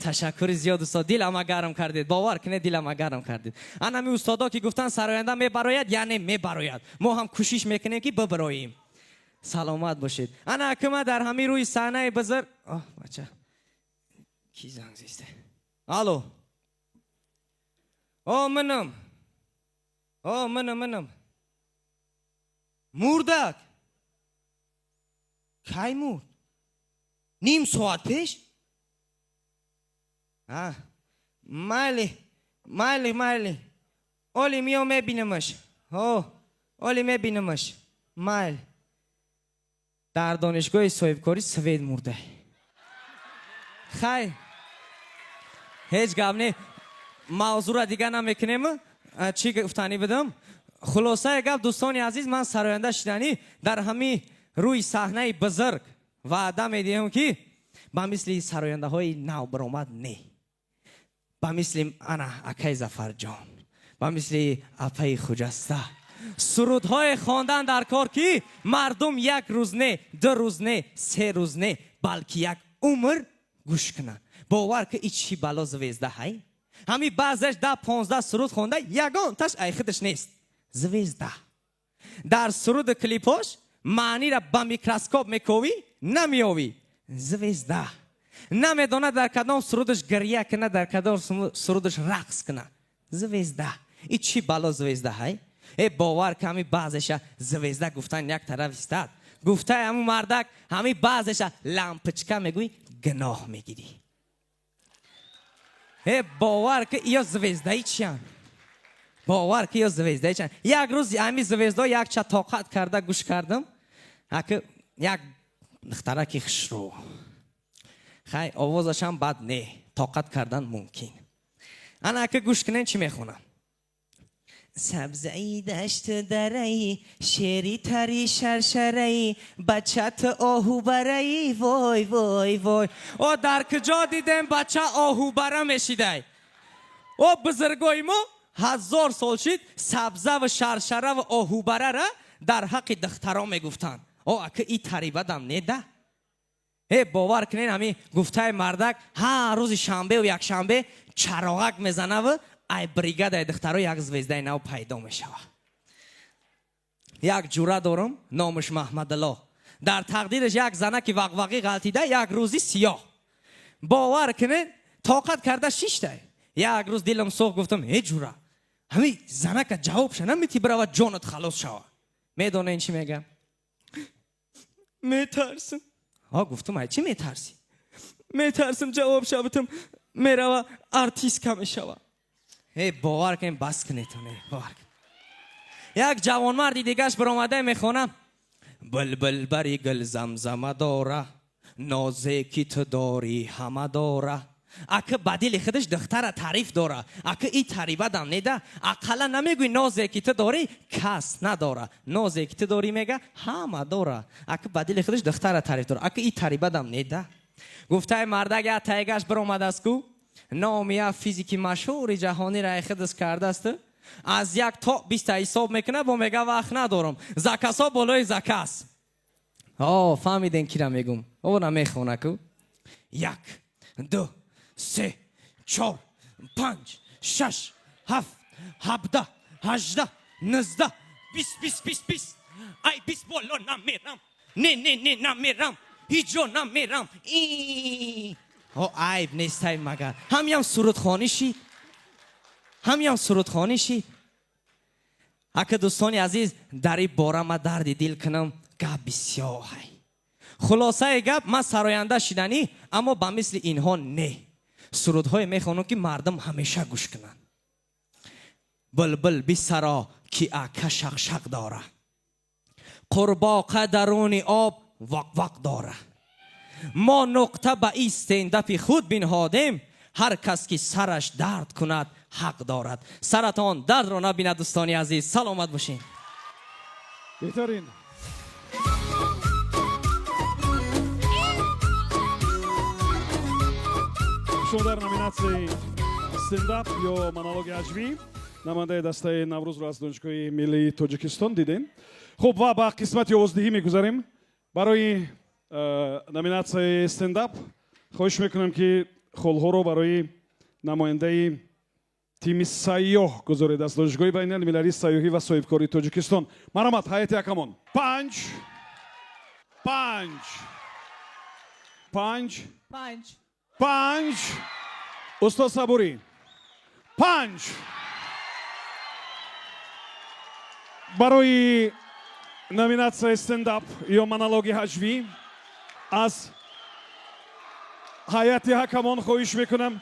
Ташаккури зиёд, устод, дилама гарм кардед. Бовар кунед, дилама гарм кардед. Ан ҳами устодо ки гуфтан сароянда мебарояд, яъне мебарояд. Мо ҳам кӯшиш мекунем ки бибароем. Саломат бошед. Ана акма дар ҳамин рӯи саҳнаи бузург. Оҳ, бача. Ки занг зисте? Алло. О, манам. О, манам, манам. Мурдак. Кай мурд? Ним соат пеш? А, майли, майли, майли. Оли миё мебинамаш. О, оли мебинамаш. Майли. Дар донишгоҳи соҳибкорӣ свет мурда. Хай. Ҳеҷ гап не. Мавзӯра дига намекунем. Чӣ гуфтанӣ будам? Хулосаи гап, дӯстони азиз, ман сароянда шиданӣ дар ҳамин рӯи саҳнаи бузург ваъда медиҳам, ки ба мисли сарояндаҳои навбаромад не. Ба мисли ана акаи Зафарҷон, ба мисли апаи Хуҷаста. Сурудҳое хондан дар кор, ки мардум як рӯз не, ду рӯз не, се рӯз не, балки як умр гӯш кунанд. Бовар ки ичи бало звезда ҳай. Ҳами баъзеш 10-15 суруд хонда, ягонташ ай худаш нест. Звезда. Дар суруди клипош маънира ба микроскоп мековӣ, намеёвӣ. Звезда. Намедонад дар кадом сурудаш гиря кунад, дар кадом сурудаш рақс кунад. Звезда. И чӣ бало звезда ҳай? Э, бовар ки ҳами баъзеша звезда гуфтан як тараф истад. Гуфтаи ҳамун мардак, ҳами баъзеша лампочка мегӯӣ, гуноҳ мегирӣ. Э, бовар ки ё звездаи чиян? Бовар ки ё звездаи чиян? Як рӯз ҳами звездо якча тоқат карда гӯш кардам. Аки як духтараки хушрӯ. Хай, овозашам бад не, тоқат кардан мумкин. Ана аки гӯш кунен чӣ мехонам. Сабзаи дашту дараи, шери тари шаршараи, бачат оҳубараи, вой, вой, вой. О, дар куҷо дидем бача оҳубара мешидай? О, бузургои мо 1000 сол шид сабзаву шаршараву оҳубарара дар ҳаққи духтаро мегуфтанд. О, ака и тарибадам не да? Э, бовар кунен, ҳами гуфтаи мардак ҳар рӯзи шанбеу якшанбе чароғак мезанаву ай бригадаи духтаро як звездаи нав пайдо мешавад. Як ҷура дорам, номаш Маҳмадалло. Дар тақдираш як занаки вақвақӣ ғалтида, як рӯзи сиёҳ. Бовар кунед, тоқат карда шиштай. Як рӯз дилам сӯхт, гуфтам, э ҷура, ҳами занака ҷавобша намети бирава ҷонат халос шава. Медонен чӣ мегам?
Метарсам.
Ҳа, гуфтам, ай чӣ метарсӣ?
Метарсам ҷавоб шаватам, мерава артистка мешава.
Э, бовар кунед, бас кунед, бовар кунед. Як ҷавонмарди дигаш баромада мехонам. Булбул бари гул замзама дора, нозе ки ту дорӣ ҳама дора. Ака ба дили худаш духтара таъриф дора. Ака и тарибадам неда. Ақалла намегӯй нозе ки ту дорӣ, кас надора. Нозе ки ту дорӣ мега, ҳама дора. Ака ба дили худаш духтара таъриф дора. Ака и тарибадам неда. Гуфтаи мардак як тайгаш баромадааст ку. Номи як физики машҳури ҷаҳонира худаш кардааст. Аз 1 то 20 ҳисоб мекунад, бо мега вақт надорам. Заказҳо болои заказ. О, фаҳмидем кира мегум. О, намехона ку. 1, 2, 3, 4, 5, 6, 7, 17, 18, 19, 20, 20, 20, 20. Ай, 20 боло намерам. Не, не, не, намерам. Ҳеҷ ҷо намерам. О, айб нестай магар. Ҳамиам сурудхонӣ шид. Ҳамиам сурудхонӣ шид. Ака дӯстони азиз, дар ин бора ман дарди дил кунам, гап бисёр ҳай. Хулосаи гап, ман сароянда шиданӣ, аммо ба мисли инҳо не. Сурудҳое мехонам, ки мардум ҳамеша гӯш кунанд. Булбул бисаро, ки ака шақшақ дора. Қурбоқа даруни об вақ-вақ дора. Мо нуқта ба ин стендапи худ бинҳодем, ҳар кас ки сараш дард кунад, ҳақ дорад. Саратон дардро набинад, дӯстони азиз. Саломат бошед.
Беҳтарин. Шумо дар номинатсияи стендап ё монологи ҳаҷвӣ Намояндаи дастаи Наврӯзро аз Донишгоҳи миллии Тоҷикистон дидем. Хуб, ва ба қисмати овоздиҳӣ мегузарем. Барои номинатсияи стендап хоҳиш мекунам, ки холҳоро барои намояндаи тими Сайёҳ гузоред аз Донишгоҳи байналмилалии сайёҳӣ ва соҳибкории Тоҷикистон. Марҳамат, ҳайати ҳакамон. Панҷ, панҷ, панҷ,
панҷ,
панҷ. Устод Сабурӣ, панҷ. Барои номинатсияи стендап ё монологи ҳаҷвӣ аз ҳайати ҳакамон хоҳиш мекунам,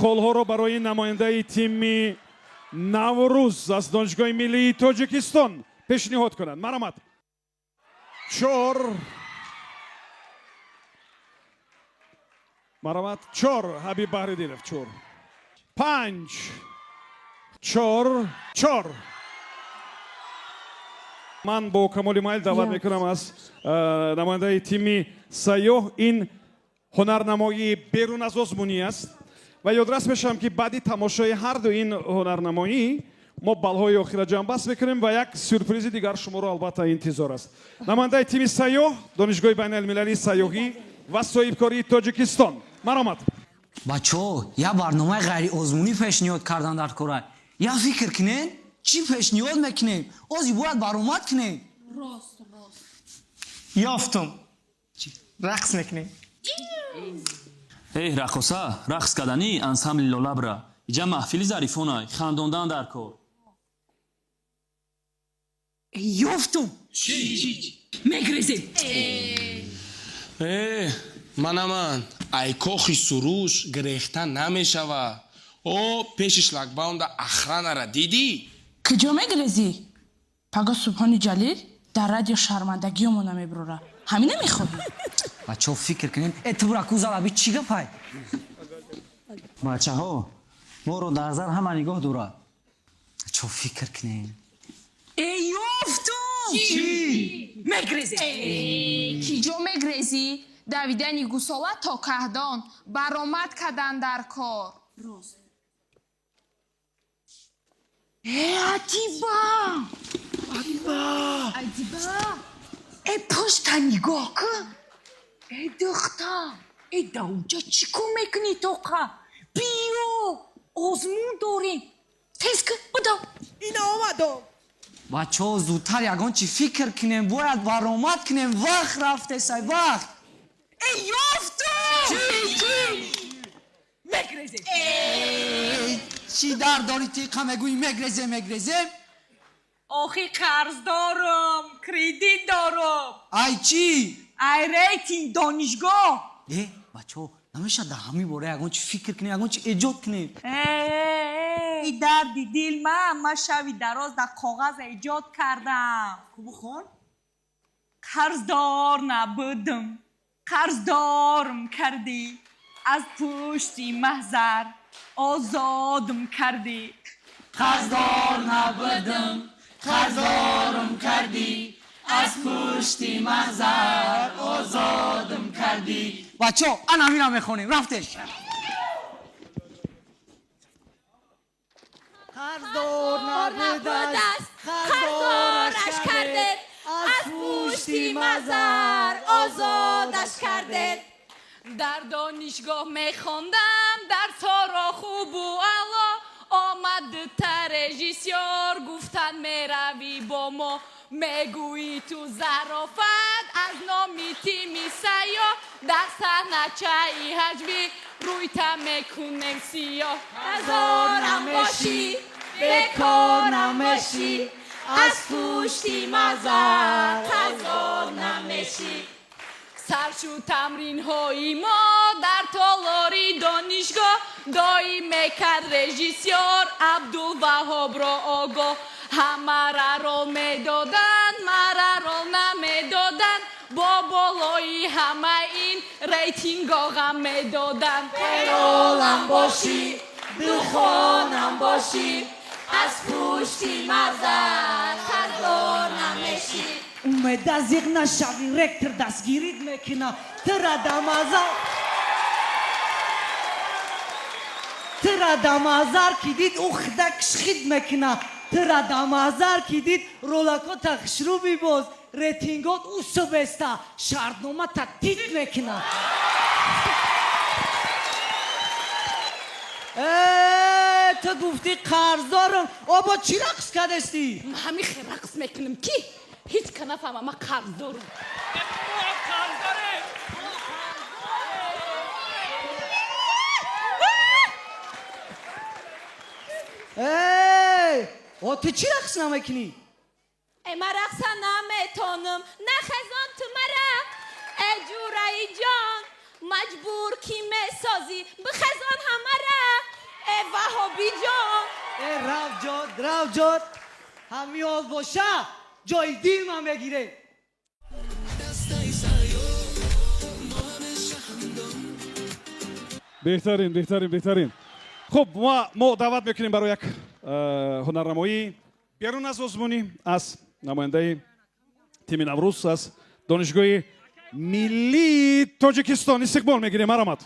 холҳоро барои намояндаи тими Наврӯз аз Донишгоҳи миллии Тоҷикистон пешниҳод кунанд. Марҳамат. Чор. Марҳамат, чор. Ҳабиб Баҳриддинов, чор. Панҷ, чор, чор. Ман бо камоли майл даъват мекунам аз намояндаи тими Сайёҳ. Ин ҳунарнамоии берун аз озмунӣ аст ва ёдрас мешавам, ки баъди тамошои ҳарду ин ҳунарнамоӣ мо баллҳои охира ҷамъбаст мекунем ва як сюрпризи дигар шуморо албатта интизор аст. Намояндаи тими Сайёҳ, Донишгоҳи байналмилалии сайёҳӣ ва соҳибкории Тоҷикистон, марҳамат.
Бачаҳо, як барномаи ғайриозмунӣ пешниҳод кардан дар кора. Як фикр кунен, чӣ пешниҳод мекунем? Ози бояд баромад кунем.
Рост, рост.
Ёфтум, рақс мекунем.
Эй, раққоса, рақс кардани ансамбли Лолабра. Иҷа маҳфили зарифонай, хандондан дар кор.
Ёфтум.
Чӣ?
Мегрезем.
Э, манаман ай кохи Суруш гирехта намешава. О, пеши шлагбаумда охранара дидӣ?
Куҷо мегрезӣ? Паго Субҳони Ҷалил дар радио шармандагиёмона мебурора. Ҳамина мехоҳӣ?
Бачаҳо, фикр кунем. Э, ту бура, кузалаби, чӣ гапай?
Бачаҳо, моро дар зар ҳама нигоҳ дорад.
Бачаҳо, фикр кунем. Э, ёфтум.
Чӣ?
Мегрезем.
Киҷо мегрезӣ? Давидани гусола то каҳдон, баромад кардан дар кор.
Рост. Э, Адиба!
Адиба!
Адиба! Э, пушта нигоҳ кун. Э, духтар, э, даунҷа чӣ кор мекунӣ тоқа? Биё, озмун дорем. Тез кун, бидав.
Ина омадом.
Бачаҳо, зудтар ягон чӣ фикр кунем, бояд баромад кунем. Вақт рафтесай, вақт. Э, ёфтум.
Чӣ, чӣ? Мегрезем.
Чӣ дар дори, тиқа мегӯӣ мегрезем, мегрезем?
Охи қарздорум, кредит дорум.
Ай чӣ?
Ай рейтинг донишгоҳ.
Э, бачаҳо, намешавад дар ҳамин бора ягон чӣ фикр кунем, ягон чӣ эҷод кунем?
И дарди дил ма шави дароз дар коғаз эҷод кардам.
Бухон.
Қарздор набудам, қарздорм кардӣ, аз пушти маҳзар озодм кардӣ.
Қарздор набудам, қарздорм кардӣ, аз пушти маҳзар озодм кардӣ. Бачаҳо, ана ҳамина мехонем, рафтем.
Қарздор
набудааст, қарздораш кардед, аз пушти мазар озодаш кардед.
Дар донишгоҳ мехондам дарсҳоро хубу аъло. Омад та режиссёр, гуфтан меравӣ бо мо. Мегӯӣ ту зарофат аз номи тими Сайёҳ, дар саҳначаи ҳаҷвӣ рӯйта мекунем сиёҳ.
Ҳазорам бошӣ, бекор намешӣ, аз пушти мазар қазор намешӣ.
Сар шуд тамринҳои мо дар толори донишгоҳ. Доим мекард режиссёр Абдулваҳобро огоҳ. Ҳамаро рол медоданд, мара рол намедоданд. Бо болои ҳама ин рейтинго ғам медоданд.
Ролам бошӣ, духонам бошӣ, аз пушти мазар қарздор намешӣ.
Умеда, зиқ нашавӣ, ректор дастгирит мекуна. Тира дамаза. Тира дамазар ки дид, ӯ худа кишхид мекуна. Тира дамазар ки дид, ролакота хушрӯ бибоз, рейтингот усу беста, шартнома та тит мекуна. Э, ту гуфтӣ қарздорам, обо чӣ рақс кардастӣ?
Ман ҳамин хел рақс мекунам, ки ҳеҷ ка нафаҳма ман қарздорам.
Эй, о ту чӣ рақс намекунӣ?
Э, ман рақса наметонам, нахезон ту мара. Э, ҷураи ҷон, маҷбур ки месозӣ, бихезон ҳамара. Э, ваҳобиҷон.
Э, равҷод, равҷод, ҳамин ҳол боша, ҷои дил ман мегире.
Беҳтарин, беҳтарин, беҳтарин. Хуб, мо даъват мекунем барои як ҳунарнамоӣ берун аз озмунӣ аз намояндаи тими Наврӯз аз Донишгоҳи миллии Тоҷикистон истиқбол мегирем. Марҳамат.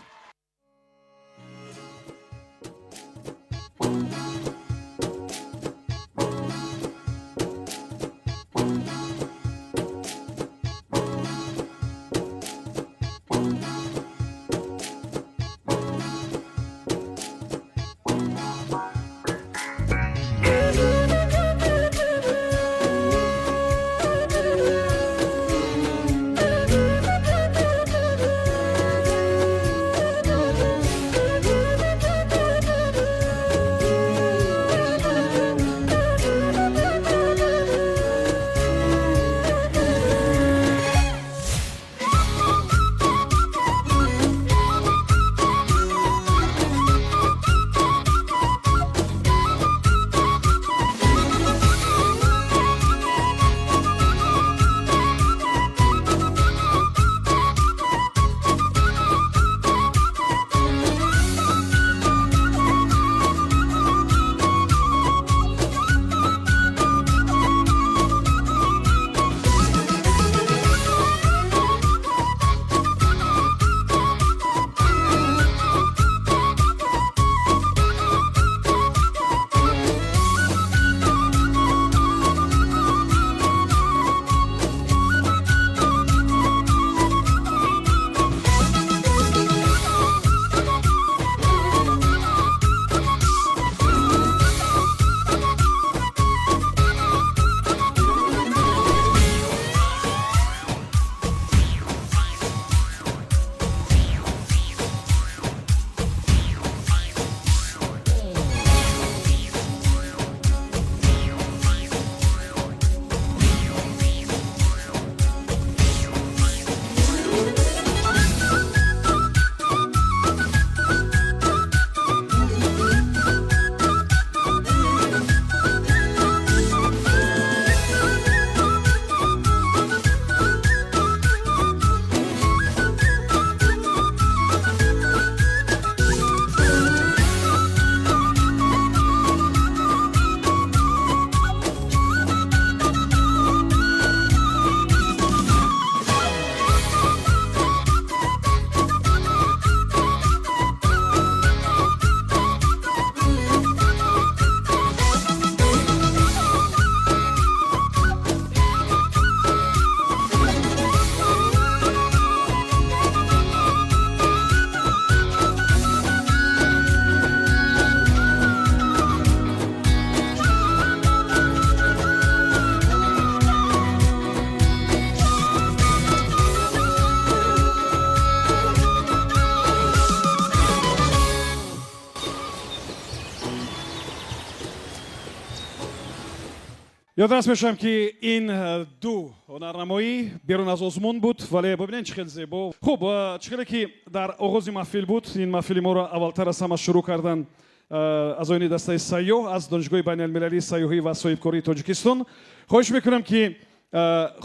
Ёдрас мешавам, ки ин ду ҳунарнамоӣ берун аз озмун буд, вале бибинед, чӣ хел зебо. Хуб, чӣ хеле ки дар оғози маҳфил буд, ин маҳфили моро аввалтар аз ҳама шурӯъ кардан аъзоёни дастаи сайёҳ аз Донишгоҳи байналмилалии сайёҳӣ ва соҳибкории Тоҷикистон. Хоҳиш мекунам, ки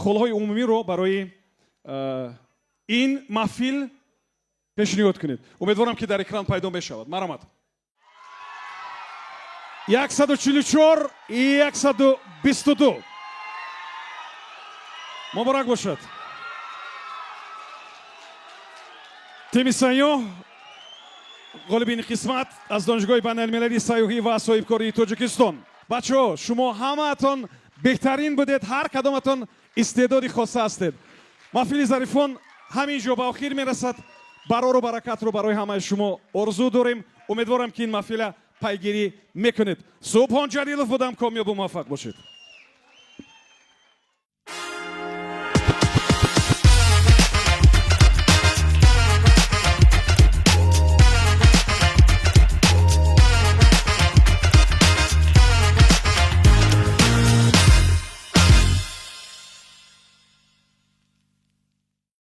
холҳои умумиро барои ин маҳфил пешниҳод кунед. Умедворам, ки дар экран пайдо мешавад. Марҳамат. 144, 122. Муборак бошад. Тими сайёҳ Ғолиби ин қисмат аз Донишгоҳи байналмилалии сайёҳӣ ва соҳибкории Тоҷикистон. Бачаҳо, шумо ҳамаатон беҳтарин будед, ҳар кадоматон истеъдоди хоса ҳастед. Маҳфили Зарифон ҳамин ҷо ба охир мерасад. Барору баракатро барои ҳамаи шумо орзу дорем. Умедворам, ки ин маҳфила пайгирӣ мекунед. Субҳон Ҷалилов будам. Комёбу муваффақ бошед.